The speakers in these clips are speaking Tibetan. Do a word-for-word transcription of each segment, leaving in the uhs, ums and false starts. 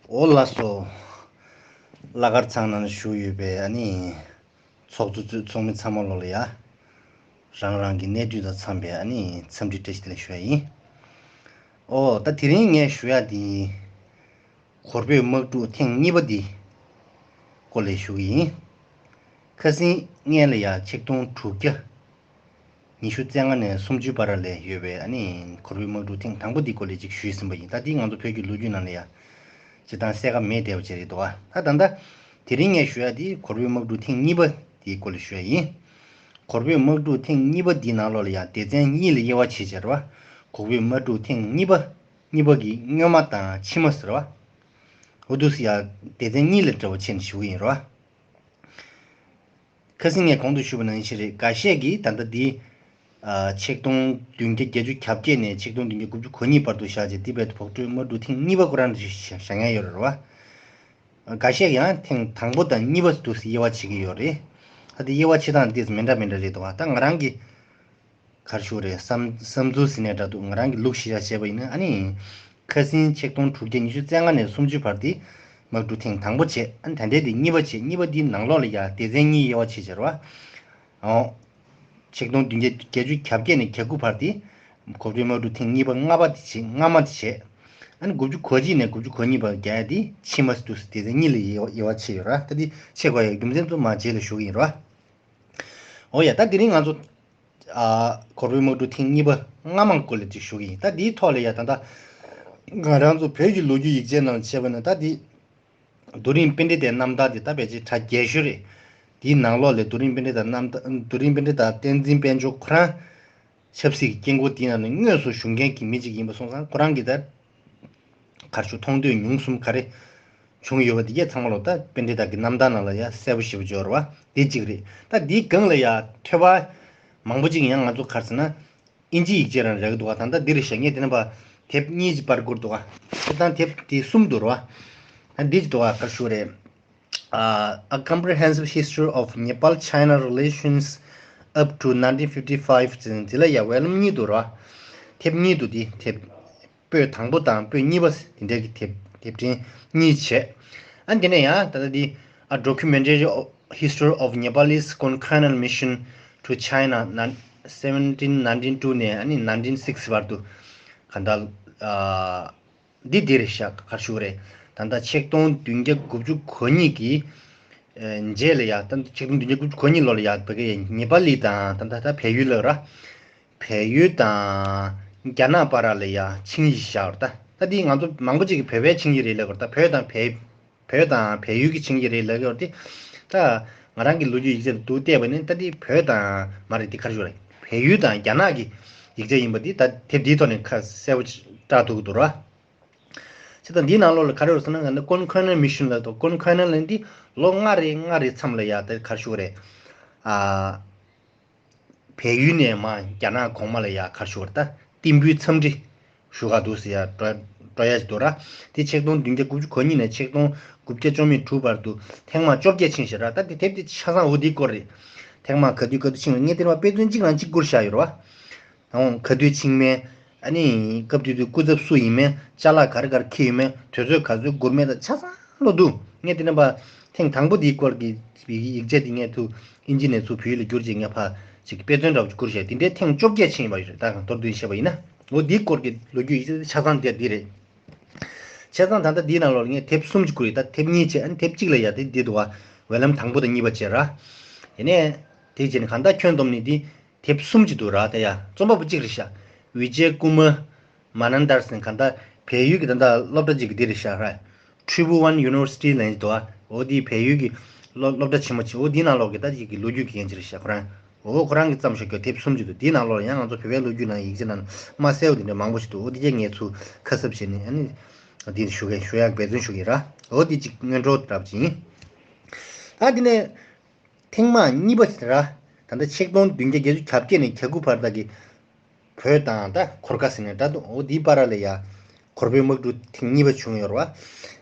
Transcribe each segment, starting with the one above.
འོ་ལགས་སོ། བླ་མཁར་ཚང་ནང་བཞུགས་ཡོད་པའི་ཨ་ནི་ཚོགས་གཙོ་གཙོས་ཚོགས་མི་ཚང་མ་ལོ་ལ་ཡ། རང་རང་གི་གནས་དུས་དང་འཚམས་པའི་ཨ་ནི་འཚམས་འདྲི་བཀྲ་ཤིས་བདེ་ལེགས་ཞུ་ཡ་ཡིན། ཨོ་ད་དེ་རིང་ངས་ཞུ་ཡ་དེ། གོར་བོད་དམག་འཁྲུག་ཐེངས་གཉིས་པ་འདི་སྐོར་ལས་ཞུ་གི་ཡིན། ཁ་སང་ངས་ལ་ཡ་ཆིག་སྟོང་དྲུག་བརྒྱ། ཉི་ཤུ་རྩ་ལྔ་ནས་སུམ་ཅུ་བར་ལ་ཡོད་པའི་ཨ་ནི་གོར་བོད་དམག་འཁྲུག་ཐེངས་དང་པོ་འདི་སྐོར་ལས་ཅིག་ཞུས་ཟིན་པ་ཡིན། ད་འདི་ང་ཚོ་བོད་ཀྱི་ལོ་རྒྱུས་ནང་ལ་ཡ་སྤྱིར་བཏང་གསལ་ཁ་མེད་བསྡད་པ་ཅིག་རེད་འདུག་ཨ་ད་ད་ལྟ་དེ་རིང་ངས་ཞུ་ཡ་འདི་གོར་བོད་དམག་འཁྲུག་ཐེངས་གཉིས་པ་འདིའི་སྐོར་ལས་ཞུ་ཡ་ཡིན། གོར་བོད་དམག་འཁྲུག་ཐེངས་གཉིས་པ་འདིའི་ནང་ལོགས་ལ་ཡ་སྡེ་ཚན་གཉིས་ལ་དབྱེ་བ་ཕྱེ་བྱས་རེད་བ། གོར་བོད་དམག་འཁྲུག་ཐེངས་གཉིས་པ། གཉིས་པ་གི་སྔོན་མ་དང་ཕྱི་མ་ཟེར་བ། འོ་འདུག་སེ་ཡ་སྡེ་ཚན་གཉིས་ལ་འབྲེལ་བ་ཕྱེ་ནས་ཞུ་གི་ཡིན་རེད་བ། ཁ་སང་ངས་གོང་དུ་ཞུས་པ་ནང་བཞིན་རེད། འགའ་ཤས་ཀྱིས་ད་ལྟ་འདི། ཨ་ཆིག་སྟོང་བདུན་བརྒྱ་བརྒྱད་ཅུ་གྱ་བརྒྱད་ནས་ཆིག་སྟོང་བདུན་བརྒྱ་དགུ་བཅུ་གོ་གཉིས་བར་དུ་བཞག་བྱས་འདི་བར་དུ་བོད་དམག་འཁྲུག་ཐེངས་གཉིས་པ་ཁོ་རང་དུ་བཞག་མཁན་ཡོད་རེད་བ། འགའ་ཤས་ཀྱིས་ཡང་ཐེངས་དང་པོ་དང་གཉིས་པ་འདུག་སེ་དབྱེ་བ་ཕྱེ་གི་ཡོད་རེད། ད་འདི་དབྱེ་བ་ཕྱེ་སྟངས་འདི་མི་འདྲ་མི་འདྲ་རེད་འདུག་བ། ད་ང་རང་གི་ག་རེ་ཞུ་དགོས་རེད། བསམ་བསམ་ཚུལ་ཟེར་ནའི་འདྲ་འདུག་ང་རང་གི་ལུགས་ཤེས་བྱ་བྱས་པ་ཡིན་ན་ཨ་ནི། ཁ་སང་ཆིག་སྟོང་དྲུག་བརྒྱ་ཉི་ཤུ་རྩ་ལྔ་ནས་སུམ་ཅུ་བར་དེ་དམག་འཁྲུག་ཐེངས་དང་པོ་བྱས། ཨ་ནི་ད་ལྟའི་དེ་གཉིས་པ་བྱས། གཉིས་པ་འདིའི་ནང་ལོགས་ལ་ཡ་སྡེ་ཚན་གཉིས་དབྱེ་བ་ཕྱེ་བྱས་རེད་བ། ཨོ། ཆིག་སྟོང་བདུན་བརྒྱ་བརྒྱད་ཅུ་གྱ་བརྒྱད་ནས་གྱ་དགུ་བར་དེ་གོ་བོད་དམག་འཁྲུག་ཐེངས་གཉིས་པ་སྔ་པ་དེ་བྱས། སྔ་མ་དེ་བྱས། ཨ་ནི་དགུ་བཅུ་གོ་གཅིག་ནས་དགུ་བཅུ་གོ་གཉིས་བར་རྒྱག་ཡ་དེ་ཕྱི་མ་འདུག་སེ་སྡེ་ཚན་གཉིས་ལ་དབྱེ་བ་དབྱེ་བ་ཕྱེ་ཡོད་ར། ད་དེ་ཕྱེ་དགོས་ཡ་རྒྱུ་མཚན་ཚོ་མར་རྗེས་ལ་ཞུ་གི་ཡིན་ར། ཨོ་ཡ། ད་དེ་རིང་ང་ཚོ། ཨ་གོ་བོད་དམག་འཁྲུག་ཐེངས་གཉིས་པ་སྔ་མ་སྐོར་ལ་ཅིག་ཞུ་གི་ཡིན། ད་འདིའི་ཐོག་ལ་ཡ་ད་ལྟ་ང་རང་ཚོ་བོད་ཀྱི་ལོ་རྒྱུས་ཡིག་ཆའི་ནང་བྱས་པ་ན་ད་འདི་རྡོ་རིང་པཎྜི་ཏའི་རྣམ་ཐར་འདི་ད་ཕལ་ཆེར་གྲ་རྒྱས་ཤོས་རེད། འདིའི་ནང་ལོགས་ལ་རྡོ་རིང་པཎྜི་ཏ་རྣམ་ཐར། རྡོ་རིང་པཎྜི་ཏ་བསྟན་འཛིན་དཔལ་འབྱོར་ཁོ་རང་ཆབ་སྲིད་ཀྱི་དཀྱིལ་འཁོར་འདིའི་ནང་ནས་དངོས་སུ་བཞུགས་མཁན་གྱི་མི་གཅིག་ཡིན་པ་སོང་ཙང་ཁོ་རང་གི་ད། ག་རེ་ཞུ། མཐོང་ཐོས་མྱོང་གསུམ་ག་རེ་བྱུང་ཡོད་པ་དེ་གས་ཚང་མ་ལོ་ད་པཎྜི་ཏ་གི་རྣམ་ཐར་ནང་ལ་ཡ་གསལ་པོ་ཞེ་པོ་ཅིག་ཡོད་རེད་བ། དེ་གཅིག་རེད། ད་འདིའི་སྒང་ལ་ཡ་ཐོས་པ་མང་པོ་ཅིག་ཡང་ང་ཚོ་ག་རེ་ཟེར་ན་ཨིན་ཇིའི་ཡིག་ཆ་རང་རག་གི་འདུག་བ། ད་ལྟ་འདི་རེད་ཤག་ངས་དེ་ནས་ཕར་དེབ་གཉིས་ཀྱི་པར་བསྐུར་འདུག་བ། དེ་དང་དེབ་དེ་གསུམ་འདུག་རེད་བ། ད་འདི་ཅིག་འདུག་བ། ག་རེ་ཞུ་རེད། ཨ། A Comprehensive History of Nepal-China Relations up to nineteen fifty-five ཟེར་ནས་འདི་ལ་ཡ་ཝོ་ལུམ་གཉིས་འདུག་ར། དེབ་གཉིས་འདུག་འདི་དེབ། པོད་དང་པོ་དང་པོད་གཉིས་པ་དེ་འདྲའི་གི་དེབ་དེབ་ཕྲེང་གཉིས་བྱས། ཨ་འདི་ནས་ཡང་ད་ལྟ་འདི། A Documentary History of Nepalese Konkanal Mission to China, seventeen ninety-two ནས་ཨ་ནི་nineteen sixty བར་དུ་ག་ད། ཨ། འདི་འདི་རེད་ཤག་ག་རེ་ཞུ་གི་རེད། ད་ལྟ་ཆིག་སྟོང་བདུན་བརྒྱ་དགུ་བཅུ་གོ་གཉིས་ཀྱི་ཨ་རྗེས་ལ་ཡ། ད་ཆིག་སྟོང་བདུན་བརྒྱ་དགུ་བཅུ་གོ་གཉིས་ལོ་ལ་ཡ་བོད་སྐད་ཡིག་ནེ་པ་ལི་དང་ད་ད་ད་བལ་ཡུལ་ལབ་ར། བལ་ཡུལ་དང་རྒྱ་ནག་བར་ལ་ཡ་ཆིངས་ཡིག་བཞག་ར། ད་ད་འདི་ང་ཚོ་མང་པོ་ཅིག་གིས་བོད་པའི་ཆིངས་ཡིག་རེད་ལབ་གི་ར། ད་བོད་དང་བལ་བོད་དང་བལ་ཡུལ་གྱི་ཆིངས་ཡིག་རེད་ལབ་ཀྱི་ཡོད་རེད་དེ། ད་ང་རང་གི་ལོ་རྒྱུས་ཡིག་ཆ་དེ་འདུག་བལྟས་པ་ནི་ད་དེ་བོད་དང་མ་རེད་དེ་ག་རེ་ཞུ་རེད། བལ་ཡུལ་དང་རྒྱ་ནག་གི་ཡིག་ཆ་ཡིན་པ་དེ་ད་དེབ་འདིའི་ཐོག་ནས་ཁ་གསལ་པོ་བཀྲག་ཐུབ་ཀྱི་འདུག་ར། བྱས་ཙང་འདིའི་ནང་ལོགས་ལ་ག་རེ་ཡོད་ཟེར་ན་ང་ནི་ཀོན་ཁོན་ནལ་མི་ཤན་ལབ་འདུག་ཀོན་ཁོན་ནལ་ལབ་འདི་ལོ་ལྔ་རེ་ལྔ་རེ་མཚམས་ལ་ཡ་ད་ག་རེ་ཞུ་རེད། ཨ། བལ་ཡུལ་ནས་མར་རྒྱ་ནག་གོང་མ་ལ་ཡ་ག་རེ་ཞུ་བར་ད་རྟེན་འབུལ་འཚམས་འདྲི་ཞུ་ག་འདུག་ཟེར་ཡ་འགྲོ་འགྲོ་ཡ་ཞིག་འདུག་ར། དེ་ཆིག་སྟོང་བདུན་བརྒྱ་དགུ་བཅུ་གོ་གཉིས་ནས་ཆིག་སྟོང་དགུ་བརྒྱ་བཅུ་མེད་དྲུག་བར་དུ་ཐེངས་མ་བཅོ་བརྒྱད་ཕྱིན་ཞེས་ར། ད་དེ་དེབ་དེ་ཆ་ཚང་འོ་དེའི་སྐོར་རེད། ཐེངས་མ་ག་དུས་ག་དུས་ཕྱིན་ར། ངས་དེ་ནས་དཔེ་མཚོན་གཅིག་རང་གཅིག་བསྐུར་བཞག་ཡོད་ར་བ། ཨོ་ག་དུས་ཕྱིན་མིན། ཨ་ནི་སྐབས་དེ་དུས་སྐུ་ཚབ་སུ་ཡིན་མིན། ཅ་ལག་ག་རེ་ག་རེ་འཁྱེར་ཡོད་མིན། དུས་ཚོད་ག་ཚོད་འགོར་མིན་དང་ཆ་ཚང་ལོ་འདུག་ངས་དེ་ནས་པ་ཐེངས་དང་པོ་དེའི་སྐོར་གྱི་ཡིག་ཆ་དེ་ངས་ཐུག་ཨིན་ཇི་ནས་ཚུར་བོད་ཡིག་ལ་བསྒྱུར་བྱས་ངས་ཕ་ཅིག་དཔེ་མཚོན་འདྲ་བོ་ཅིག་བསྐུར་བྱས། དེ་འདྲའི་ཐེངས་བཅོ་བརྒྱད་ཕྱིན་པ་ཡོད་རེད། ད་གང་མདོར་བསྡུས་བཤད་པ་ཡིན་ན། འོ་དེའི་སྐོར་གྱི་ལོ་རྒྱུས་ཡིག་ཆ་དེ་ཆ་ཚང་དེ་འདི་རེད། བྱས་ཙང་ད་ལྟ་འདིའི་ནང་ལོགས་ལ་ངས་དེབ་གསུམ་ཅིག་བསྐུར་ཡོད། ད་དེབ་གཉིས་བྱས། ཨ་ནི་དེབ་གཅིག་ལ་ཡ་དེ་འདི་འདུག་བ། ཝེ་ལམ་དང་པོ་དང་གཉིས་པ་བྱས་ར། དེ་ནས་དེ་བྱས་ནས་གང་ལྟར་ཁྱོན་བསྡོམས་ནས་འདི། དེབ་གསུམ་ཅིག་འདུག་ར། ད་ཡ་རྩོམ་པ་པོ་གཅིག་རེད་ཤག་བི་ཇེ་ཀུ་མ་མ་ནན་དར་ཟེར་གང་ལྟར་བལ་ཡུལ་གྱི་ད་ལྟ་སློབ་གྲྭ་གཅིག་གི་འདི་རེད་ཤག་ར། Tribhuvan University ལབ་ཡིན་འདུག་ཨ། འོ་དེ་བལ་ཡུལ་གྱི་སློབ་སློབ་གྲྭ་ཆེན་མོ་ཆེ། འོ་དེའི་ནང་ལོགས་ཀྱི་ད་ཅིག་གི་ལོ་རྒྱུས་ཀྱི་ཡན་ཆད་རེད་ཤག་ཁོ་རང་། འོ་ཁོ་རང་གིས་བརྩམས་བཞག་གི་དེབ་གསུམ་ཅིག་འདུག་དེའི་ནང་ལོགས་ཡང་ང་ཚོ་བོད་པའི་ལོ་རྒྱུས་ནང་ཡིག་ཆ་ནང་མ་གསལ་བ་དེ་འདྲ་མང་པོ་ཞིག་འདུག་འོ་དེ་གས་ངས་ཚུར་ཁ་གསབ་བྱས་ནས་ཨ་ནི་འདི་ཞུ་གས་ཞུ་ཡག་འབད་བརྩོན་ཞུ་གི་ཡིན་ར། འོ་དེ་ཅིག་སྔོན་འགྲོ་འདྲ་པོ་ཅིག་ཡིན། ད་དེ་ནས། ཐེངས་མ་གཉིས་པ་དེ་ར། ད་ལྟ་ཆིག་སྟོང་བདུན་བརྒྱ་བརྒྱད་ཅུ་གྱ་བརྒྱད་ནས་གྱ་དགུ་བར་དག་གི་བོད་དང་ད་གོར་ཁ་ཟེར་ནས་འདྲ་འདུག་འོ་འདིའི་བར་ལ་ཡ་གོར་བོད་དམག་འཁྲུག་ཐེངས་གཉིས་པ་བྱུང་ཡོད་རེད་བ།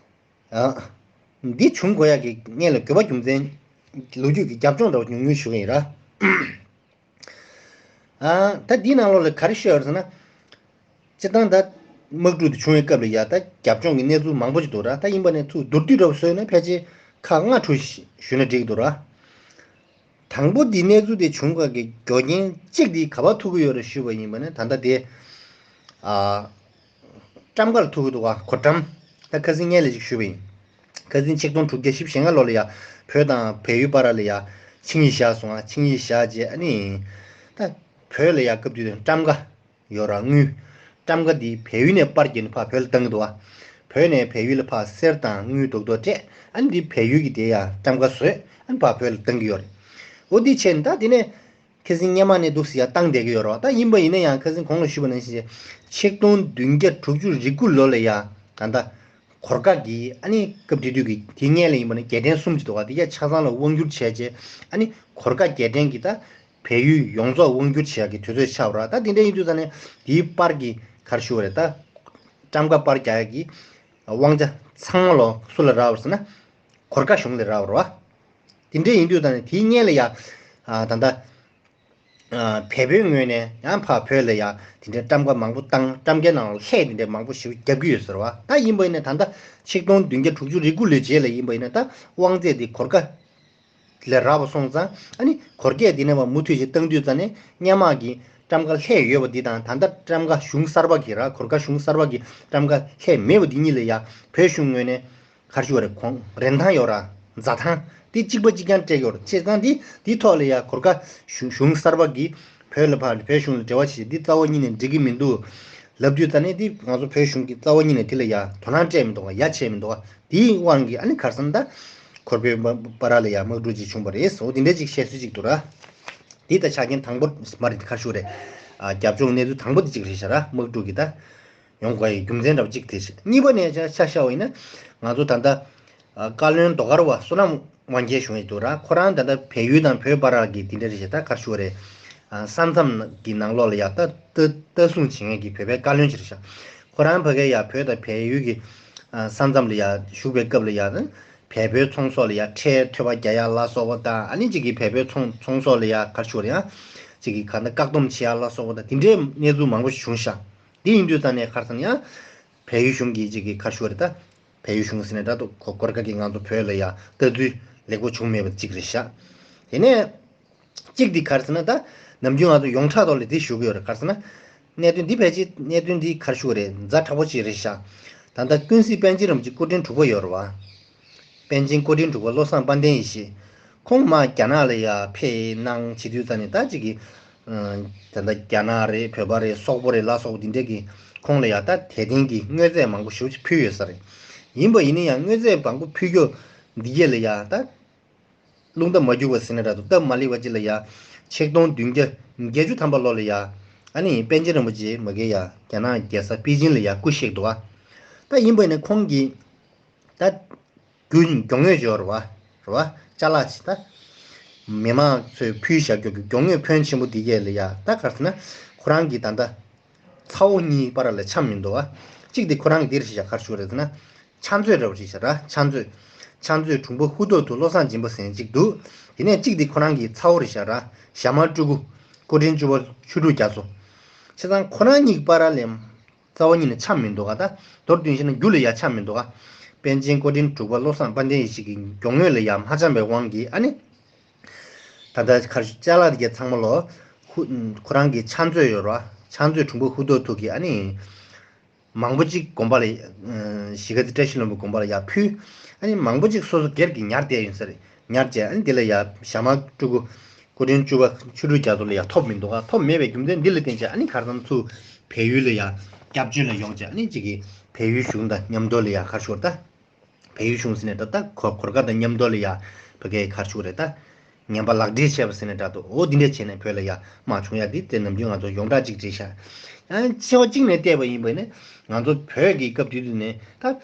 ཨ། འདི་བྱུང་དགོས་ཡག་གི་སྔོན་ལ་དགོས་པ་རྒྱུ་མཚན། ལོ་རྒྱུས་ཀྱི་རྒྱབ་ལྗོངས་འདྲ་བོ་ཉུང་ཉུང་ཞུ་གི་ཡིན་ར། ཨ། ད་འདིའི་ནང་ལོགས་ལ་ག་རེ་ཤོད་ཡོད་རེད་ཟེར་ན། སྤྱིར་བཏང་ད་ དམག་འཁྲུག་དེ་བྱུང་བའི་སྐབས་ལ་ཡ་ད་རྒྱབ་ལྗོངས་ཀྱི་གནས་ཚུལ་མང་པོ་ཞིག་འདུག་ར། ད་ཡིན་པ་ནས་ཚུར་མདོར་བསྡུས་འདྲ་པོ་བཟོས་ན་ཕལ་ཆེར་ཁག་ལྔ་དྲུག་ཞུས་ན་འགྲིག་གི་འདུག་ར། དང་པོ་འདི་གནས་ཚུལ་དེ་བྱུང་བ་གི་རྒྱུ་རྐྱེན་གཅིག་འདི་ག་པར་ཐུག་གི་ཡོད་རེད་ཞུས་པ་ཡིན་པ་ན། ད་ལྟ་དེ་ཨ་ཀྲམ་ཀར་ཐུག་གི་འདུག་ག་གོ་ཀྲམ། ད་ཁ་སང་སྔོན་ལ་ཅིག་ཞུས་པ་ཡིན། ཁ་སང་ཆིག་སྟོང་དྲུག་བརྒྱ་བཞི་བཅུ་ཞེ་ལྔ་ལོ་ལ་ཡ་བོད་དང་བལ་ཡུལ་བར་ལ་ཡ་ཆིངས་ཡིག་བཞག་སོང་ང་། ཆིངས་ཡིག་བཞག་རྗེས་ཨ་ནི་ད་བོད་ལ་ཡ་སྐབས་དུས་དེ་ཀྲམ་ཀ་ཡོད་ར། དངུལ་ཀྲམ་ཀ་འདི་བལ་ཡུལ་ནས་པར་བརྒྱབ་ནས་ཕར་བོད་ལ་བཏང་གི་འདུག་ག་བོད་ནས་བལ་ཡུལ་ལ་ཕར་གསེར་དང་དངུལ་རྡོག་རྡོག་སྤྲད། ཨ་ནི་འདི་བལ་ཡུལ་གྱི་དེ་ཡ་ཀྲམ་ཀ་བཟོས། ཨ་ནི་ཕར་བོད་ལ་བཏང་གི་ཡོད་རེད། འོ་འདི་བྱས་ནས་ད་དེ་ནས་ཁ་སང་སྔོན་མ་ནས་འདུག་སེ་ཡ་བཏང་བསྡད་ཀྱི་ཡོད་རེད་བ། ད་ཡིན་པ་ཡིན་ན་ཡང་ཁ་སང་གོང་ལ་ཞུས་པ་ནང་བཞིན་ཆིག་སྟོང་བདུན་བརྒྱ་དྲུག་ཅུ་རེ་དགུ་ལོ་ལ་ཡ་ད་ལྟ་གོར་ཁ་གི་ཨ་ནི་སྐབས་དེ་དུས་ཀྱི་དེ་སྔོན་ལ་ཡིན་པ་ན་རྒྱལ་ཕྲན་གསུམ་ཅིག་འདུག་ག་དེ་ག་ཆ་ཚང་ལ་དབང་བསྒྱུར་བྱས་རྗེས་ཨ་ནི་གོར་ཁ་རྒྱལ་ཕྲན་གྱི་ད་བལ་ཡུལ་ཡོངས་རྫོགས་དབང་བསྒྱུར་བྱེད་ཡག་གི་དུས་ཚོད་ཆགས་པ་རེད། ད་དེ་འདྲ་ཡིན་དུས་ཙང་ནས་དེའི་པར་གྱི་ག་རེ་ཞུ་བ་རེད། ད་ཀྲམ་ཀ་པར་རྒྱག་ཡག་གི་དབང་ཆ་ཚང་མ་ལོ་སུ་ལ་རག་པ་རེད་ཟེར་ན་གོར་ཁ་གཞུང་ལ་རག་པ་རེད་བ། དེ་འདྲ་ཡིན་དུས་ཙང་ནས་དེའི་སྔོན་ལ་ཡ་ཨ་ད་ལྟ་ཨ་བལ་པོའི་ངོས་ནས་ཡང་ཕར་བོད་ལ་ཡ་དེ་འདྲའི་ཀྲམ་ཀ་མང་པོ་བཏང་། ཀྲམ་ཀའི་ནང་ལ་ལྷད་དེ་འདྲའི་མང་པོ་ཞིག་བརྒྱབ་ཀྱི་ཡོད་ཟེར་བ། ད་ཡིན་པ་ཡིན་ན་ད་ལྟ་ཆིག་སྟོང་བདུན་བརྒྱ་དྲུག་ཅུ་རེ་དགུ་ལོའི་རྗེས་ལ་ཡིན་པ་ཡིན་ན་ད་དབང་ཚད་དེ་གོར་ཁ་ལ་རག་པ་སོང་ཙང་། ཨ་ནི་གོར་ཁས་དེ་ནས་མར་མུ་མཐུད་ཅིག་བཏང་དུས་ཙང་ནས་སྔོན་མ་གི་ཀྲམ་ཀ་ལྷད་ཡོད་པ་འདི་དང་ད་ལྟ་ཀྲམ་ཀ་གཞུང་གསར་པ་གི་ར་གོར་ཁ་གཞུང་གསར་པ་གི་ཀྲམ་ཀ་ལྷད་མེད་པ་འདི་གཉིས་ལ་ཡ་བོད་གཞུང་ངོས་ནས་ག་རེ་ཞུ་བ་རེད། གོང་རིན་ཐང་ཡོད་ར། འཛའ་ཐང་དེ་གཅིག་པ་གཅིག་རྐྱང་སྤྲད་ཀྱི་ཡོད་རེད། བྱས་ཙང་དེ་དེའི་ཐོག་ལ་ཡ་གོར་ཁ་གཞུང་གཞུང་གསར་པ་གིས་བོད་ལ་ཕར་བོད་གཞུང་ལ་འབྲེལ་བ་བྱེད་འདི་རྩ་བ་ཉིད་ནས་འགྲིག་གི་མི་འདུག་ལབ་དུས་ཙ་ནས་དེ་ང་ཚོ་བོད་གཞུང་གིས་རྩ་བ་ཉིད་ནས་དེ་ལ་ཡ་དོ་སྣང་སྤྲད་མི་འདུག་ག་ཡ་བྱས་མི་འདུག་ག་དེའི་དབང་གིས་ཨ་ནི་ག་རེ་ཟེར་ན་ད་གོར་བོད་བར་ལ་ཡ་དམག་འཁྲུག་ཅིག་བྱུང་བ་རེད། འོ་དེ་འདྲ་ཅིག་བཤད་སྲོལ་ཅིག་འདུག་ར། དེ་ད་ཆ་རྐྱེན་དང་པོ་མ་རེད། ག་རེ་ཞུ་རེད། ཨ་རྒྱབ་ལྗོངས་གནས་ཚུལ་དང་པོ་དེ་གཅིག་རེད་ཤག་ར། དམག་འཁྲུག་གི་ད། ཡོང་དགོས་ཡི་རྒྱུ་མཚན་འདྲ་པོ་གཅིག་དེ་རེད། གཉིས་པ་ནས་ཆ་ཆ་བཞག་པ་ཡིན་ན་ང་ཚོ་ད་ལྟ་ཨ་བཀའ་བློན་ཟློས་གར་བ་བསོད་ནམས་དབང་རྒྱལ་གཞུང་ཡིན་འདུག་ར། ཁོ་རང་ད་ལྟ་བལ་ཡུལ་དང་བོད་བར་གྱི་དེ་འདྲ་རེད་ཤག་ད་ག་རེ་ཞུ་རེད། ཨ་ས་མཚམས་ཀྱི་ནང་ལོགས་ལ་ཡ་ད་ལྟ་ལྟ་སྲུང་བྱེད་མཁན་གྱི་བོད་པའི་བཀའ་བློན་ཅིག་རེད་ཤག་ཁོ་རང་ཕ་གིར་ཡ་བོད་དང་བལ་ཡུལ་གྱི་ཨ་ས་མཚམས་ལ་ཡ་བཞུགས་པའི་སྐབས་ལ་ཡ་ད་བལ་བོའི་ཚོང་ཟོག་ལ་ཡ་ཁྲལ་འཐོལ་པ་རྒྱག་ཡ་ལ་སོགས་པ་དང་། ཨ་ནི་གཅིག་གིས་བལ་བོའི་ཚོང་ཚོང་ཟོག་ལ་ཡ་ག་རེ་ཞུ་རེད། ཡང་གཅིག་གིས་ག་ད་བཀག་སྡོམ་བྱེད་ཡ་ལ་སོགས་པ་དང་དེ་འདྲའི་གནས་ཚུལ་མང་པོ་ཞིག་བྱུང་ཤག་དེ་ཡིན་དུས་ཙང་ནས་ག་རེ་ཟེར་ན་ཡང་བལ་ཡུལ་གཞུང་གིས་གཅིག་གིས་ག་རེ་ཞུ་བ་རེད། ད་བལ་ཡུལ་གཞུང་ཟེར་ནས་ད་དུ་གོ་གོར་ཁ་གིས་ང་ཚོ་བོད་ལ་ཡ་ལྟ་ཚུལ་ལེགས་པོ་བྱུང་མེད་པ་གཅིག་རེད་ཤག་དེ་ནས་གཅིག་འདི་ག་རེ་ཟེར་ན་ད་ནམ་རྒྱུན་ང་ཚོ་ཡོངས་གྲགས་ཐོག་ལ་འདི་ཞུ་གི་ཡོད་རེད། ག་རེ་ཟེར་ན་གནད་དོན་འདི་ཕལ་ཆེར་གནད་དོན་འདི་ག་རེ་ཞུ་བ་རེད། ཛ་དྲག་པོ་ཅིག་རེད་ཤག་ད་ལྟ་ཀུན་གཟིགས་པཎ་ཆེན་རིན་པོ་ཆེ་སྐུ་ཕྲེང་དྲུག་པ་ཡོད་རེད་བ། པཎ་ཆེན་སྐུ་ཕྲེང་དྲུག་པ་བློ་བཟང་དཔལ་ལྡན་ཡེ་ཤེས། ཁོང་མར་རྒྱ་ནག་ལ་ཡ་ཕེབས་གནང་བྱེད་དུས་ཙ་ནས་ད་ཅིག་གི་ད་ལྟ་རྒྱ་ནག་རེད། བོད་པ་རེད། སོག་པོ་རེད། ལ་སོགས་པ་འདི་འདྲས་ཀྱིས་ཁོང་ལ་ཡ་ད་དད་རྟེན་གྱི་དངོས་རྫས་མང་པོ་ཞེ་པོ་ཅིག་ཕུལ་ཡོད་ས་རེད། ཡིན་པ་ཡིན་ན་ཡང་དངོས་རྫས་མང་པོ་ཕུལ་རྒྱུ་འདི་གས་ལ་ཡ་ད་རླུང་རྟ་མ་རྒྱུག་པ་ཟེར་ན་འདྲ་འདུག་སྟབས་མ་ལེགས་པ་ཅིག་ལ་ཡ་ཆིག་སྟོང་བདུན་བརྒྱ་བརྒྱད་ཅུ་ཐམ་པ་ལོ་ལ་ཡ་ཨ་ནི་པཎ་ཆེན་རིན་པོ་ཆེ་མ་གི་ཡ་རྒྱ་ནག་རྒྱལ་ས་པེ་ཅིན་ལ་ཡ་སྐུ་གཤེགས་འདུག་ག་ད་ཡིན་པ་ཡིན་ན་ཁོང་གིས་ད་རྒྱུ་མགྱོགས་དངོས་ཅིག་ཡོད་རེད་བ། རེད་བ། ཅ་ལག་ཅིག་ད། མི་མང་ཚོས་ཕུལ་བཞག་རྒྱུ་གི་མགྱོགས་དངོས་ཕོན་ཆེན་པོ་འདི་གས་ལ་ཡ་ད་ག་རེ་ཟེར་ན་ཁོ་རང་གིས་ད་ལྟ་ཚ་བོ་གཉིས་བར་ལ་འཆམ་མི་འདུག་བ། གཅིག་དེ་ཁོ་རང་གི་འདི་རེད་ཤག་ག་རེ་ཞུ་རེད་ཟེར་ན། ཕྱག་མཛོད་འདྲ་བོ་རེད་ཤག་ར། ཕྱག་མཛོད། ཕྱག་མཛོད་དྲུང་པ་ཧུ་ཐོག་ཐུ་བློ་བཟང་སྦྱིན་པ་ཟེར་མཁན་གཅིག་འདུག་དེ་ནས་གཅིག་དེ་ཁོ་རང་གི་ཚ་བོ་རེད་ཤག་ར། ཞྭ་དམར་སྤྲུལ་སྐུ། སྐུ་ཕྲེང་བཅུ་པ་ཆོས་དྲུག་རྒྱ་མཚོ། བྱས་ཙང་ཁོ་རང་གཉིས་བར་ལ་རྩ་བ་ཉིད་ནས་འཆམ་མི་འདུག་ག་ད་མདོར་བསྡུས་བཤད་ན་རྒྱུ་ལ་ཡ་འཆམ་མི་འདུག་ག་པཎ་ཆེན་སྐུ་ཕྲེང་དྲུག་པ་བློ་བཟང་དཔལ་ལྡན་ཡེ་ཤེས་ཀྱི་མགྱོགས་དངོས་ལ་ཡ་མ་འཆམ་པའི་དབང་གིས་ཨ་ནི། ད་ལྟ་ཁར་ཅ་ལག་དེ་གས་ཚང་མ་ལོ། ཧུ། ཁོ་རང་གི་ཕྱག་མཛོད་ཡོད་ར། ཕྱག་མཛོད་དྲུང་པ་ཧུ་ཐོག་ཐུ་གིས་ཨ་ནི། མང་པོ་ཅིག་དགོན་པ་ལ། གཞིས་ཀ་རྩེ་བཀྲ་ཤིས་ལྷུན་པོའི་དགོན་པ་ལ་ཡར་ཕུལ། ཨ་ནི་མང་པོ་ཅིག་སོ་སོ་སྒེར་གྱི་ཉར་བསྡད་ཡོད་ས་རེད། ཉར་བྱས་ཨ་ནི་དེ་ལ་ཡར་ཞྭ་དམར་སྤྲུལ་སྐུ། སྐུ་ཕྲེང་བཅུ་པ་ཆོས་དྲུག་རྒྱ་མཚོ་ལ་ཡར་ཐོབ་མི་འདུག་ག་ཐོབ་མེད་པའི་རྒྱུ་མཚན་འདི་ལ་བརྟེན་བྱས་ཨ་ནི་ཁར་སང་ཚུར་བལ་ཡུལ་ལ་ཡར་སྐྱབས་བཅོལ་ལ་ཡོང་བྱས་ཨ་ནི་གཅིག་གིས་བལ་ཡུལ་གཞུང་དང་མཉམ་དུ་ལ་ཡར་ཁར་ཤོར་ད། བལ་ཡུལ་གཞུང་ཟེར་ནས་ད་ལྟ་གོར་གོར་ཁ་དང་མཉམ་དུ་ལ་ཡ་ཕ་གིའི་ཁར་ཤོར་རེད་ད། ངན་པ་ལག་སྦྲེལ་བྱས་པ་ཟེར་ནས་འདྲ་འདུག་འོ་འདི་འདྲ་བྱས་ནས་བོད་ལ་ཡ་དམག་བྱུང་ཡ་འདི་དེ་ནམ་རྒྱུན་ང་ཚོ་ཡོངས་གྲགས་ཅིག་བྱས་ཤག་ཡང་ཕྱི་ལོགས་གཅིག་ནས་བལྟས་པ་ཡིན་པ་ནི་ང་ཚོ་བོད་ཀྱི་སྐབས་དེ་དུས་ནས་ད་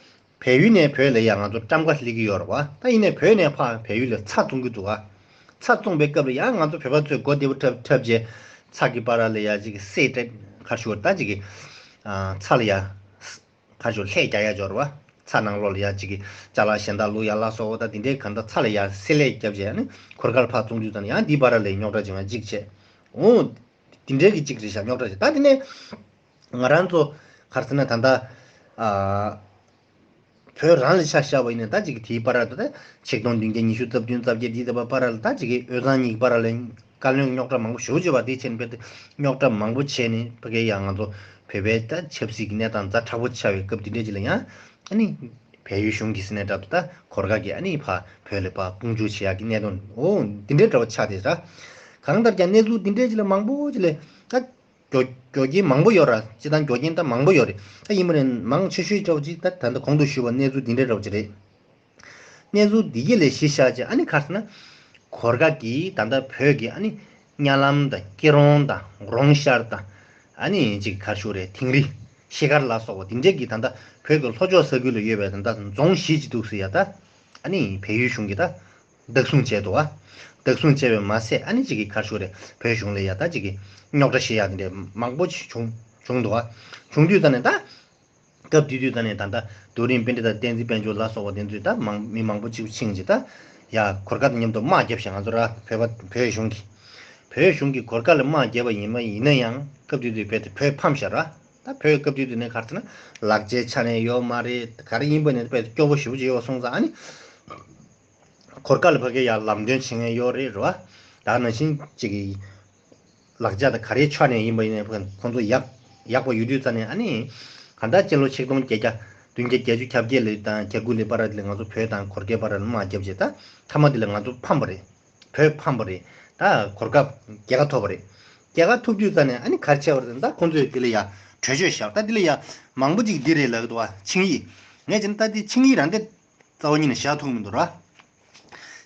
བལ་ཡུལ་ནས་བོད་ལ་ཡ་ང་ཚོ་ཀྲམ་ཀ་སླེབས་ཀྱི་ཡོད་རེད་བ། ད་ཡིན་ནའི་བོད་ནས་ཕར་བལ་ཡུལ་ལ་ཚྭ་བཙོང་གི་འདུག་ག་ཚྭ་བཙོང་པའི་སྐབས་ལ་ཡང་ང་ཚོ་བོད་པ་ཚོས་སྒོ་བདེ་པོ་འཁྲབ་འཁྲབ་རྗེས་ཚྭ་གི་བར་ལ་ཡ་ཅིག་སེ་ཏྲེ་ཁར་ཤོར་ད་ཅིག་གི་ཚྭ་ལ་ཡ། ཁ་ཤོར་ལྷད་རྒྱག་ཡ་འབྱོར་བ། ཚྭ་ནང་ལོགས་ལ་ཡ་གཅིག་གི་ཅ་ལག་གཞན་དག་བླུག་ཡ་ལ་སོགས་པ་དང་དེ་འདྲའི་གང་ལྟར་ཚྭ་ལ་ཡ་སེ་ལྷད་རྒྱབ་བྱས་ནས་འཁོར་སྐར་ཕར་བཙོང་དུས་ཙམ་ཡང་འདི་བར་ལ་རྙོག་དྲ་བྱུང་བ་གཅིག་བྱས། འོང་། དེ་འདྲའི་གི་གཅིག་རེད་ཤག་རྙོག་དྲ་བྱས། ད་དེ་ནས་ང་རང་ཚོ་ ག་རེ་ཟེར་ན་ད་ལྟ་ཨ། བོད་རང་ལ་ཆ་བཞག་པ་ཡིན་ན་ད་ཅིག་དེའི་བར་ལ་ད་ཆིག་སྟོང་བདུན་བརྒྱ་ཉི་ཤུ་རྩ་བདུན་རྩ་བརྒྱད་དེའི་བར་ལ་ད་ཅིག་དབུས་གཙང་གཉིས་ཀྱི་བར་ལ་བཀའ་བློན་རྙོག་དྲ་མང་པོ་ཞེ་པོ་ཅིག་ཡོད་པ། དེ་བྱས་ནས་རྙོག་དྲ་མང་པོ་བྱས་ནས་ཕ་གིའི་ཡང་ང་ཚོ་བོད་པའི་ད་ཆབ་སྲིད་ཀྱི་གནས་སྟངས་ཛ་དྲག་པོ་ཆགས་པའི་སྐབས་དེ་འདྲ་ཅིག་ལ་ཡང་ཨ་ནི་བལ་ཡུལ་གཞུང་གིས་ཟེར་ནས་འདྲ་འདུག་ད་གོར་ཁ་གིས་ཨ་ནི་ཕ་བོད་ལ་ཕ་དཔུང་འཇུག་བྱེད་ཡག་གི་གནད་དོན་འོ་འདི་འདྲའི་འདྲ་བོ་ཆགས་བསྡད་ར། གང་ལྟར་ཀྱང་གནས་ཚུལ་འདི་འདྲའི་ཅིག་ལ་མང་པོ་ཅིག་ལ་ད། རྒྱུ་རྒྱུ་རྐྱེན་མང་པོ་ཡོད་ར། སྤྱིར་བཏང་རྒྱུ་རྐྱེན་ད་མང་པོ་ཡོད་རེད། ད་ཡིན་པ་རེད། མང་ཆེ་ཤོས་འདྲ་བོ་ཅིག་ད་ད་ལྟ་གོང་དུ་ཞུས་པ་གནས་ཚུལ་འདི་འདྲའི་འདྲ་བོ་ཅིག་རེད། གནས་ཚུལ་འདི་ག་ལ་གཞི་བཞག་བྱས་ཨ་ནི་ག་རེ་ཟེར་ན། གོར་ཁ་གིས་ད་ལྟ་བོད་ཀྱི་ཨ་ནི་གཉའ་ལམ་དང་སྐྱིད་རོང་དང་རོང་ཤར་དང་ཨ་ནི་ཅིག་ག་རེ་ཞུ་དགོས་རེད། དིང་རི་ཤེལ་དཀར་ལ་སོགས་པ་འདི་འདྲའི་གི་ད་ལྟ་བོད་ཀྱི་ལྷོ་ཕྱོགས་ས་ཁུལ་ལ་ཡོད་པའི་ད་ལྟ་རྫོང་བཞི་ཅིག་འདུག་ཟེར་ཡ། ད་ཨ་ནི་བལ་ཡུལ་གཞུང་གིས་ད། བདག་བཟུང་བྱས་འདུག་བ། བདག་བཟུང་བྱས་པས་མ་ཟད་ཨ་ནི་ཅིག་གིས་ག་རེ་ཞུ་དགོས་རེད། བོད་གཞུང་ལ་ཡ་ད་ཅིག་གིས་རྙོག་དྲ་བཤད་ཡག་དེ་འདྲ་མང་པོ་ཅིག་བྱུང་བྱུང་འདུག་བ། བྱུང་དུས་ད་ནས་ད། སྐབས་དེ་དུས་ད་ནས་ད་ལྟ་རྡོ་རིང་པཎྜི་ཏ་བསྟན་འཛིན་དཔལ་འབྱོར་ལ་སོགས་པ་དེ་ཚོས་ད་མང་མི་མང་པོ་ཅིག་ཕྱིན་ཅིག་ད་ཡ་གོར་ཁ་དང་མཉམ་དུ་དམག་བརྒྱབ་བཞག་ང་ཚོ་ར་བོད་པ་བོད་གཞུང་གིས། བོད་གཞུང་གིས་གོར་ཁ་ལ་དམག་བརྒྱབ་པ་ཡིན་པ་ཡིན་ན་ཡང་སྐབས་དེ་དུས་བོད་དེ་བོད་ཕམ་བཞག་ར། ད་བོད་སྐབས་དེ་དུས་ནས་ག་རེ་ཟེར་ན་ལག་ཆའི་ཆ་ནས་ཡོད་མ་རེད། ག་རེ་ཡིན་པ་ནས་བོད་དེ་སྐྱོ་པོ་ཞེ་པོ་ཅིག་ཡོད་སོང་ཙང་ཨ་ནི། གོར་ཁ་ལ་ཕ་གི་ཡར་ལམ་སྟོན་བྱེད་མཁན་ཡོད་རེད་རེད་བ། ད་ནང་བཞིན་ཅིག་གི་ལག་ཆ་དང་ག་རེའི་ཆ་ནས་ཡིན་པ་ཡིན་ནའི་ཁོང་ཚོ་ཡག་ཡག་པོ་ཡོད་དུས་ཙ་ནས་ཨ་ནི་གང་ལྟར་སྤྱི་ལོ་ཆིག་སྟོང་བརྒྱད་བརྒྱ་བདུན་བརྒྱ་བརྒྱད་ཅུ་གྱ་བརྒྱད་ལོའི་དང་གྱ་དགུ་ལོའི་བར་དེ་ལ་ང་ཚོ་བོད་དང་གོར་ཁའི་བར་ལ་དམག་བརྒྱབ་རྗེས་ད་མཐའ་མ་དེ་ལ་ང་ཚོ་ཕམ་པ་རེད། བོད་ཕམ་པ་རེད། ད་གོར་ཁ་རྒྱལ་ཁ་ཐོབ་པ་རེད། རྒྱལ་ཁ་ཐོབ་དུས་ཙ་ནས་ཨ་ནི་ག་རེ་བྱས་པ་རེད། ད་ཁོང་ཚོས་དེ་ལ་ཡ་གྲོས་ཆོད་བཞག་ད་དེ་ལ་ཡ་མང་པོ་ཅིག་འདི་རེད་ལབ་ཀྱི་འདུག་བ། ཆིངས་ཡིག་ངས་བྱས་ན་ད་དེ་ཆིངས་ཡིག་རང་དེ། རྩ་བ་ཉིད་ནས་བཞག་ཐུབ་མི་འདུག་ར།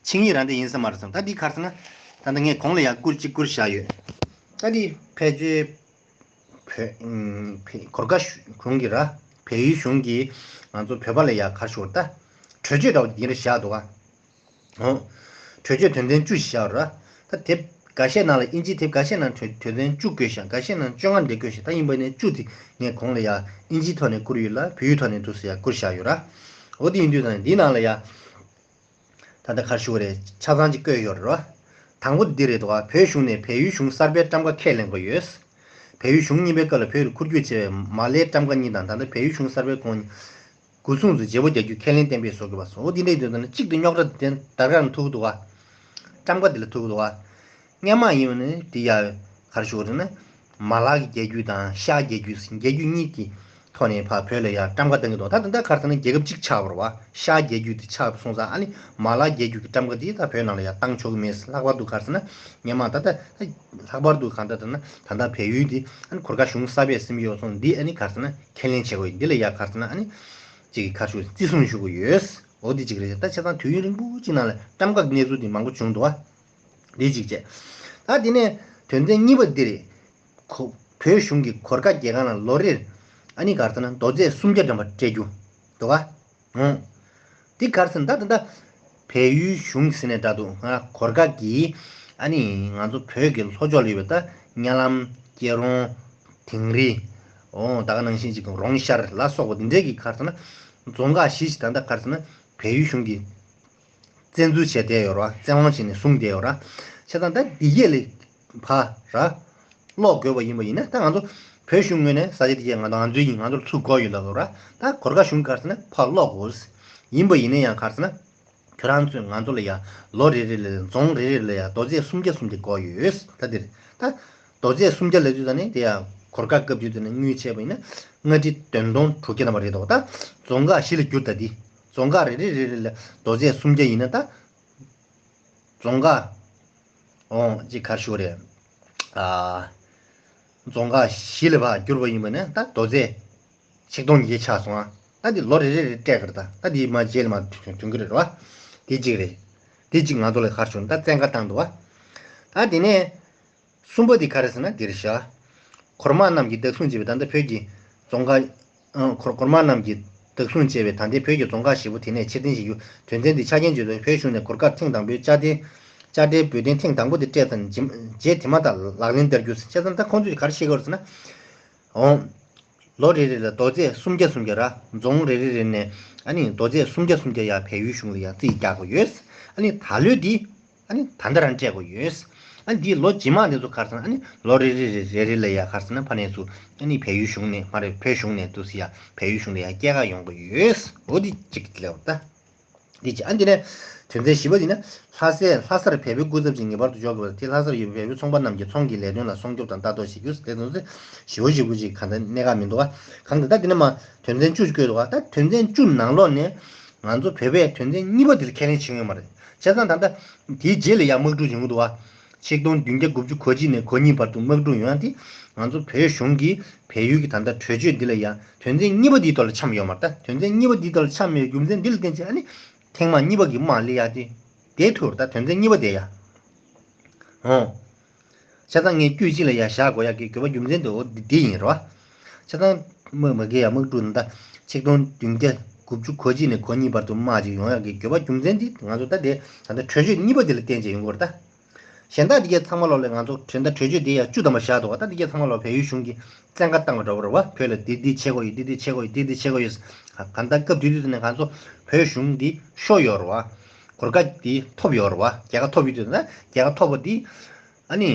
ཆིངས་ཡིག་རང་དེ་ཡིན་ས་མ་རེད་བསམ། ད་འདི་ག་རེ་ཟེར་ན། ད་ལྟ་ངས་གོང་ལ་ཡང་བསྐུར་གཅིག་བསྐུར་བཞག་ཡོད། ད་འདི་ཕལ་ཆེར་བོད་ཨུམ་བོད་གོར་ཁ་གཞུང་གིས་ར། བལ་ཡུལ་གཞུང་གིས་ང་ཚོ་བོད་པ་ལ་ཡང་ག་རེ་ཞུ་དགོས་རེད། ད་གྲོས་ཆོད་འདྲ་བོ་འདི་འདྲ་བཞག་འདུག་ག་འོ། གྲོས་ཆོད་དོན་ཚན་བཅུ་ཞིག་བཞག་ར། ད་དེབ་འགའ་ཤས་ནང་ལ་ཨིན་ཇིའི་དེབ་འགའ་ཤས་ནང་གྲོས་དོན་ཚན་བཅུ་བཀོད་བཞག་འགའ་ཤས་ནང་བཅོ་ལྔ་འདྲ་བཀོད་བཞག་ད་ཡིན་པ་ནས་བཅུ་དེ་ངས་གོང་ལ་ཡ་ཨིན་ཇིའི་ཐོག་ནས་བསྐུར་ཡོད་ལ་བོད་ཡིག་ཐོག་ནས་འདུག་ཟེར་ཡ་བསྐུར་བཞག་ཡོད་ར། འོ་དེ་ཡིན་དུས་ད་འདིའི་ནང་ལ་ཡ། ད་ལྟ་ག་རེ་ཞུ་དགོས་རེད། ཆ་ཚང་ཅིག་བཀོད་ཡོད་རེད་བ། དང་པོ་འདི་རེད་འདུག་བ། བོད་གཞུང་ནས་བལ་ཡུལ་གཞུང་གསར་པའི་ཊམ་ཀ་ཁས་ལེན་དགོས་ཡོད། བལ་ཡུལ་གཞུང་གཉིས་པའི་སྐབས་ལ་བོད་ལ་འཁོར་སྐྱོད་བྱས་པའི་མ་ལའི་ཊམ་ཀ་གཉིས་དང་ད་ལྟ་བལ་ཡུལ་གཞུང་གསར་པའི་གོང་སྒོ་སྲུང་དུ་བརྗེ་པོ་རྒྱག་རྒྱུའི་ཁས་ལེན་གཏན་འབེབས་བཟོ་དགོས་པ་སོགས། འོ་འདི་འདྲ་ཡིན་དུས་ད་ནི་གཅིག་ཏུ་རྙོག་དྲ་དེ་ད་ག་རང་ཐུག་འདུག་བ། ཊམ་ཀ་འདི་ལ་ཐུག་འདུག་བ། སྔོན་མ་ཡིན་ནའི་འདི་ཡ་ག་རེ་ཞུ་དགོས་རེད་ན། མ་ལག་གི་རྒྱལ་རྒྱུད་དང་ཤར་རྒྱལ་རྒྱུད་རྒྱལ་རྒྱུད་གཉིས་ཀྱི་ཐོག་ནས་ཕར་བོད་ལ་ཡ་ཊམ་ཀ་བཏང་གི་འདུག་ད་ད་ལྟ་ག་རེ་ཟེར་ན་རྒྱལ་ཁབ་གཅིག་ཆགས་པ་རེད་བ། ཤར་རྒྱལ་རྒྱུད་དེ་ཆགས་སོང་ཙང་ཨ་ནི་མ་ལག་རྒྱལ་རྒྱུད་ཀྱི་ཊམ་ཀ་དེ་ད་བོད་ནང་ལ་ཡ་བཏང་ཆོག་གི་མེད། ལྷག་པར་དུ་ག་རེ་ཟེར་ན་སྔོན་མ་ད་ལྟ་ལྷག་པར་དུ་གང་ལྟར་ད་ན་ད་ལྟ་བལ་ཡུལ་འདི་ཨ་ནི་གོར་ཁ་གཞུང་གསར་པས་ཟིན་ཡོད་སོང་འདི་ཨ་ནི་ག་རེ་ཟེར་ན་ཁས་ལེན་བྱེད་དགོས་ཡིན། འདི་ལ་ཡ་ག་རེ་ཟེར་ན་ཨ་ནི་ཅིག་ག་རེ་ཞུ་བརྩི་སྲུང་ཞུ་དགོས་ཡོད། འོ་འདི་གཅིག་རེད། ད་བྱས་ཙང་དུས་ཡུན་རིང་པོ་གཅིག་ནང་ལ་ཊམ་ཀ་གི་གནས་ཚུལ་འདི་མང་པོ་བྱུང་འདུག་བ། འདི་གཅིག་བྱས། ད་འདི་ནས་དོན་ཚན་གཉིས་པ་འདི་རེད། ཁོ་བོད་གཞུང་གིས་གོར་ཁ་རྒྱལ་ཁང་ལ་ལོ་རེར་ཨ་ནི་ག་རེ་ཟེར་ན་རྡོ་རྫས་སུམ་བརྒྱ་འགྲམ་པ་སྤྲད་རྒྱུ་འདུག་ག་འོང་། འདི་ག་རེ་ཟེར་ན་ད་ད་ལྟ་བལ་ཡུལ་གཞུང་ཟེར་ནས་འདྲ་འདུག་ང་གོར་ཁ་གིས་ཨ་ནི་ང་ཚོ་བོད་ཀྱི་ལྷོ་ཕྱོགས་ལ་ཡོད་པའི་ད་གཉའ་ལམ་སྐྱིད་རོང་དིང་རི་འོང་ད་ག་ནང་བཞིན་ཅིག་རོང་ཤར་ལ་སོགས་པ་འདི་འདྲའི་གི་ག་རེ་ཟེར་ན་རྫོང་ཁག་བཞི་ཞིག་ད་ལྟ་ག་རེ་ཟེར་ན་བལ་ཡུལ་གཞུང་གིས་བཙན་འཛུལ་བྱས་བསྡད་ཡོད་ར། བཙན་དབང་བྱས་ནས་བཟུང་བསྡད་ཡོད་ར། བྱས་ཙང་ད་འདི་གས་ལས་ཕར་ར་སློག་དགོས་པ་ཡིན་པ་ཡིན་ན་ད་ང་ཚོ་བོད་གཞུང་ངོས་ནས་ས་ཆ་འདི་གས་ང་ཚོ་ང་ཚོའི་ཡིན། ང་ཚོར་ཚུར་དགོས་ཡོད་ལབ་ར། ད་གོར་ཁ་གཞུང་ག་རེ་ཟེར་ན་ཕར་སློག་དགོས། ཡིན་པ་ཡིན་ན་ཡང་ག་རེ་ཟེར་ན་ཁྱོད་རང་ཚོས་ང་ཚོ་ལ་ཡ་ལོ་རེ་རེ་ལ་རྫོང་རེ་རེ་ལ་ཡ་རྡོ་རྫས་སུམ་བརྒྱ་སུམ་བརྒྱ་དགོས་ཡོད། ད་འདིར་ད་རྡོ་རྫས་སུམ་བརྒྱ་ལབ་དུས་ད་ནི་དེ་ཡ་གོར་ཁ་སྐབས་དུས་ད་ནི་དངུལ་བྱས་པ་ཡིན་ན་ལྔ་ཁྲི་བདུན་སྟོང་དྲུག་བརྒྱ་ཐམ་པ་རེད་འདུག་ད་རྫོང་ཁག་བཞི་ལ་བསྒྱུར་ད་འདི། རྫོང་ཁག་རེ་རེ་རེ་རེ་ལ་རྡོ་རྫས་སུམ་བརྒྱ་ཡིན་ན་ད། རྫོང་ཁག་འོང་ཅིག་ག་རེ་ཞུ་རེད། ཨ། རྫོང་ཁག་བཞི་ལ་ཕར་བསྒྱུར་བ་ཡིན་པ་ནས་ད་རྡོ་རྫས་ཆིག་སྟོང་ཉིས་བརྒྱ་ཆགས་སོང་ཨ། ད་འདི་ལོ་རེ་རེ་རེ་སྤྲད་གི་རེད། ད་ད་འདི་མ་རྗེས་ལ་མ་ཐོན་གི་རེད་བ། དེ་གཅིག་རེད། དེ་གཅིག་ང་ཚོ་ལ་ག་རེ་ཞུ་ན་ད་བཙན་བཀའ་བཏང་འདུག་བ། ད་དེ་ནས། གསུམ་པ་དེ་ག་རེ་ཟེར་ན་འདིར་བཞག་གོར་དམག་རྣམས་ཀྱིས་བདག་བཟུང་བྱས་པའི་ད་ལྟ་བོད་ཀྱི་རྫོང་ཁག་ཨང་། གོར་གོར་དམག་རྣམས་ཀྱིས་བདག་བཟུང་བྱས་པའི་ད་ལྟའི་བོད་ཀྱི་རྫོང་ཁག་བཞི་པོ་དེ་ནས་ཕྱིར་འཐེན་བྱེད་རྒྱུ་དོན་ཚན་འདི་ཆ་རྐྱེན་བརྗོད་དོ། བོད་གཞུང་ནས་གོར་ཁར་ཐེངས་དང་པོའི་བཅའ་སྡོད་བཅའ་སྡོད་འབོད་དོན་ཐེངས་དང་པོ་དེ་སྤྲད་ཙམ་རྗེས་དེ་མ་ཐག་ལག་ལེན་བསྟར་རྒྱུ་བྱས་ཙང་ད་ཁོང་ཚོས་ག་རེ་བཤད་ཀྱི་ཡོད་རེད་ཟེར་ན། འོང་། ལོ་རེ་རེ་ལ་རྡོ་རྫས་སུམ་བརྒྱ་སུམ་བརྒྱ་ར་རྫོང་རེ་རེ་རེ་ནས་ཨ་ནི་རྡོ་རྫས་སུམ་བརྒྱ་སུམ་བརྒྱ་ཡར་བལ་ཡུལ་གཞུང་ལ་ཡར་རྩིས་རྒྱག་དགོས་ཡོད། ཨ་ནི་ད་ལོའི་འདི། ཨ་ནི་ད་ལྟ་རང་སྤྲད་དགོས་ཡོད། ཨ་འདིའི་ལོ་རྗེས་མ་དེ་ཚོ་ག་རེ་ཟེར་ན། ཨ་ནི་ལོ་རེ་རེ་རེ་རེ་རེ་ལ་ཡ་ག་རེ་ཟེར་ན། ཕ་ནས་ཚུར་ཨ་ནི་བལ་ཡུལ་གཞུང་ནས་མ་རེད། བོད་གཞུང་ནས་འདུག་སེ་ཡ་བལ་ཡུལ་གཞུང་ལ་ཡ་སྐྱེལ་ག་ཡོང་གི་ཡོད། འོ་འདི་གཅིག་ལབ་ད། འདི་གཅིག་ཨ་འདི་ནས་དོན་ཚན་བཞི་པ་འདི་ན། ལྷ་སའི་ལྷ་སར་བལ་པོའི་སྐུ་ཚབ་ཅིག་ངེས་པར་དུ་འཇོག་དགོས་པ་དེ། ལྷ་སར་ཡོད་པའི་བལ་པོའི་ཚོང་པ་རྣམས་ཀྱི་ཚོང་གི་ལས་དོན་ལ་སྲུང་སྐྱོབ་དང་ལྟ་རྟོག་ཞིག་རྒྱུ་དེ་ཚོ་ཞེ་པོ་ཞེ་པོ་ཅིག་གང་ལྟར་གནད་འགག་མི་འདུག་ག་གང་ལྟར་ད་འདི་ན་མ་དོན་ཚན་བཅུ་ཞིག་བཀོད་འདུག་ག་ད་དོན་ཚན་བཅུ་ནང་ལོགས་ནས་ང་ཚོ་བོད་པས་དོན་ཚན་གཉིས་པ་འདི་ལ་ཁས་ལེན་བྱེད་ཀྱི་ཡོད་མ་རེད། བྱས་ཙང་ད་ལྟ་དེའི་རྗེས་ལ་ཡ་དམག་འཁྲུག་ཡོང་གི་འདུག་ག་ཆིག་སྟོང་བདུན་བརྒྱ་དགུ་བཅུ་གོ་གཅིག་ནས་གོ་གཉིས་བར་དུ་དམག་འཁྲུག་ཡོང་ཡ་དེ། ང་ཚོ་བོད་གཞུང་གིས་བལ་ཡུལ་གྱི་ད་ལྟ་གྲོས་ཆོད་འདི་ལ་ཡ་དོན་ཚན་གཉིས་པ་འདིའི་ཐོག་ལ་འཆམ་ཡོད་མ་རེད། ད་དོན་ཚན་གཉིས་པ་འདིའི་ཐོག་ལ་འཆམ་ཡོད་རྒྱུ་མཚན་འདི་ལ་བརྟེན་བྱས། ཨ་ནི་ཐེངས་མ་གཉིས་པ་གི་དམག་སླེབས་ཡ་དེ་དེ་ཐུག་རེད། ད་དོན་ཚན་གཉིས་པ་དེ་ཡ། འོང་། བྱས་ཙང་ངས་དཀྱུས་གཅིག་ལ་ཡ་བཞག་དགོས་ཡ་གི་དགོས་པ་རྒྱུ་མཚན་དེ་འོ་འདི་འདི་ཡིན་རེད་བ། བྱས་ཙང་དམག་མ་གི་ཡ་དམག་འཁྲུག་ད་ཆིག་སྟོང་བདུན་བརྒྱ་དགུ་བཅུ་གོ་གཅིག་ནས་གོ་གཉིས་བར་དུ་དམག་ཅིག་ཡོང་ཡ་གི་དགོས་པ་རྒྱུ་མཚན་འདི་ང་ཚོ་ད་དེ་ད་ལྟ་གྲོས་ཆོད་གཉིས་པ་འདི་ལ་བརྟེན་བྱས་ཡོང་གི་རེད་ད། གཞན་དག་འདི་གའི་ཚང་མ་ལོག་ལ་ང་ཚོ་དྲན་ད་གྲོས་ཆོད་འདི་ཡ་བཅུ་ཐམ་པ་བཞག་འདུག་ག་ད་འདི་གའི་ཚང་མ་ལོག་བལ་ཡུལ་གཞུང་གིས་བཙན་བཀའ་བཏང་བ་འདྲ་བོ་རེད་བ། བོད་ལ་འདི་འདི་བྱེད་དགོས་ཡོད། འདི་འདི་བྱེད་དགོས་ཡོད། འདི་འདི་བྱེད་དགོས་ཡོད། གང་ལྟར་སྐབས་དེ་དུས་ནས་ང་ཚོ་བོད་གཞུང་འདི་ཤོར་ཡོད་རེད་བ། གོ་སྐབས་འདི་ཐོབ་ཡོད་རེད་བ། རྒྱལ་ཁ་ཐོབ་ཡོད་དུས་ན་རྒྱལ་ཁ་ཐོབ་པ་འདི་ཨ་ནི་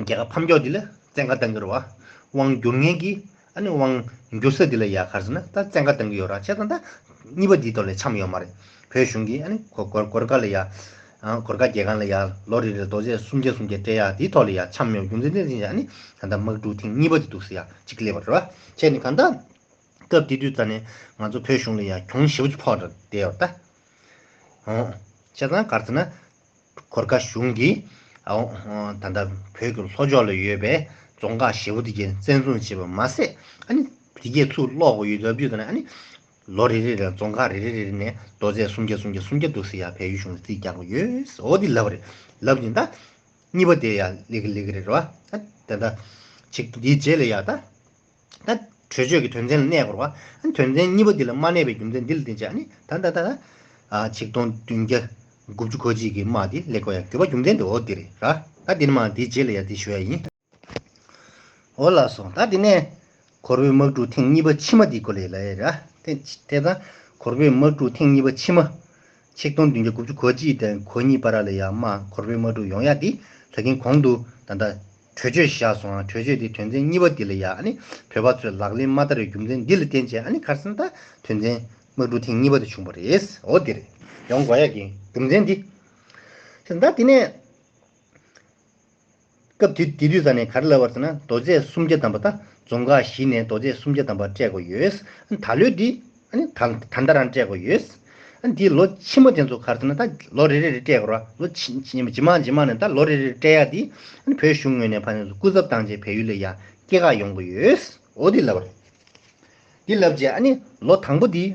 རྒྱལ་ཁ་ཕམ་ཁྱོག་འདི་ལ་བཙན་བཀའ་བཏང་གི་རེད་བ། དབང་བསྒྱུར་མཁན་གྱི་ཨ་ནི་དབང་བསྒྱུར་ས་འདི་ལ་ཡ་ག་རེ་ཟེར་ན་ད་བཙན་བཀའ་བཏང་གི་ཡོད་ར། བྱས་ཙང་ད་གཉིས་པ་འདིའི་ཐོག་ལ་འཆམ་ཡོད་མ་རེད། བོད་གཞུང་གིས་ཨ་ནི་གོ་གོ་གོར་ཁ་ལ་ཡ་ཨ་གོར་ཁ་རྒྱལ་ཁང་ལ་ཡ་ལོ་རེ་རེར་རྡོ་རྗེ་སུམ་བརྒྱ་སུམ་བརྒྱ་སྤྲད་ཡ་འདིའི་ཐོག་ལ་ཡ་འཆམ་ཡོད་རྒྱུ་མཚན་དེ་ཡིན་ཡ། ཨ་ནི་ད་ལྟ་དམག་འཁྲུག་ཐེངས་གཉིས་པ་དེ་འདུག་ཟེར་ཡ་གཅིག་སླེབས་པ་རེད་བ། བྱས་ནས་གང་ལྟར་སྐབས་དེ་དུས་ཙ་ནས་ང་ཚོ་བོད་གཞུང་ལ་ཡ་གྱོང་ཞེ་པོ་ཅིག་ཕོག་བསྡད་ཡོད་ད། ཨོ། བྱས་ཙང་ག་རེ་ཟེར་ན། གོར་ཁ་གཞུང་གིས་ཨོ་ད་ལྟ་བོད་ཀྱི་ལྷོ་ཕྱོགས་ལ་ཡོད་པའི་རྫོང་ཁག་ཞེ་པོ་དེ་གའི་བཙན་བཟུང་བྱས་པ་མ་ཟད། ཨ་ནི་དེ་གའི་ཚུར་སློག་དགོས་ཡོད་ལབ་དུས་ཙ་ན། ཨ་ནི་ལོ་རེ་རེ་རེར་རྫོང་ཁག་རེ་རེ་རེ་རེ་ནས་རྡོ་རྗེ་སུམ་བརྒྱ་སུམ་བརྒྱ་སུམ་བརྒྱ་འདུག་ཟེར་ཡ་བལ་ཡུལ་གཞུང་ལ་རྩིས་རྒྱག་གི་ཡོད། འོ་འདི་ལབ་པ་རེད། ལབ་ནས་ད་གཉིས་པ་དེ་ཡ་སླེབས་ཀྱི་སླེབས་ཀྱི་རེད་བ། ཨ་དེ་ད་ཅིག་འདིའི་རྗེས་ལ་ཡ་ད། ད་གྲོས་ཆོད་ཀྱི་དོན་ཚན་ལ་གནས་དགོས་རེད་བ། ཨ་དོན་ཚན་གཉིས་པ་འདི་ལ་མ་གནས་པའི་རྒྱུ་མཚན་འདི་ལ་བརྟེན་བྱས། ཨ་ནི་ད་ད་ད་ད་ཨ་ཆིག་སྟོང་བདུན་བརྒྱ་དགུ་བཅུ་གོ་གཅིག་གི་དམག་འདི་སླེབས་དགོས་ཡ་དགོས་པ་རྒྱུ་མཚན་དེ་འོ་འདི་རེད་ར། ད་འདི་ནས་མ་འདིའི་རྗེས་ལ་ཡ་འདི་ཞུ་ཡ་ཡིན། འོ་ལགས་སོ། ད་འདི་ནས་གོར་བོའི་དམག་འཁྲུག་ཐེངས་གཉིས་པ་ཕྱི་མ་འདི་སྐོར་ལ་ལབ་ཡ་ར། དེ་དེ་ད་གོར་བོའི་དམག་འཁྲུག་ཐེངས་གཉིས་པ་ཕྱི་མ། ཆིག་སྟོང་བདུན་བརྒྱ་དགུ་བཅུ་གོ་གཅིག་དང་གོ་གཉིས་བར་ལ་ཡ་དམག་གོར་བོའི་དམག་འཁྲུག་ཡོང་ཡ་འདི་ད་གིན་གོང་དུ་ད་ལྟ་གྲོས་ཆོད་བཞག་སོང་། གྲོས་ཆོད་དེ་དོན་ཚན་གཉིས་པ་འདི་ལ་ཡ་ཨ་ནི་བོད་པ་ཚོས་ལག་ལེན་མ་བསྟར་བའི་རྒྱུ་མཚན་འདི་ལ་བརྟེན་བྱས། ཨ་ནི་ག་རེ་ཟེར་ན་ད་དོན་ཚན་དམག་འཁྲུག་ཐེངས་གཉིས་པ་དེ་བྱུང་བ་རེད། འོ་འདི་རེད། ཡོང་དགོས་ཡ་གི་རྒྱུ་མཚན་འདི། ད་དེ་ནས་སྐབས་དེ་དེ་དུས་ཙ་ནས་ག་རེ་ལབ་པ་རེད་ཟེར་ན། རྡོ་རྗེ་སུམ་བརྒྱ་ཐམ་པ། ད་རྫོང་ཁག་བཞི་ནས་རྡོ་རྗེ་སུམ་བརྒྱ་ཐམ་པ་སྤྲད་དགོས་ཡོད། ད་ལོའི་འདི་ཨ་ནི་ད་ད་ལྟ་རང་སྤྲད་དགོས་ཡོད། ཨ་ནི་འདིའི་ལོ་ཕྱི་མ་དེ་ཚོ་ག་རེ་ཟེར་ན། ད་ལོ་རེ་རེ་རེ་སྤྲད་དགོས་ར། ལོ་ཕྱི་ཕྱི་རྗེས་མ་རྗེས་མ་ནས་ད་ལོ་རེ་རེ་རེ་སྤྲད་ཡ་འདི་ཨ་ནི་བོད་གཞུང་ངོས་ནས་ཕ་ནས་སྐུ་ཚབ་བཏང་བྱས་བལ་ཡུལ་ལ་ཡ་སྐྱེལ་ག་ཡོང་གི་ཡོད། འོ་འདི་ལབ་པ་རེད། འདི་ལབ་རྗེས་ཨ་ནི་ལོ་དང་པོ་འདི་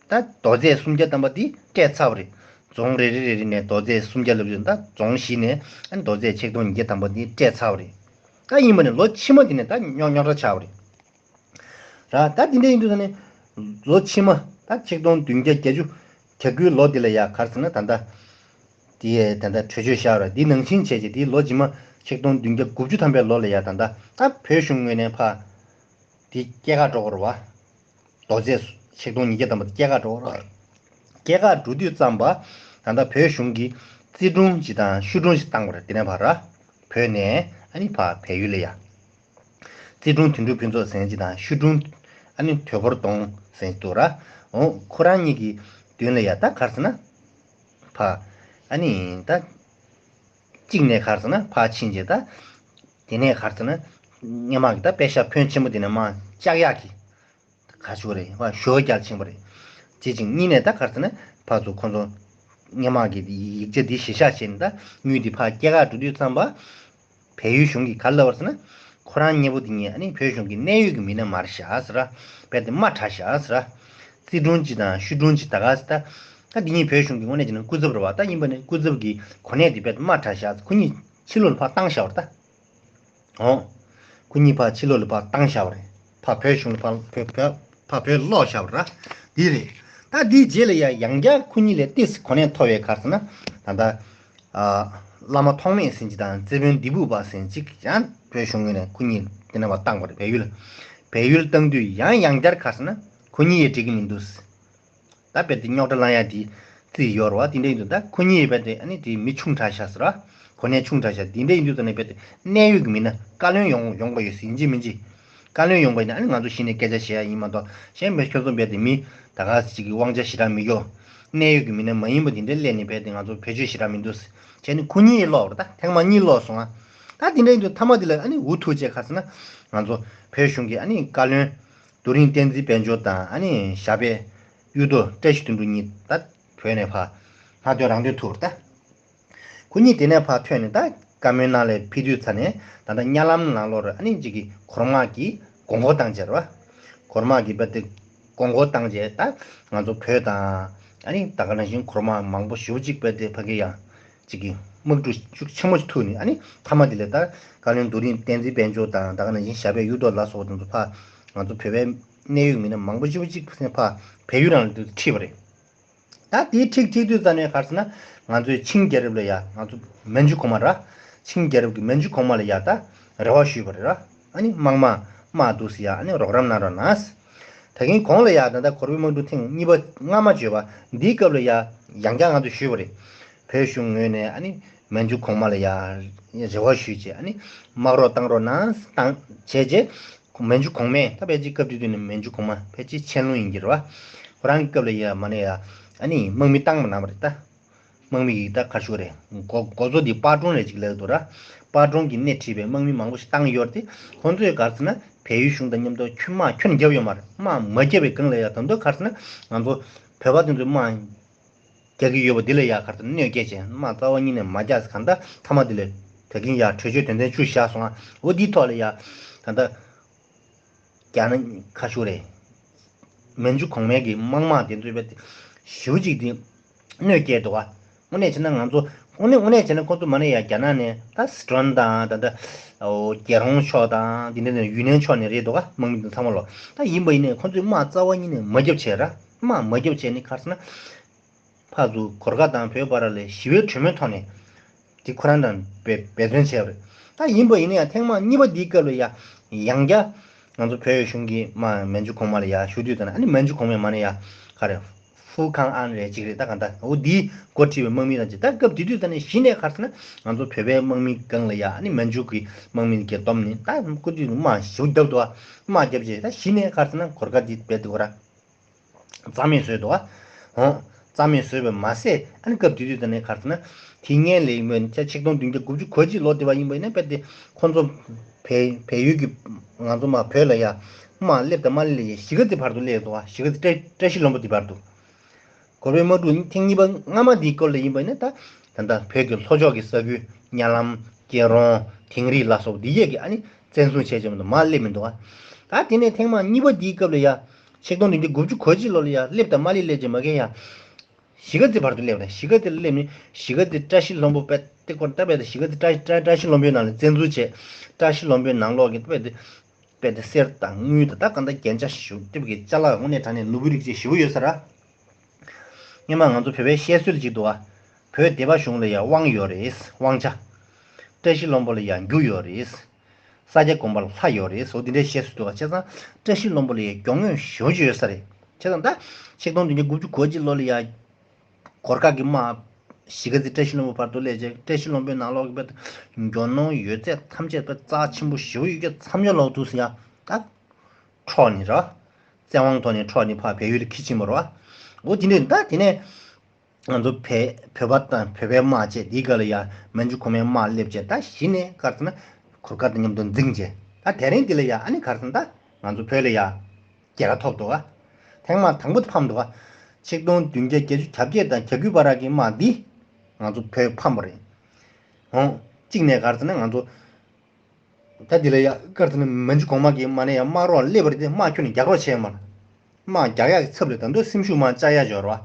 ད་རྡོ་རྗེ་སུམ་བརྒྱ་ཐམ་པ་འདི་སྤྲད་ཚར་བ་རེད། རྫོང་རེ་རེ་རེ་རེ་ནས་རྡོ་རྗེ་སུམ་བརྒྱ་ལབ་རྗེས་ད་རྫོང་བཞི་ནས་ཨ་ནི་རྡོ་རྗེ་ཆིག་སྟོང་ཉིས་བརྒྱ་ཐམ་པ་འདི་སྤྲད་ཚར་བ་རེད། ད་ཡིན་པ་ནི་ལོ་ཕྱི་མ་འདི་ནས་ད་རྙོག་རྙོག་དྲ་ཆགས་པ་རེད། ར་ད་འདི་འདྲ་ཡིན་དུས་ད་ནི་ལོ་ཕྱི་མ་ད་ཆིག་སྟོང་བདུན་བརྒྱ་བརྒྱད་ཅུ་གྱ་དགུའི་ལོ་འདི་ལ་ཡ་ག་རེ་ཟེར་ན། ད་ལྟ་འདི་ཡས་ད་ལྟ་གྲོས་ཆོད་བཞག་ར། འདི་ནང་བཞིན་བྱས་རྗེས་འདིའི་ལོ་རྗེས་མ་ཆིག་སྟོང་བདུན་བརྒྱ་དགུ་བཅུ་ཐམ་པའི་ལོ་ལ་ཡ་ད་ལྟ་ད་བོད་གཞུང་ངོས་ནས་ཕ་འདི་སྐྱེལ་ག་འགྲོ་དགོས་རེད་བ། རྡོ་རྗེ་ཆིག་སྟོང་ཉིས་བརྒྱ་ཐམ་པ་སྐྱེལ་ག་འགྲོ་དགོས་རེད། སྐྱེལ་ག་འགྲོ་དུས་ཙམ་པ་ད་ལྟ་བོད་གཞུང་གིས་རྩིས་དྲུང་ཅིག་དང་ཤོག་དྲུང་ཅིག་བཏང་དགོས་རེད། དེ་ནས་ཕར་ར་བོད་ནས་ཨ་ནི་ཕར་བལ་ཡུལ་ལ་ཡ། རྩིས་དྲུང་དོན་གྲུབ་ཕུན་ཚོགས་ཟེར་མཁན་ཅིག་དང་ཤོག་དྲུང་ཨ་ནི་དོལ་ཕོར་གདོང་ཟེར་མཁན་འདུག་ར། འོ་ཁོ་རང་གཉིས་ཀྱི་མདུན་ལ་ཡ་ད་ག་རེ་ཟེར་ན། ཕར་ཨ་ནི་ད་གཅིག་ནས་ག་རེ་ཟེར་ན་ཕར་ཕྱིན་རྗེས་ད། དེ་ནས་ག་རེ་ཟེར་ན། སྔོན་མ་གི་ད་པེ་ཤག་ཕོན་ཆེན་པོ་དེ་ནས་མར་བཅག་ཡག་གི་ག་ཞུ་རེད། ཕར་ཞོ་རྒྱག་ཕྱིན་པ་རེད། དེ་ཅིག་གཉིས་ནས་ད་ག་རེ་ཟེར་ན་ཕར་ཚུར་ཁོ་ཚོ་སྔོན་མ་གི་ཡིག་ཆ་འདི་གཞིར་བཞག་བྱས་ནས་ད་དངུལ་འདི་ཕར་སྐྱེལ་ག་འགྲོ་དུས་ཙམ་པ། བལ་ཡུལ་གཞུང་གིས་ག་རེ་ལབ་པ་རེད་ཟེར་ན། ཁོ་རང་མཉེས་པོ་འདི་ཉིད་ཨ་ནི་བོད་གཞུང་གི་གནད་ཡོད་ཀྱི་མི་སྣ་མ་རེད་ཤག་ཟེར་ར། རྦད་དེ་དམའ་དྲགས་ཤག་ཟེར་ར། རྩིས་དྲུང་ཅིག་དང་ཤོག་དྲུང་ཅིག་ད་ག་ཟེར་ད། ད་འདི་གཉིས་བོད་གཞུང་གི་དངོས་གནས་བྱས་ན་སྐུ་ཚབ་རེད་བ། ད་ཡིན་པ་ནི་སྐུ་ཚབ་ཀྱི་གོ་གནས་འདི་རྦད་དེ་དམའ་དྲགས་ཤག་ཟེར། ཁོ་གཉིས་ཕྱི་ལོགས་ལ་ཕར་བཏང་བཞག་པ་རེད་ད། འོ། ཁོ་གཉིས་ཕར་ཕྱི་ལོགས་ལ་ཕར་བཏང་བཞག་པ་རེད། ཕར་བོད་གཞུང་ལ་ཕར་བོད་བོད་ཕར་བོད་སློག་བཞག་པ་རེད། འདི་རེད། ད་འདིའི་རྗེས་ལ་ཡ་ཡང་བསྐྱར་ཁོ་གཉིས་ལས་ཏོག་ཙམ་གོ་གནས་མཐོ་བའི་ག་རེ་ཟེར་ན། ད་ལྟ་ཨ་བླ་མ་ཐོགས་མེད་ཟེར་མཁན་ཅིག་དང་རྩེ་དཔོན་ལྡེའུ་བུ་པ་ཟེར་མཁན་ཅིག་ཡང་བོད་གཞུང་ངོས་ནས་ཁོ་གཉིས་དེ་ནས་ཕར་བཏང་བ་རེད། བལ་ཡུལ་ལ། བལ་ཡུལ་བཏང་དུས་ཡང་ཡང་བསྐྱར་ག་རེ་ཟེར་ན། ཁོ་གཉིས་ཡང་འགྲིག་གི་མི་འདུག་ད་རྦད་དེ་རྙོག་དྲ་ལངས་ཡ་དེ་རྩིས་ཡོད་རེད་བ། དེ་འདྲ་ཡིན་དུས་ད་ཁོ་གཉིས་རྦད་དེ་ཨ་ནི་དེ་མི་ཆུང་དྲགས་ཤག་ཟེར་བ། གོ་གནས་ཆུང་དྲགས་ཤག་འདི་འདྲ་ཡིན་དུས་ཙམ་ནས་རྦད་དེ་གནད་ཡོད་ཀྱི་མི་སྣ་བཀའ་བློན་ཡོང་ཡོང་དགོས་ཡོད་ཟེར་ཡིན་གཅིག་མིན་གཅིག་བཀའ་བློན་ཡོང་པ་ཡིན་ན་ཨ་ནི་ང་ཚོ་གཞི་ནས་སྐད་ཆ་བཤད་ཡ་ཡིན་མ་གཏོགས་གཞན་པའི་ཁྱོད་ཚོ་རྦད་དེ་མི་ད་ག་ཟེ་ཅིག་གི་དབང་ཆ་ཞེ་དྲག་མི་ཡོད། གནད་ཡོད་ཀྱི་མི་སྣ་མ་ཡིན་པ་འདི་འདྲ་སླེབས་ནས་རྦད་དེ་ང་ཚོ་བེད་སྤྱོད་ཞེ་དྲག་མི་འདུག་ཟེར་བྱས་ནས་ཁོ་གཉིས་ལོག་རེད། ད་ཐེངས་མ་གཉིས་ལོག་སོང་ང་། ད་འདི་འདྲ་ཡིན་དུས་མཐའ་མ་འདི་ལ་ཨ་ནི་འུ་ཐུག་བྱས་ག་ཟེར་ན་ང་ཚོ་བོད་གཞུང་གི་ཨ་ནི་བཀའ་བློན་རྡོ་རིང་བསྟན་འཛིན་དཔལ་འབྱོར་དང་ཨ་ནི་ཞབས་པད་གཡུ་ཐོག་བཀྲ་ཤིས་དོན་གྲུབ་གཉིས་ད་བོད་ནས་ཕར་ལྷག་དོན་རང་དོན་ཐུག་རེད་ད། ཁོ་གཉིས་དེ་ནས་ཕར་ཐོན་ནས་ད་བཀའ་མོལ་ནང་ལ་ཕེབས་དུས་ཚ་ནས་ད་ལྟ་གཉའ་ལམ་ནང་ལོགས་ར་ཨ་ནི་གཅིག་གི་གོར་དམག་གིས་དགོས་མཁོ་བཏང་བྱས་ར། གོར་དམག་གིས་རྦད་དེ་དགོས་མཁོ་བཏང་བྱས་ད་ང་ཚོ་བོད་དང་ཨ་ནི་ད་ག་ནང་བཞིན་གོར་དམག་མང་པོ་ཞེ་པོ་ཅིག་རྦད་དེ་ཕ་གི་ཡང་གཅིག་གི་དམག་འཁྲུག་ཤུགས་ཆེན་པོ་ཞིག་ཐུག་ནས་ཨ་ནི་མཐའ་མ་དེ་ལ་ད་བཀའ་བློན་རྡོ་རིང་བསྟན་འཛིན་དཔལ་འབྱོར་དང་ད་ག་ནང་བཞིན་ཞབས་པད་གཡུ་ཐོག་ལ་སོགས་དེ་ཚོ་ཕར་ང་ཚོ་བོད་པའི་གནད་ཡོད་མི་སྣ་མང་པོ་ཞེ་པོ་ཅིག་ཕར་བལ་ཡུལ་རང་ལ་ཁྲིད་པ་རེད། ད་དེའི་ཁྲིག་ཁྲིག་དུས་ཙ་ནས་ག་རེ་ཟེར་ན་ང་ཚོའི་ཆིང་རྒྱལ་རབས་ལ་ཡ་ང་ཚོ་མན་ཇུ་གོང་མ་ར། ཆིང་རྒྱལ་རབས་ཀྱི་མན་ཇུ་གོང་མ་ལ་ཡ་ད་རེ་བ་ཞུས་པ་རེད་ར། ཨ་ནི་དམག་དམག་དམག་འདུག་སེ་ཡ་ཨ་ནི་རོགས་རམ་གནང་རོགས་གནང་། ད་གིན་གོང་ལ་ཡ་ད་ལྟ་གོར་བའི་དམག་འཁྲུག་ཐེངས་གཉིས་པ་སྔ་མ་བརྗོད་པ་འདིའི་སྐབས་ལ་ཡ་ཡང་བསྐྱར་ང་ཚོས་ཞུས་པ་རེད། བོད་གཞུང་ངོས་ནས་ཨ་ནི་མན་ཇུ་གོང་མ་ལ་ཡ་རེ་བ་ཞུས་བྱས་ཨ་ནི་དམག་རོགས་བཏང་རོགས་གནང་བཏང་བྱས་རྗེས། མན་ཇུ་གོང་མས་ད་ཕལ་ཆེར་སྐབས་དེ་དུས་ནས་མན་ཇུ་གོང་མ་ཕལ་ཆེར་ཆན་ལུང་ཡིན་གྱི་རེད་བ། ཁོ་རང་གི་སྐབས་ལ་ཡ་མ་ནས་ཡ་ཨ་ནི་དམག་མི་བཏང་མ་གནང་བ་རེད་ད། དམག་མི་ཡིས་ད་ག་རེ་ཞུ་དགོས་རེད། འགོ་འགོ་གཙོ་འདི་པར་སྒྲུང་རེད་ཅིག་ལབ་འདུག་ར། པར་སྒྲུང་གིས་སྣེ་ཁྲིད་པའི་དམག་མི་མང་པོ་ཞིག་བཏང་ཡོད་རེད་དེ་ཁོང་ཚོས་ག་རེ་ཟེར་ན་བལ་ཡུལ་གཞུང་དང་མཉམ་དུ་ཁྱོད་དམག་ཁྱོན་ནས་བརྒྱབ་ཡོད་མ་རེད། དམག་མ་བརྒྱབ་པའི་སྒང་ལ་ཡ་ད་དུང་ག་རེ་ཟེར་ན་ང་ཚོ་བོད་པ་དེ་ཚོས་དམག་རྒྱག་གི་ཡོད་པ་འདི་ལ་ཡ་ག་རེ་ཟེར་ན་གནོད་སྐྱེལ་བྱས་དམག་རྩ་བ་ཉིད་ནས་མ་རྒྱག་ཟེར་གང་ལྟར་མཐའ་མ་འདི་ལ་ད་གིན་ཡ་གྲོས་ཆོད་དོན་ཚན་བཅུ་བཞག་སོང་ང་། འོ་འདིའི་ཐོག་ལ་ཡ་ད་ལྟ་རྒྱ་ནག་ཁ་ཤུ་རེད། མན་ཇུ་གོང་མའི་གི་དམག་དམག་དེ་ཚོའི་བས་ཞེ་པོ་ཅིག་དེ་གནོད་སྐྱེལ་འདུག་ག། དངོས་གནས་བྱས་ན་ང་ཚོ་དངོས་གནས་དངོས་གནས་བྱས་ན་ཁོ་ཚོ་མ་ནས་ཡ་རྒྱ་ནག་ནས་ད་སི་ཁྲོན་དང་ད་ལྟ་རྒྱལ་རོང་ཕྱོགས་དང་དེ་འདྲ་ནས་ཡུན་ནན་ཕྱོགས་ནས་རེད་འདུག་ག། དམག་མི་དེ་ཚང་མ་ལོ་ད་ཡིན་པ་ཡིན་ནའི་ཁོ་ཚོས་དམག་རྩ་བ་ཉིད་ནས་མ་རྒྱབ་བྱས་ར། དམག་མ་རྒྱབ་བྱས་ནས་ག་རེ་ཟེར་ན། ཕར་ཚུར་གོར་ཁ་དང་བོད་བར་ལ་ཞི་བའི་གྲོས་མོལ་ཐོག་ནས་དེ་ཁོ་རང་དང་འབད་འབད་བརྩོན་བྱས་པ་རེད། ད་ཡིན་པ་ཡིན་ན་ཡང་ཐེངས་མ་གཉིས་པ་འདིའི་སྐབས་ལ་ཡ་ཡང་བསྐྱར་ང་ཚོ་བོད་གཞུང་གིས་མ་མན་ཇུ་གོང་མ་ལ་ཡ་ཞུ་དུས་ཙམ་ན་ཨ་ནི་མན་ཇུ་གོང་མས་མ་ནས་ཡ་ག་རེ་ཧྥུ་ཁང་ཨན་རེད་ཅིག་རེད་ད་ག་ད་འོ་འདིའི་འགོ་ཁྲིད་པའི་དམག་མི་དང་ཅིག་ད་སྐབས་དེ་དུས་ཙམ་ནས་གཞི་ནས་ག་རེ་ཟེར་ན་ང་ཚོ་བོད་པའི་དམག་མི་སྒང་ལ་ཡ་ཨ་ནི་མན་ཇུ་གི་དམག་མི་གིས་བསྡོམས་ནས་ད་སྐུ་དུས་དམག་ཞེ་པོ་བརྒྱབ་འདུག་ཨ། དམག་བརྒྱབ་རྗེས་ད་གཞི་ནས་ག་རེ་ཟེར་ན་གོར་ཁ་འདི་རྦད་དེ་གོ་ར། རྩ་མེད་བཟོས་འདུག་ག། འོ། རྩ་མེད་བཟོས་པས་མ་ཟད་ཨ་ནི་སྐབས་དེ་དུས་ད་ནས་ག་རེ་ཟེར་ན། དེ་སྔོན་ལ་ཡིན་པ་ཡིན་ན་ཆིག་སྟོང་བདུན་བརྒྱ་དགུ་བཅུ་གོ་གཅིག་ལོ་དེ་བ་ཡིན་པ་ཡིན་ན་རྦད་དེ་ཁོང་ཚོ་བལ་བལ་ཡུལ་གྱི་ང་ཚོ་མ་བོད་ལ་ཡ་དམག་སླེབས་དང་མ་སླེབས་ལ་ཡ་གཞིས་ཀ་རྩེ་བར་དུ་སླེབས་འདུག་ག། གཞིས་ཀ་རྩེ་བཀྲ་བཀྲ་ཤིས་ལྷུན་པོ་དེ་བར་དུ། གོ་བའི་དམག་འཁྲུག་ཐེངས་གཉིས་པ་སྔ་མ་འདིའི་སྐོར་ལ་ཡིན་པ་ཡིན་ན་ད་ད་ལྟ་བོད་ཀྱི་ལྷོ་ཕྱོགས་ཀྱི་ས་ཁུལ་གཉའ་ལམ་སྐྱིད་རོང་དིང་རི་ལ་སོགས་འདི་ཡས་ཀྱི་ཨ་ནི་བཙན་བཟུང་བྱས་ཀྱི་མ་གཏོགས་མར་སླེབས་མི་འདུག་ག། ད་དེ་ནས་ཐེངས་མ་གཉིས་པ་འདིའི་སྐབས་ལ་ཡ། ཆིག་སྟོང་བདུན་བརྒྱ་དགུ་བཅུ་གོ་གཅིག་ལོ་ལ་ཡ་སླེབས་དང་མ་སླེབས་སླེབས་ཀྱི་མ་གན་ཡ། གཞིས་ཀ་རྩེ་བར་དུ་སླེབས་རེད། གཞིས་ཀ་རྩེ་ལ་སླེབས་ནས་གཞིས་ཀ་རྩེ་བཀྲ་ཤིས་ལྷུན་པོ་དཔེ་དེ་སྐོར་ལྟ་བས་ད་གཞིས་ཀ་རྩེ་བཀྲ་བཀྲ་བཀྲ་ཤིས་ལྷུན་པོའི་ནང་ལ་བཙན་འཛུལ་བྱས། བཀྲ་ཤིས་ལྷུན་པོའི་ནང་ལོགས་ཀྱི་དཔེ་དེ་དཔེ་དེ་གསེར་དང་དངུལ་དང་ད་གང་ལྟར་རྒྱན་ཆ་ཞིག་ཞུ་དེབ་ཀྱི་ཅ་ལག་དངོས་གནས་དྲང་གནས་ནོར་བུ་རིགས་ཅན་ཞེ་པོ་ཡོད་ས་ར། སྔོན་མ་ང་ཚོ་བོད་པའི་བཤད་སྲོལ་ཅིག་འདུག་ག། བོད་སྡེ་པ་གཞུང་ལ་ཡ་དབང་ཡོད་རེད། དབང་ཆ། བཀྲ་ཤིས་ལྷུན་པོ་ལ་ཡ་རྒྱུ་ཡོད་རེད། ས་སྐྱ་དགོན་པ་ལ་ལྷ་ཡོད་རེད་ཟེར་འདི་འདྲའི་བཤད་སྲོལ་འདུག་ག། བྱས་ཙང་བཀྲ་ཤིས་ལྷུན་པོ་ལ་ཡ་མགྱོགས་དངོས་ཞེ་པོ་ཅིག་ཡོད་ས་རེད། བྱས་ཙང་ད་ཆིག་སྟོང་བདུན་བརྒྱ་དགུ་བཅུ་གོ་གཅིག་ལོ་ལ་ཡ་གོར་ཁ་གི་དམག་གཞིས་ཀ་རྩེ་བཀྲ་ཤིས་ལྷུན་པོ་བར་དུ་སླེབས་རྗེས་བཀྲ་ཤིས་ལྷུན་པོའི་ནང་ལོགས་ཀྱི་དཔེ་ད་རྒྱུ་ནོར་ཡོད་ཚད་ཐམས་ཅད་དཔེ་རྩ་ཆེན་པོ་ཞེ་པོ་ཡོད་རྒྱུ་མཚམས་སྦྱོར་ལོག་འདུག་ཟེར་ཡ་ད། འཕྲོག་ནི་ར། བཙན་དབང་ཐོག་ནས་འཕྲོག་ནི་ཕར་བལ་ཡུལ་ལ་ཁྱེར་ཕྱིན་པ་རེད་བ། འོ་དེ་འདྲས་ད་དེ་ནས། ང་ཚོ་བོད་བོད་པ་དང་བོད་པའི་དམག་བཅས་དེའི་སྐབས་ལ་ཡ་མན་ཇུ་གོང་མའི་དམག་སླེབས་བྱས་ད་གཞི་ནས་ག་རེ་ཟེར་ན་གོར་ཁ་དང་མཉམ་དུ་འཛིང་བྱས་ད་དེ་རིང་འདི་ལ་ཡ་ཨ་ནི་ག་རེ་ཟེར་ན་ད་ང་ཚོ་བོད་ལ་ཡ་རྒྱལ་ཁ་ཐོབ་འདུག་ག། ཐེངས་མ་དང་པོ་དེ་ཕམ་འདུག་ག། ཆིག་སྟོང་བདུན་བརྒྱ་བརྒྱད་ཅུ་གྱ་བརྒྱད་དང་གྱ་དགུའི་བར་གྱི་དམག་འདི་ང་ཚོ་བོད་ཕམ་པ་རེད། འོང་། གཅིག་ནས་ག་རེ་ཟེར་ན་ང་ཚོ། ད་འདི་ལ་ཡ་སྐར་དེ་ནི་མན་ཇུ་གོང་མ་གིས་མ་ནས་ཡ་དམག་རོགས་སླེབས་པ་རེད་དེ་དམག་ཁྱོན་ནས་རྒྱག་རོགས་བྱས་མ་རེད། དམག་རྒྱག་ཡག་གི་ཚབ་ལ་ད་དུང་སེམས་ཤུགས་མར་བཅག་ཡ་འབྱོར་བ།